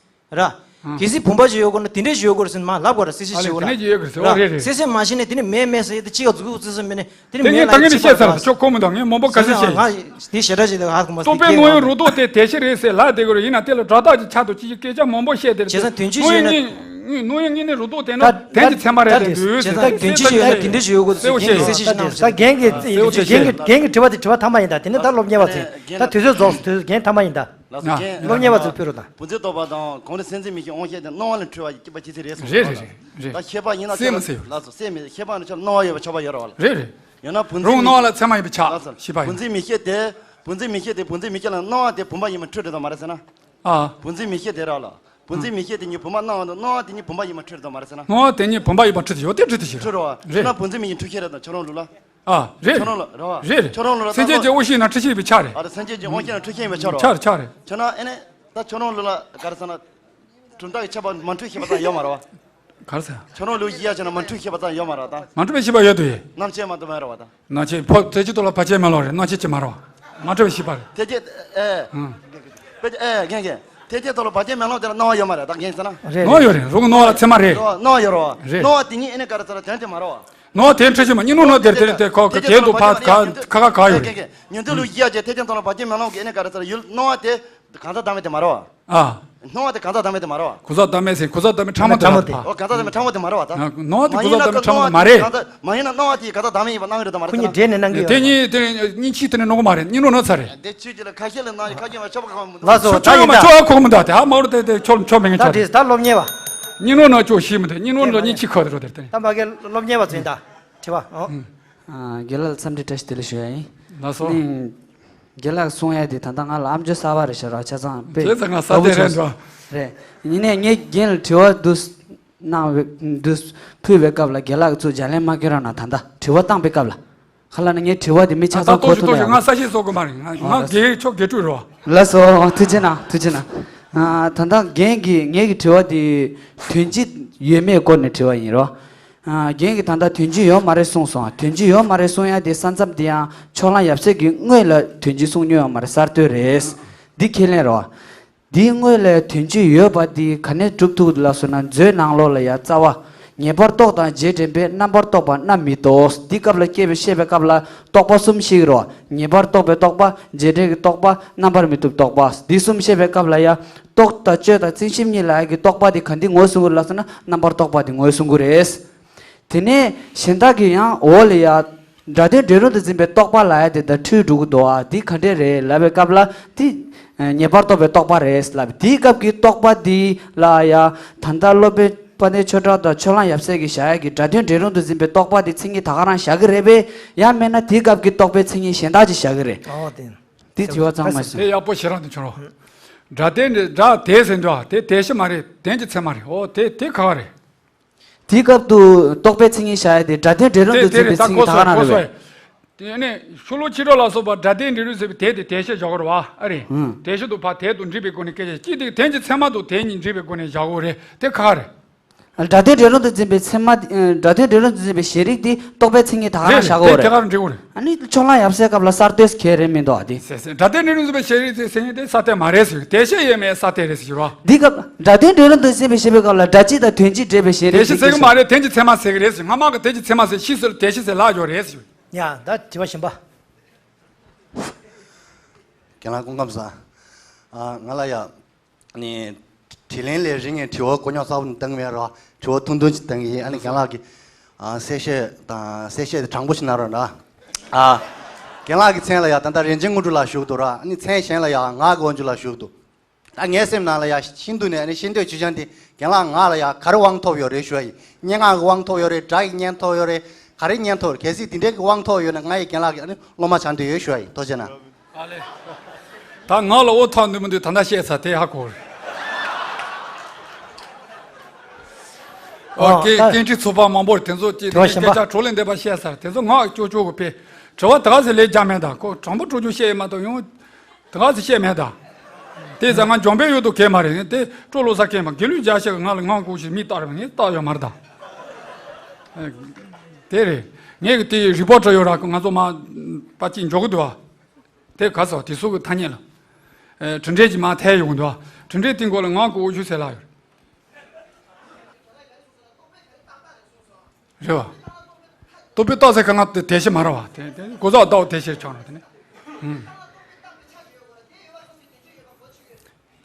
ར། ཨང་། གལ་སྲིད་བུམ་པ་ཞིག་ཡོད་དགོས་ན་དེ་འདྲས་ཞིག་ཡོད་དགོས་རེད་ཟེར་ནས་མ་ལབ་དགོས་ར་གསལ་བཤད་ཞིག་ཡོད་ར། ཨ་ལེ་དེ་འདྲས་ཞིག་ཡོད་དགོས་རེད་ཟེར་ཨོ་རེད་རེད། གསལ་བཤད་མ་ཤེས་ནས་དེ་ནས་མེད་མེད་ཟེར་ཡས་དེ་ཅི་ཡང་འཛུགས་འཛུགས་ཟེར་མེད་ནས་དེ་ནས་དེ་མེད་ངས་ད་ལབ་ངས་ནི་ཀྱི་བཤད་ཚར་ཁྱོད་གོ་མི་འདུག་ངས་མང་པོ་ག་ཚོད་བཤད་ང་དེ་ཞེ་དྲག་ཞིག་ཧ་གོ་མ་སོང་། རྟོག་པའི་ངོ་བོའི་རོ་ཏོག་དེ་དེ་ཞིག་རེད་ཟེར་ལབ་བསྡད་དགོས་རེད། ཡིན་ན་དེ་ལ་སྒྲོ་བཏགས་ཀྱི་ཆ་དང་ཅི་ཞིག་སྐད་ཆ་མང་པོ་བཤད་དེ་རེད། བྱས་ཙང་དོན་སྤྱི་ཞིག་ཡིན་ན། རྣོ་ཡིན་ངས་ནི་རོ་ཏོག་དེ་ན་དོན་གྱི་ཚད་མ་རེད་དེ་འདུག་ཟེར། བྱས་ཙང་དོན་སྤྱི་ཞིག་ཡིན་ན་དེ་འདྲ་ཞིག་ཡོད་དགོས་འདུག་ཟེར་གསལ་བཤད་ཞིག་གནང་ཟེར། ད་རྒན་གྱིས་གསལ་བཤད་གནང་ཟེར། རྒན་གྱིས་རྒན་གྱིས་དྲི་བ་དེ་དྲི་བ་ཐ་མ་ཡིན་ད། དེ་ནས་ད་སློབ་གཉེར་བ་ཚོས་ད་དུས་ཚོད་རྫོགས་སོང་། དུས་ཚོད་རྒན་ཐ་མ་ཡིན་ད། ལགས་སོ། རྒན། སློབ་གཉེར་བ་ཚོས་ཕུལ་རོགས་དང་། བུམ་འཛིན་རྟོག་པ་དང་གོང་ནས་སེམས་ཙམ་མིག་ཤེས་དབང་ཤེས་དེ་སྣང་བ་ལ་འཁྲུལ་བ་ཡི་སྐྱེས་པ་ཅི་ཚེ་རེད་གསུངས་རེད་རེད་རེད། ད་ཤེས་པ་ཡིན་ན་སེམས་ཁྱོད་ལ་ལགས་སོ་སེམས་མེད་ཤེས་པ་ནི་ཁྱོད་ལ་སྣང་བ་ཡོད་པ་ཆགས་པ་ཡོད་རེད་བ་ལ། རེད་རེད། ཡང་ན་བུམ་འཛིན་རུང་མིག་སྣང་བ་ལ་ཚད་མ་ཡིན་པའི་ཆ་ལགས་སོ། ཤེས་པ་ཡིན། བུམ་འཛིན་མིག་ཤེས་དེ། བུམ་འཛིན་མིག་ཤེས་དེ་བུམ་འཛིན་མིག་ཤེས་ལ་སྣང་བ་དེ་བུམ་པ་ཡིན་པ་འཁྲུལ་འགྲོ་དང་མ་རེད་ཟེར་ན། ཨ། བུམ་འཛིན་མིག་ཤེས་དེ་ར་ལ། བུམ་འཛིན་མིག་ཤེས་དེ་ཉིད་བུམ་པ་སྣང་བ་དང་སྣང་བ་དེ་ཉིད་བུམ་པ་ཡིན་པ་འཁྲུལ་འགྲོ་དང་མ་རེད་ཟེར་ན། སྣང་བ་དེ་ཉིད་བུམ་པ་ཡིན་པ་འཁྲུལ་དུ་ཡོད་དེ་འཁྲུལ་དུ་ཞིག་འཁྲུལ་རོ། རེད། ཁྱོད་ན་བུམ་འཛིན་མིག་ཤེས་འཁྲུལ་ཤེས་རེད་དང་ཁྱོད་རང་ལུགས་ལ། ཨ། རེད། ཁྱོད་རང་ལ་རེད་བ། རེད་རེད། ཁྱོད་རང་ལུགས་ལ་སེམས་ཅན་གྱི་དབང་ཤེས་ན་འཁྲུལ་ཤེས་པའི་ཆ་རེད། ཨ་རེད་སེམས་ཅན་གྱི་དབང་ཤེས་ན་འཁྲུལ་ཤེས་པའི་ཆ་རོ། ཆ་རེད་ཆ་རེད། ཁྱོད་ན་ཨེ་ནས་ད་ཁྱོད་རང་ལུགས་ལ་ག་རེ་ཟེར་ན། གྲུབ་མཐའ་གི་ཁྱད་པར་མ་འཁྲུལ་ཤེས་པ་ཙམ་ཡོད་མ་རེད་བ། ག་རེ་ཟེར། ཁྱོད་རང་ལུགས་ཡིད་ཡ་བྱས་ན་མ་འཁྲུལ་ཤེས་པ་ཙམ་ཡོད་མ་རེད་བ་ད། མ་འཁྲུལ་བའི་ཤེས་པ་ཡོད་དུ་ཡིན། རྣམ་མཁྱེན་མ་གཏོགས་མ་རེད་བ་ད། རྣམ་མཁྱེན་ཕོ་ཐེ་ཅི་ཏོ་ལ་བར་ཆད་མེད་ལོ་རེད་རྣམ་མཁྱེན་ཅི་མ་རེད་བ། མ་འཁྲུལ་བའི་ཤེས་པ་རེད། ཐེ་ཅི་ཨེ། ཨང་། པེ་ཅི་ཨེ་རྒན་རྒན། ཐེ་ཅི་ཏོ་ལ་བར་ཆད་མེད་ལོ་དེ་ལ་སྣང་བ་ཡོད་མ་རེད་ད་རྒན་ཟེར་ན། རེད། སྣང་བ་ཡོད་རེད་རུང་སྣང་བ་ལ་ཚད་མ་རེད། སྣང་བ་ཡོད་རེད་བ། རེད། སྣང་བ་དེ་ཉིད་ཨེ་ནས་ག་རེ་ཟེར་ན་དོན་དེ་མ་རེད་བ། ནོར་དེ་འཁྲུལ་ཤེས་མ་སྙིང་རུས་ནོར་དེ་དེ་དེ་ཁོ་གལ་དུ་ཕ་ག་ཁ་ག་ག་ཡོད་རེད། ཉོན་ཐོས་ལུགས་ཡིད་ཡ་བྱས་ཐེ་ཚོམ་ཐོག་ལ་བར་ཆད་མེད་ལོང་གི་ཨེ་ནས་ག་རེ་ཟེར་ཡུལ་སྣང་བ་དེ་གང་ཟག་བདག་མེད་དེ་མ་རེད་བ། ཨ། སྣང་བ་དེ་གང་ཟག་བདག་མེད་དེ་མ་རེད་བ། གང་ཟག་བདག་མེད་ཟེར་གང་ཟག་བདག་མེད་ཕྲ་མོ་དེ་མ་རེད་བ། ཨོ་གང་ཟག་བདག་མེད་ཕྲ་མོ་དེ་མ་རེད་བ་ད། སྣང་བ་དེ་གང་ཟག་བདག་མེད་ཕྲ་མོ་དེ་མ་རེད། མ་ཡིན་ན་སྣང་བ་དེ་གང་ཟག་བདག་མེད་ཡིན་པ་སྣང་གི་རེད་དམ་མ་རེད་ཁོ་གཉིས་ཟེར་ན། འདྲེས་ནས་སྣང་གི་དེ་ཡོད་རེད། གཉིས་དེ་གཉིས་ཕྱིས་དེ་ནས་སྣང་གི་མ་རེད་སྙིང་རུས་ནོར་ཚར་རེད། དེ་ཆོས་ཀྱི་ལ་ཁ་ཤས་ལ་སྣང་ཡི་ཁ་ཤས་མ་ཆོག་པ་གང་མི་འདུག་ལགས་སོ། ཆོག་ཆོག་ཡོད་མ་ཆོག་ཨ་ཁོག་མི་འདུག་དེ་ཧ་མ་རུ་དེ་དེ་ཆོག་ཆོག་མེད་ངན་ད་ཆགས་དེ་རེད། ད་སློབ་གཉེར་བ། སྙིང་རུས་ནོར་ཅོག་ཤི་མི་འདུག་སྙིང་རུས་ནོར་གཉིས་ཕྱིས་ཁོ་དེ་རོ་དེར་དེ། ད་མ་གི་སློབ་གཉེར་བ་ཚོ་ཡིན་ད། དྲི་བ་ཨོ། ཨ། རྒན་ལགས་འཚམས་འདྲི་བཀྲ་ཤིས་བདེ་ལེགས་ཞུ་ཡ་ཡིན། ལགས་སོ། ནི། རྒན་ལགས་གསུང་ཡ་དེ་ད་ལྟ་ང་ལ་ཨམ་ཅོག་གསར་པ་རེད་ཤག་ར་ཆ་ཚང་དཔེ་བྱས་ཙང་ང་ས་དེ་རེད་འགྲོ། རེད། ཡིན་ནའི་ངས་རྒན་ལ་དྲི་བ་འདུག་གནང་བའི་འདུག་ཕུལ་བའི་སྐབས་ལ་རྒན་ལགས་ཚོ་ལྗགས་ལན་མ་སྐྱོན་རོགས་གནང་ད་ལྟ་དྲི་བ་བཏང་པའི་སྐབས་ལ། ག་ལ་ན་ངས་དྲི་བ་དེ་མི་ཆ་ཚང་གོ་ཐུབ་ན་ཡང་། ང་ས་ཞིག་བཟོ་དགོས་མ་རེད་ང་ང་རྒན་ཁྱོད་རྒན་སྤྲུལ་རོ། ལགས་སོ་ཐུགས་རྗེ་གནང་ཐུགས་རྗེ་གནང་། ད་ལྟ་རྒན་གྱིས་ངེད་ཀྱི་དྲི་བ་དེ་དོན་སྤྱི་ཡོད་མེད་སྐོར་ནས་དྲི་བ་ཡིན་རོ། རྒན་གྱིས་ད་ལྟ་དོན་སྤྱི་ཡོད་མ་རེད་གསུངས་སོང་། དོན་སྤྱི་ཡོད་མ་རེད་གསུང་ཡ་དེ་ས་མཚམས་དེ་ཡང་ཕྱོགས་གླང་ཡབ་སྲས་ཀྱིས་དངོས་ལ་དོན་སྤྱི་གསུངས་མྱོང་ཡོད་མ་རེད་གསར་གཏོད་རེད། འདི་ཁས་ལེན་རོ། འདིའི་དངོས་ལ་དོན་སྤྱི་ཡོད་པ་འདི་ག་ནས་གྲུབ་ཐུབ་ལ་སོང་ན་མཛོད་ནང་ལོགས་ལ་ཡ་རྩ་བ། ངེས་པར་རྟོག་དང་རྗེས་དྲན་པས་རྣམ་པར་རྟོག་པ་རྣམ་མི་རྟོག་འདི་སྐབས་ལ་སྐྱེས་པའི་བཤད་པའི་སྐབས་ལ་རྟོག་པ་གསུམ་ཞིག་རོ། ངེས་པར་རྟོག་པའི་རྟོག་པ། རྗེས་དྲན་གྱི་རྟོག་པ། རྣམ་པར་མི་རྟོག་རྟོག་པ། འདི་གསུམ་བཤད་པའི་སྐབས་ལ་ཡ། རྟོག་དང་དཔྱོད་དང་བརྩོན་ཤེས་གཉིས་ལ་ཡ་གི་རྟོག་པ་འདི་ག་འདི་ངོས་བཟུང་གི་ལ་སོང་ན་རྣམ་པར་རྟོག་པ་འདི་ངོས་བཟུང་གི་རེད། དེ་ནས་གཞན་དག་གི་ཡང་འོག་ལ་ཡ། སྒྲ་དོན་འབྲས་རུང་དུ་འཛིན་པའི་རྟོག་པ་ལབ་ཡ་དེ་ད་འཁྲུལ་འགྲོ་གི་འདུག་ཨ། འདི་ག་འདྲས་རེད་ལབ་པའི་སྐབས་ལ་འདི་ངེས་པར་རྟོགས་པའི་རྟོག་པ་རེད་ལབ། དེའི་སྐབས་ཀྱི་རྟོག་པ་འདི་ལ་ཡ་ད་ལྟ་སློབ་དཔོན་དཔལ་ལྡན་ཆོས་གྲགས་དང་ཕྱོགས་གླང་ཡབ་སྲས་ཀྱིས་བཞག་ཡ་གི་སྒྲ་དོན་འབྲས་རུང་དུ་འཛིན་པའི་རྟོག་པ་འདི་མཚན་ཉིད་ད་ག་རང་བཞག་གི་རེད་པས། ཡང་མིན་ན་དེའི་སྐབས་ཀྱི་རྟོག་པའི་མཚན་ཉིད་གཞན་དག་ཅིག་བཞག་གི་རེད། ཨོ་དེ། དེ་དྲི་བ་གཙང་མ་ཞིག། དེ་ཡག་པོ་ཞེ་དྲག་འདུག་ཁྱོད་རང་། སྒྲ་དོན་འདི་སྒྲ་དེ་ཟེར་འདུག་ཨ། དེ་དེ་བྱེད་མ་རེད། དོན་གྱི་ཚད་མ་རེད། ཨོ་དེ་དེ་ག་བ་རེད། དེའི་སྐབས་དུ་རྟོག་པའི་མཚན་ཉིད་བཞག་ཡ་དེ་སྒྲ་དོན་འབྲས་རུང་དུ་འཛིན་པའི་མཚན་ཉིད་ད་ག་རང་རེད་པས། དེ་ནས་ཤོ་ལོ་ཀ་ཅི་རོ་ལ་སོགས་པ་སྒྲ་དོན་འབྲས་རུང་ཟེར་བའི་དེ་དེ་དེ་བྱེད་བཞག་གི་རེད་པ། ཨ་རེད། ཨང་། དེ་བྱེད་དུ་ཕ་དེ་དུ་འབྲེལ་བའི་སྒོ་ནས་སྐད་ཆ་གཅིག་དེ་དོན་གྱི་ཚད་མ་དུ་དེ་གཉིས་འབྲེལ་བའི་སྒོ་ནས་བཞག་གི་རེད། དེ་ག་བ་རེད། སྒྲ་དོན་འབྲས་རུང་དུ་འཛིན་པའི་ཚད་མ་དེ་སྒྲ་དོན་འབྲས་རུང་དུ་འཛིན་པའི་ཤེས་རིག་དེ་རྟོག་པའི་མཚན་ཉིད་ད་ག་རང་རེད་བཞག་གི་རེད། དེ་རེད། དེ་ག་རང་འབྲེལ་གི་རེད། ཨ་ནི་ཕྱོགས་གླང་ཡབ་སྲས་སྐབས་ལ་གསར་གཏོད་གལ་རེད་མི་འདུག་ཨ། དེ་སྒྲ་དོན་འབྲས་རུང་འཛིན་པའི་ཤེས་རིག་དེ་ཟེར་མཁན་དེ་གསར་གཏོད་མ་རེད་ཟེར། དེ་བྱེད་ཡོད་མེད་གསར་གཏོད་རེད་ཟེར་གྱི་རེད་པ། འདི་སྐབས་སྒྲ་དོན་འབྲས་རུང་དུ་འཛིན་པའི་ཤེས་པའི་སྐབས་ལ་སྒྲ་སྤྱི་དང་དོན་སྤྱི་འདྲེས་པའི་ཤེས་རིག་དེ་བྱེད་ཟེར་གྱི་མ་རེད། དོན་གྱི་ཚད་མ་ཟེར་གྱི་རེད་ཟེར། སྔ་མ་གི་དོན་གྱི་ཚད་མ་ཟེར་ཕྱིས་སུ་དེ་བྱེད་ཟེར་ལབ་ཡོད་རེད་ཟེར། ཡ་ད་དྲི་བ་གཞན་པ། རྒན་ལགས་སྐུ་ཁམས་བཟང་། ཨ་ང་ལ་ཡ། ནི། དྲིས་ལན་ལས་རིང་ངས་དྲི་བ་གོ་རྙོག་ཚ་པོ་ནི་བཏང་མེད་ར། དྲི་བ་ཐུང་ཐུང་ཅིག་བཏང་གི་ཡིན། ཨ་ནི་རྒན་ལགས་ཀྱི། ཨ་གསལ་བཤད་དང་གསལ་བཤད་དེ་དྲང་པོ་ཞིག་གནང་རོགས་གནང་། ཨ་རྒན་ལགས་ཀྱི་མཚན་ལ་ཡ་ད་ལྟ་རིན་ཆེན་དངོས་གྲུབ་ལགས་ཞུ་གི་འདུག་ར། ཨ་ནི་མཚན་གཞན་ལ་ཡ་ངག་གི་དབང་ཕྱུག་ལགས་ཞུ་གི་འདུག་ད་ངའི་སེམས་ནང་ལ་ཡ་ཤིན་ཏུ་ནས་ཨ་ནི་ཤེས་འདོད་ཆེ་ཆུང་དེ་རྒན་ལགས་ང་ལ་ཡ་ག་རེ་དབང་ཐོབ་ཡོད་རེད་ཞུ་བ་ཡིན། སྙན་ངག་གི་དབང་ཐོབ་ཡོད་རེད། སྒྲ་ཡི་སྙན་ཐོབ་ཡོད་རེད། ག་རེ་སྙན་ཐོབ་རེད། གལ་སྲིད་དེ་འདྲའི་གི་དབང་ཐོབ་ཡོད་ན་ང་ཡི་རྒན་ལགས་ཀྱི་ཨ་ནི་སློབ་མ་ཆགས་འདོད་ཡོད་ཞུ་བ་ཡིན། ཐུགས་རྗེ་གནང་། ཨ་ལེ། ད་ང་ལ་འོ་ཐག་འདི་མི་འདུག་ད་ལྟ་བཤད་ཚར་དེ་ཧ་གོ་རེད། ཨོ་ཨ་སྐད་ད་སྐད་འཕྲིན་ཚོགས་པ་མང་པོར་དེ་ཚོ་ཅིག་དེ་བ་གཞན་པ། སྐད་ཆ་བྲོ་ལེན་བསྡད་པ་བཤད་ཚར། དེ་ཚོ་ངག་ཅོག་ཅོག་གི་དཔེ་དྲི་བ་ད་ག་ཚོད་ལས་རྒྱག་མེད་ད། ཁོ་དྲང་པོ་དྲང་ཅོག་བཤད་ཡོད་མ་གཏོགས་ཡང་ད་ག་ཚོད་བཤད་མེད་ད། དེ་ཚ་ང་འཇོན་པའི་ཡོད་དོ་གས་མ་རེད། དེ་སྤྲོ་ལོ་ས་མཁན་མ་དགེ་ལུགས་རྒྱ་ཤེས་ང་ལ་ངག་ལྐུགས་ཤིག་མིག་བལྟ་རེད། ངས་བལྟ་ཡོད་མ་རེད་ད། དེ་རེད། ངས་གི་དེ་རི་པོ་ཊར་ཡོད་ར། ང་ཚོ་མ་པ་ཅིག་འཇོག་གི་འདུག་ཨ། དེ་ག་ཚོད་དེ་ཚོ་གི་ཐ་སྙད་ལ། ཨེ་གྲུབ་འབྲས་ཀྱི་མ་ཐལ་ཡོང་གི་འདུག་ཨ། གྲུབ་འབྲས་སྟེང་སྐོར་ལ་ངག་གི་འོ་ཤུ་ཟེར་ལ་ཡོད་རེད་བ། རྟོག་པས་བཏགས་ཟེར་ག་ང་དེ་དེ་ཤེས་མ་ར་བ། དེ་དེ་གོ་ཟག་ཟླ་བ་དེ་ཤེས་ཆགས་ར་དེ་ནི། ཨུམ།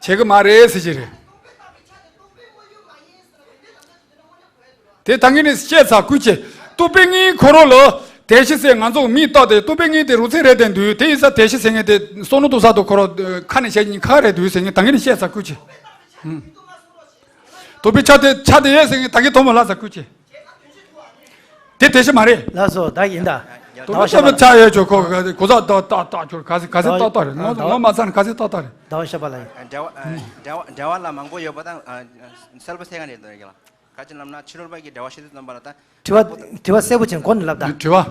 བྱེད་གི་མ་རེད་ཟེར་གྱི་རེད། དེ་ད་ངས་ནི་བཤད་ཚར་སྐུལ་ཆེ། རྟོག་པའི་དངོས་ཁོ་རང་ལ་དེ་ཤེས་ཟེར་ང་ཚོ་མིག་བལྟ་དེ་རྟོག་པའི་དངོས་དེ་རང་མཚན་རེད་དེ་འདུག་དེ་ཡིན་ས་དེ་ཤེས་ཟེར་ངས་དེ་བསམ་བློ་གཏོང་ས་དང་ཁོ་རང་ཁ་ནས་བཤད་ཉིན་ཁ་རེད་འདུག་ཟེར་ངས་ད་ངས་ནི་བཤད་ཚར་སྐུལ་ཆེ། ཨུམ། རྟོག་པའི་ཆ་དེ་ཆ་དེ་ཡོད་ཟེར་ངས་ད་གིན་ཐོག་མ་ལ་ཟ་ཁུལ་བྱེད། དེ་དེ་ཤེས་མ་རེད། ལགས་སོ་ད་ཡིན་ད། རྟོག་པའི་ཆ་དེ་ཆ་ཡོད་ཆོག་ཁོ་གོ་ས་ཏག་ཏག་ཏག་ཆོག་ག་ཟེ་ག་ཟེ་ཏག་ཏག་རེད། ངོ་ངོ་མ་ཚ་ན་ག་ཟེ་ཏག་ཏག་རེད། ཟླ་བ་ཤ་པ་ལ་ཡིན། འགྲེལ་བ་འགྲེལ་བ་འགྲེལ་བ་ལ་མང་པོ་ཡོད་པ་དང་གསལ་པོ་གསལ་ག་རེད་འདོད་ཀྱི་ལ། ག་ཅི་ལབ་ན་ཕྱི་རོལ་པ་གི་འགྲེལ་བ་ཤེས་ཚུལ་རྣམ་པ་ལ་ད། དྲི་བ་དྲི་བ་གསལ་པོ་ཆེན་གོ་ནས་ལབ་ད། དྲི་བ།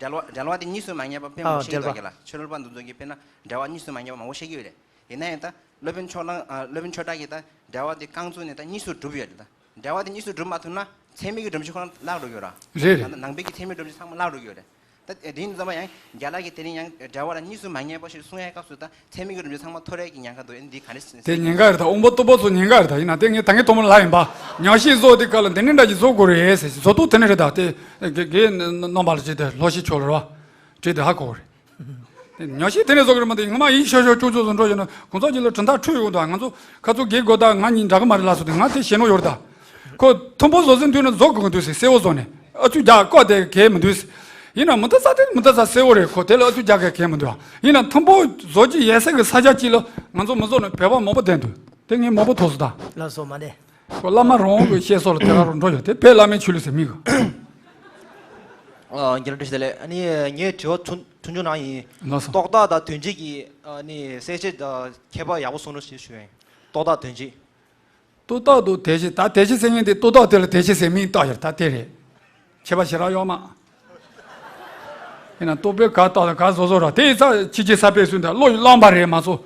འགྲེལ་བ་འགྲེལ་བ་དེ་གཉིས་སུ་མ་ངེས་པ་དཔེ་མང་པོ་ཤེས་ཀྱི་འདོད་ཀྱི་ལ། ཕྱི་རོལ་པ་འདི་ཚོ་གི་དཔེར་ན་འགྲེལ་བ་གཉིས་སུ་མ་ངེས་པ་མང་པོ་ཤེས་ཀྱི་ཡོད་རེད། ཡིན་ན་ཡང་ད་སློབ་དཔོན་ཕྱོགས་གླང་ཨ་སློབ་དཔོན་ཆོས་གྲགས་ཀྱིས་ད་འགྲེལ་བ་དེ་རྐང་བཙུགས་ནས་ད་གཉིས་སུ་གྲུབ་ཡོད་རེད་ད། འགྲེལ་བ་དེ་གཉིས་སུ་གྲུབ་མ་ཐུབ་ན་ཚད་མའི་གི་སྒྲུབ་བྱེད་ཁོ་རང་བརླག་འགྲོ་གི་ཡོད་ར། རེད་རེད། ད་ནང་པའི་གི་ཚད་མའི་སྒྲུབ་བྱེད་ཚང་མ་བརླག་འགྲོ་གི་ཡོད་རེད། ད་དེ་ཡིན་ཙམ་པ་ཡང་རྒན་ལགས་ཀྱིས་དེ་རིང་ཡང་འགྲེལ་བ་ལ་གཉིས་སུ་མ་ངེས་པ་ཞིག་གསུང་ཡའི་སྐབས་སུ་ད་ཚད་མའི་གི་སྒྲུབ་བྱེད་ཚང་མ་ཐོ་རེ་གི་ཉེན་ཁ་འདུག་ཨེ་འདི་ག་རེ་ཟེར། དེ་ཉེན་ཁ་རེད་ད། དབང་པོ་རྟུལ་པོ་ཚོ་ཉེན་ཁ་རེད་ད། ཡིན་ན་དེ་ངས་ད་ངས་ཐོག་མར་ལབ་ཡིན་པ། ཉག་གཞིས་བཟོ་དེ་ག་ལ་འདི་ནི་འདྲ་ཞིག་བཟོ་དགོས་རེད་ཟེར་བཟོ་ཐུབ་དེ་ནི་རེད་ད། དེ་དགེ་དགེ་རྣམ་པ་ལ་ཅིག་དེ་ལྷོ་ཤི་ཆོག་ལ་ར་བ། བྲིས་དེ་ཧ་གོ་རེད། ཉག་གཞིས་དེ་ནས་བཟོ་གི་རེད་མ་གཏོགས་ངོ་མ་ཡིན་ཤོག་ཤོག་ཅུང་ཅུང་བཟོ་འགྲོ་ཡོད་ན་གོང་ས་ཅིག་ལ་གྲུབ་མཐའ་འཁྲུལ་ཡོང་ད། ང་ཚོ་ཁ་ཚོ་དགེ་དགོས་ད་ང་གཉིས་འདྲ་གི་མ་རེད་ལ་སོ་དེ་ང་དེ་ཞེ་ནོ་ཡོད་རེད་ད། ཁོ་མཐོན་པོ་བཟོ་ཟིན་དུས་ན་བཟོ་དགོས་གི་འདུག་ཟེར་གསལ་བོ་བཟོ་ནས་ཨ་ཚུགས་རྒྱག་བཀོད་དེ་གལ་མི་འདུག་ཟེར། ཡིན་ན་མུ་མཐའ་ས་དེ་མུ་མཐའ་ས་གསལ་བོ་རེད། ཁོ་དེ་ལ་ཨ་ཚུགས་རྒྱག་གལ་གལ་མི་འདུག་ཡིན་ན་མཐོན་པོ་བཟོ་རྒྱུ་ཡོད་ས་གི་ས་ཆ་གཅིག་ལ་ང་ཚོ་མི་བཟོ་ན་བོད་པ་མང་པོ་བསྡད་འདུག་དེ་ངས་མང་པོ་ཐོས་སོང་ད། ལགས་སོ་མ་གནས། ཁོ་བླ་མ་རང་གི་བཤད་སྲོལ་ལ་དེ་ག་རུ་འགྲོ་ཡོད་དེ་བོད་བླ་མའི་ཆོས་ལུགས་ཟེར་མི་གི། ཨ་རྒྱལ་བ་བཀྲ་ཤིས་བདེ་ལེགས། ཨ་ནི་ངའི་དྲི་བ་ཐུང་ཐུང་ཆུང་ནང་ཡིན། ལགས་སོ། རྟོག་བཏགས་དང་དོན་སྤྱི་གི་ཨ་ནི་གསལ་བྱེད་དང་ཁྱད་པར་ཡག་པོ་གསུང་རོགས་ཞེས་ཞུ་ཡིན། རྟོག་བཏགས་དོན་སྤྱི། རྟོག་བཏགས་དང་དོན་སྤྱི། ད་དོན་སྤྱི་ཟེར་མཁན་དེ་རྟོག་བཏགས་དེ་ལ་དོན་སྤྱི་ཟེར་མིང་བཏགས་ཡོད་ད་དེ་རེད། ཁྱད་པར་ཞེ་དྲག་ཡོད་མ། ཡིན་ན་རྟོག་པས་ག་བཏགས་དང་ག་བཟོ་བཟོ་ར་དེ་ཡི་ཚ་ཕྱི་རྒྱལ་ས་པའི་སུན་ད་བློ་ཡི་བླངས་པ་རེད་མ་གཏོགས།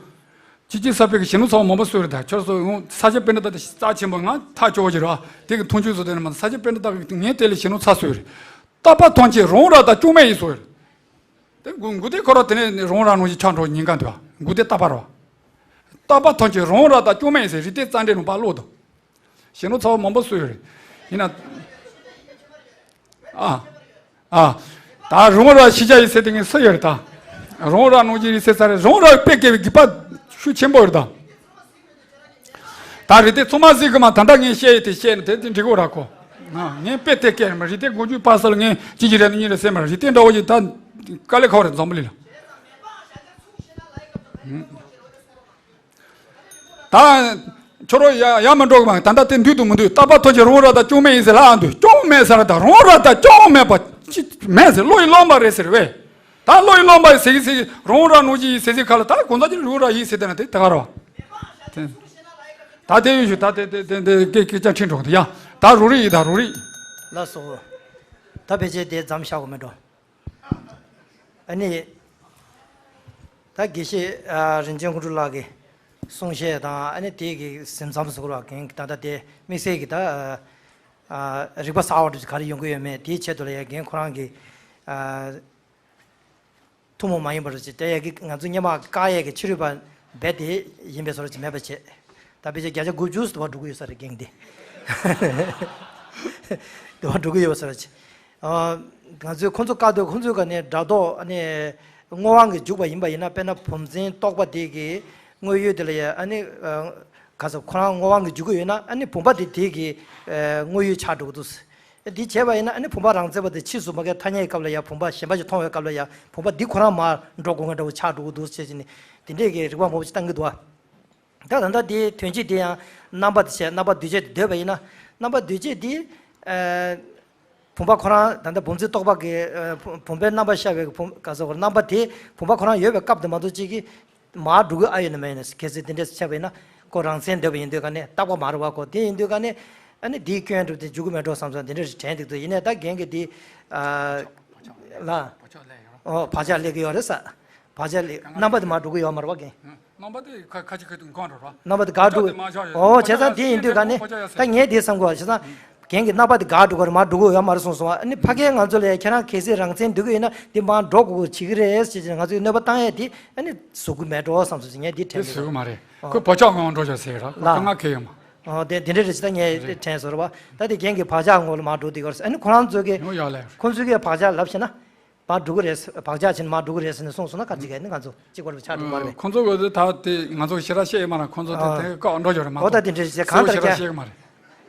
ཕྱི་རྒྱལ་ས་པའི་གི་ཞེ་ནོ་ཚ་བ་མང་པོ་སུ་རེད་ད་ཁྱོད་སོ་ས་སྐྱ་པཎྜི་ཏ་དེ་རྩ་ཆེན་པོ་ང་ཐག་ཆོད་པོ་ཞིག་ར་དེ་གི་མཐོང་ཆོས་བཟོ་དེ་ནི་མ་ས་སྐྱ་པཎྜི་ཏ་གི་ངས་དེ་ལས་ཞེ་ནོ་ཚ་སུ་རེད། རྟག་པ་དོན་སྤྱི་རང་ར་དང་བཅོས་མིན་ཡིན་སོ་རེད། དེ་མགུ་མགུ་དེ་ཁོ་ར་དེ་ནས་རང་ར་ནང་བཞིན་ཆགས་འགྲོ་ཉེན་ཁ་འདུག་མགུ་དེ་རྟག་པ་ར། རྟག་པ་དོན་སྤྱི་རང་ར་དང་བཅོས་མིན་ཡིན་ཟེར་རི་དེ་རྩ་འདྲེ་ནང་པ་ཀློག་དང་། ཞེ་ནོ་ཚ་བ་མང་པོ་སུ་ཡོད་རེད། ཡིན་ན། ཨ། ཨ། ད་རང་ར་ཤི་བྱ་ཡི་ཟེར་དེ་ངས་སུ་ཡོད་རེད་ད། རང་ར་ནང་བཞིན་རི་ཟེར་ས་རེད། རང་ར་དཔེ་སྐྱེ་བའི་རྒྱུད་པ་ཤུགས་ཆེན་པོ་ཡོད་རེད་ད། ད་རེད་དེ་ཚང་མ་གཟིགས་གི་མ་ད་ལྟ་ངས་བཤད་ཡི་དེ་བཤད་ནས་དེ་དེ་འགྲིག་གོ་ར་ཁོ། ང་ངས་དཔེ་དེ་སྐད་མ་རེད་དེ་མགོ་མཇུག་པ་སལ་ངས་ཅི་ཅི་རེད་ནི་གཉིས་རེད་ཟེར་མ་རེད་དེ་འདྲ་བོ་ཅིག་ད་དཀའ་ལས་ཁག་རེད་འཛམ་བུ་གླིང་ལ། ད་ཁྱོད་རོ་ཡ་ཡ་མ་འགྲོ་གི་མ་ད་ལྟ་དེ་འདུས་དུ་མི་འདུས་རྟག་པ་ཐོན་ཅིག་རོང་ར་ད་ཅུང་མེད་ཡིན་ཟེར་ལ་ཨ་འདུས་ཅུང་མེད་ཟེར་ད་རོང་ར་ད་ཅུང་མེད་པ་ཅི་མེད་ཟེར་བློ་ཡི་རློམ་པ་རེད་ཟེར་བས། ད་བློ་ཡི་རློམ་པ་ཡི་ཟེར་གི་ཟེར་གི་རོང་ར་ནུ་ཅི་ཡི་ཟེར་ཟེར་ཁ་ལ་ད་གོང་ས་ཅི་རོང་ར་ཡི་ཟེར་དེ་ན་དེ་ད་ག་ར་བ། ད་དེ་ཡོད་ཞུ་ད་དེ་དེ་དེ་དེ་སྐད་སྐད་ཆ་ཁྲིད་འགྲོ་གི་འདུག་ཡ། ད་རོ་རི་ཡི་ད་རོ་རི། ལགས་སོ། ད་ཕལ་ཆེར་དེ་མཚམས་བཞག་དགོས་མེད་འགྲོ། ཨ་ནི། ད་དགེ་བཤེས་ཨ་རིན་ཆེན་དངོས་གྲུབ་ལགས་ཀྱི་གསུང་བཤད་དང་ཨ་ནི་དེ་གི་ཟིན་མཚམས་སུ་གོ་ར་གན་ད་ལྟ་དེ་དམིགས་བསལ་གྱི་ད་ཨ་རིག་པ་གསར་བ་འདྲ་ག་རེ་ཡོང་གི་ཡོད་མེད་དེའི་ཆེད་དུ་ལ་ཡ་རྒན་ཁོ་རང་གི་ཨ་ཐུན་མོང་མ་ཡིན་པ་རེད་ཅེས་དེ་ཡ་གི་ང་ཚོ་སྔོན་མ་བཀག་ཡས་ཀྱི་ཕྱི་རོལ་པ་རྦད་དེ་ཡིན་པའི་བཟོ་འདྲ་ཅིག་མེད་པ་བྱས། ད་ཕལ་ཆེར་བརྒྱ་ཆ་དགུ་བཅུ་དུ་བ་འགྲོ་གི་ཡོད་ས་རེད་རྒན་འདི། དུ་བ་འགྲོ་གི་ཡོད་ས་རེད་ཅེས། ཨ་ང་ཚོས་ཁོང་ཚོ་བཀག་དུས་ཁོང་ཚོའི་ག་ནས་སྒྲ་རྟོག་ཨ་ནི་དངོས་དབང་གི་འཇུག་པ་ཡིན་པ་ཡིན་ན་དཔེར་ན་བུམ་འཛིན་རྟོག་པ་དེ་གི་དངོས་ཡུལ་དེ་ལ་ཡ་ཨ་ནི་ཨ་ག་ས་ཁོ་རང་དངོས་དབང་གི་འཇུག་གི་ཡོད་ན་ཨ་ནི་བུམ་པ་དེ་དེ་གི་ཨ་དངོས་ཡུལ་ཆགས་འགྲོ་གི་འདུག་འདི་བྱས་པ་ཡིན་ན་ཨ་ནི་བུམ་པ་རང་རྩོད་པ་དེ་ཕྱིས་སུ་མ་གའི་ཐ་སྙད་སྐབས་ལ་ཡང་བུམ་པ་གཞན་པ་ཞིག་མཐོང་བའི་སྐབས་ལ་ཡང་བུམ་པ་འདི་ཁོ་རང་མར་འགྲོ་དགོས་ངེས་འདྲ་བོ་ཆགས་འགྲོ་གི་འདུག་ཟེར་བྱས་ནས་དེ་འདྲས་ཀྱི་རིག་པ་མང་པོ་ཞིག་བཏང་གི་འདུག་ཨ། ད་ད་ལྟ་དེའི་དོན་སྤྱི་དེ་ཡང་རྣམ་པ་དེ་བྱས་རྣམ་པ་འདུས་བྱས་དེ་འདོད་པ་ཡིན་ན་རྣམ་པ་འདུས་བྱས་དེ་ཨ་བུམ་པ་ཁོ་རང་ད་ལྟ་བུམ་འཛིན་རྟོག་པ་གི་ཨ་བུམ་བུམ་པའི་རྣམ་པ་ཤར་བའི་བུམ་ག་ཟེར་བ་རྣམ་པ་དེ་བུམ་པ་ཁོ་རང་ཡོད་པའི་སྐབས་དེ་མ་གཏོགས་གཅིག་གིས། མར་འགྲོ་གི་ཨ་ཡོད་ན་མ་ཡོད་ན་གལ་སྲིད་དེ་འདྲས་ཆགས་པ་ཡིན་ན་ཁོ་རང་མཚན་འདོད་པ་ཡིན་དུས་ག་ནས་རྟག་པ་མ་རེད་བ་ཁོ་དེ་ཡིན་དུས་ག་ནས་ཨ་ནི་འདིའི་སྐྱོན་འགྲུབ་སྟེ་འཇུག་གི་མེད་འགྲོ་བསམ་སོང་དེ་འདྲས་དྲན་འདུག་ཏུ་ཡིན་ནས་ད་རྒན་གྱི་འདི་ལ་ཨོ་བག་ཆགས་སླེབས་ཀྱི་ཡོད་རེད་ས། བག་ཆགས་སླེབས་རྣམ་པ་དེ་མར་འགྲོ་གི་ཡོད་མ་རེད་བ་རྒན། རྣམ་པ་དེ་ཁ་ཁ་ཅིག་ཁ་ཏུ་འགོང་འགྲོ་ར། རྣམ་པ་དེ་ག་འགྲོ་ཨོ་བྱས་ཙང་དེ་ཡིན་དུས་ག་ནས་ད་ངས་འདི་བསམ་གོ་བྱས་ཙང་། རྒན་གྱི་རྣམ་པ་དེ་འགག་འགྲོ་གི་རེད་མར་འགྲོ་གི་ཡོད་མ་རེད་གསུངས་སོང་བ། ཨ་ནི་ཕ་གིའི་ང་ཚོ་ལ་ཡ་ཁྱེད་རང་གལ་སྲིད་རང་མཚན་འདོད་གི་ཡོད་ན་འདི་མར་འགྲོ་དགོས་བྱེད་ཀྱི་རེད་ཟེར་བྱས་ང་ཚོས་གནོད་པ་བཏང་ཡས་དེ་ཨ་ནི་བཟོ་གི་མེད་འགྲོ་བསམ་སོང་ཟེར་ངས་འདི་དེ་དྲན་བཟོ་གི་མེད་མ་རེད། ཨོ། ཁོས་བག་ཆགས་ངང་འགྲོ་བྱ་ཟེར་ར་ལ། ཁོ་ང་ཁེ་ཡོད་མ། ཨོ་དེ་དེ་འདྲ་རེད་ཅེས་ད་ངས་དྲན་བཟོ་ར་བ། ད་དེ་རྒན་གྱི་བག་ཆགས་ངོ་ལ་མར་འགྲོ་དེ་ག་རེད་ཨ་ནི་ཁོ་རང་ཚོ་གི་ཡོང་ཡག་ལས། ཁོ་ཚོ་གི་བག་ཆགས་ལབ་བྱས་ན། མར་འགྲོ་གི་རེད། བག་ཆགས་བྱས་ནས་མར་འགྲོ་གི་རེད་ཟེར་ནས་གསུངས་སོང་ན་ག་ཅིག་གས་ནི་ང་ཚོ་གཅིག་པར་ཆགས་འགྲོ་མ་རེད། ཁོང་ཚོ་གི་ད་དེ་ང་ཚོ་ཞེ་དྲག་བཤད་ཡོད་མ་རེད། ཁོང་ཚོ་དེ་ཨ། དེ་བཀག་འགྲོ་ཡོད་རེད་མ་ཨོ་ད་གཏོགས་དེ་འདྲ་ཞིག་གང་ལྟར་ཞེ་དྲག་ཀྱང་བཤད་གི་མ་རེད།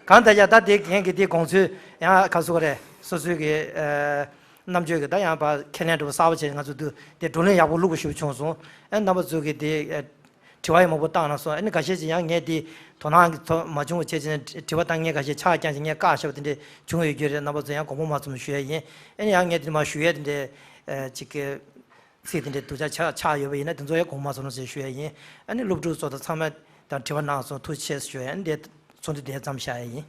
གང་ལྟར་ཀྱང་ད་དེ་རྒན་གྱི་དེ་དགོངས་ཚུལ་ཡང་ག་ཟེར་དགོས་རེད། སོ་སོའི་གི་ཨ། རྣམ་དཔྱོད་ཀྱི་ད་ཡང་པ་ཁས་ལེན་འགྲོ་བ་གསར་པ་བྱས་ང་ཚོ་དུ་དེ་བགྲོ་གླེང་ཡག་པོ་ལུགས་པོ་ཞུ་བྱུང་སོང་། ཨ་རྣམ་པ་ཚོ་གི་དེ་ཨ། དྲི་བ་ཡང་མང་པོ་བཏང་གནང་སོང་། ཨ་ནི་འགའ་ཤས་ཀྱིས་ཡང་ངས་འདི་དོ་སྣང་གི་ཐོག་མ་བྱུང་བ་བྱས་ཙང་དྲི་བ་བཏང་མཁན་འགའ་ཤས་ཆག་རྐྱང་ཞིག་ངས་བཀག་བཞག་པ་དེ་འདྲས་བྱུང་ཡོད་རྒྱུ་རེད། རྣམ་པ་ཚོ་ཡང་དགོངས་པ་མ་ཚོམ་ཞུ་ཡ་ཡིན། ཨ་ནི་ཡང་ངས་འདི་མ་ཞུ་ཡ་དེ་འདྲས་ཨ་ཅིག་གི་ཚིག་དེ་འདྲས་སྡུག་ཅག་ཆག་ཆག་ཡོད་པ་ཡིན་ན་དེ་ཚོ་ཡང་དགོངས་པ་མ་ཚོམ་ཞེས་ཞུ་ཡ་ཡིན། ཨ་ནི་སློབ་ཕྲུག་ཚོ་དང་ཚང་མ་དང་དྲི་བ་གནང་སོང་ཐུགས་རྗེ་ཆེ་ཞུ་ཡ་ཡིན། འདི་ཚོགས་འདུ་དེ་མཚམས་བཞག་ཡ་ཡིན།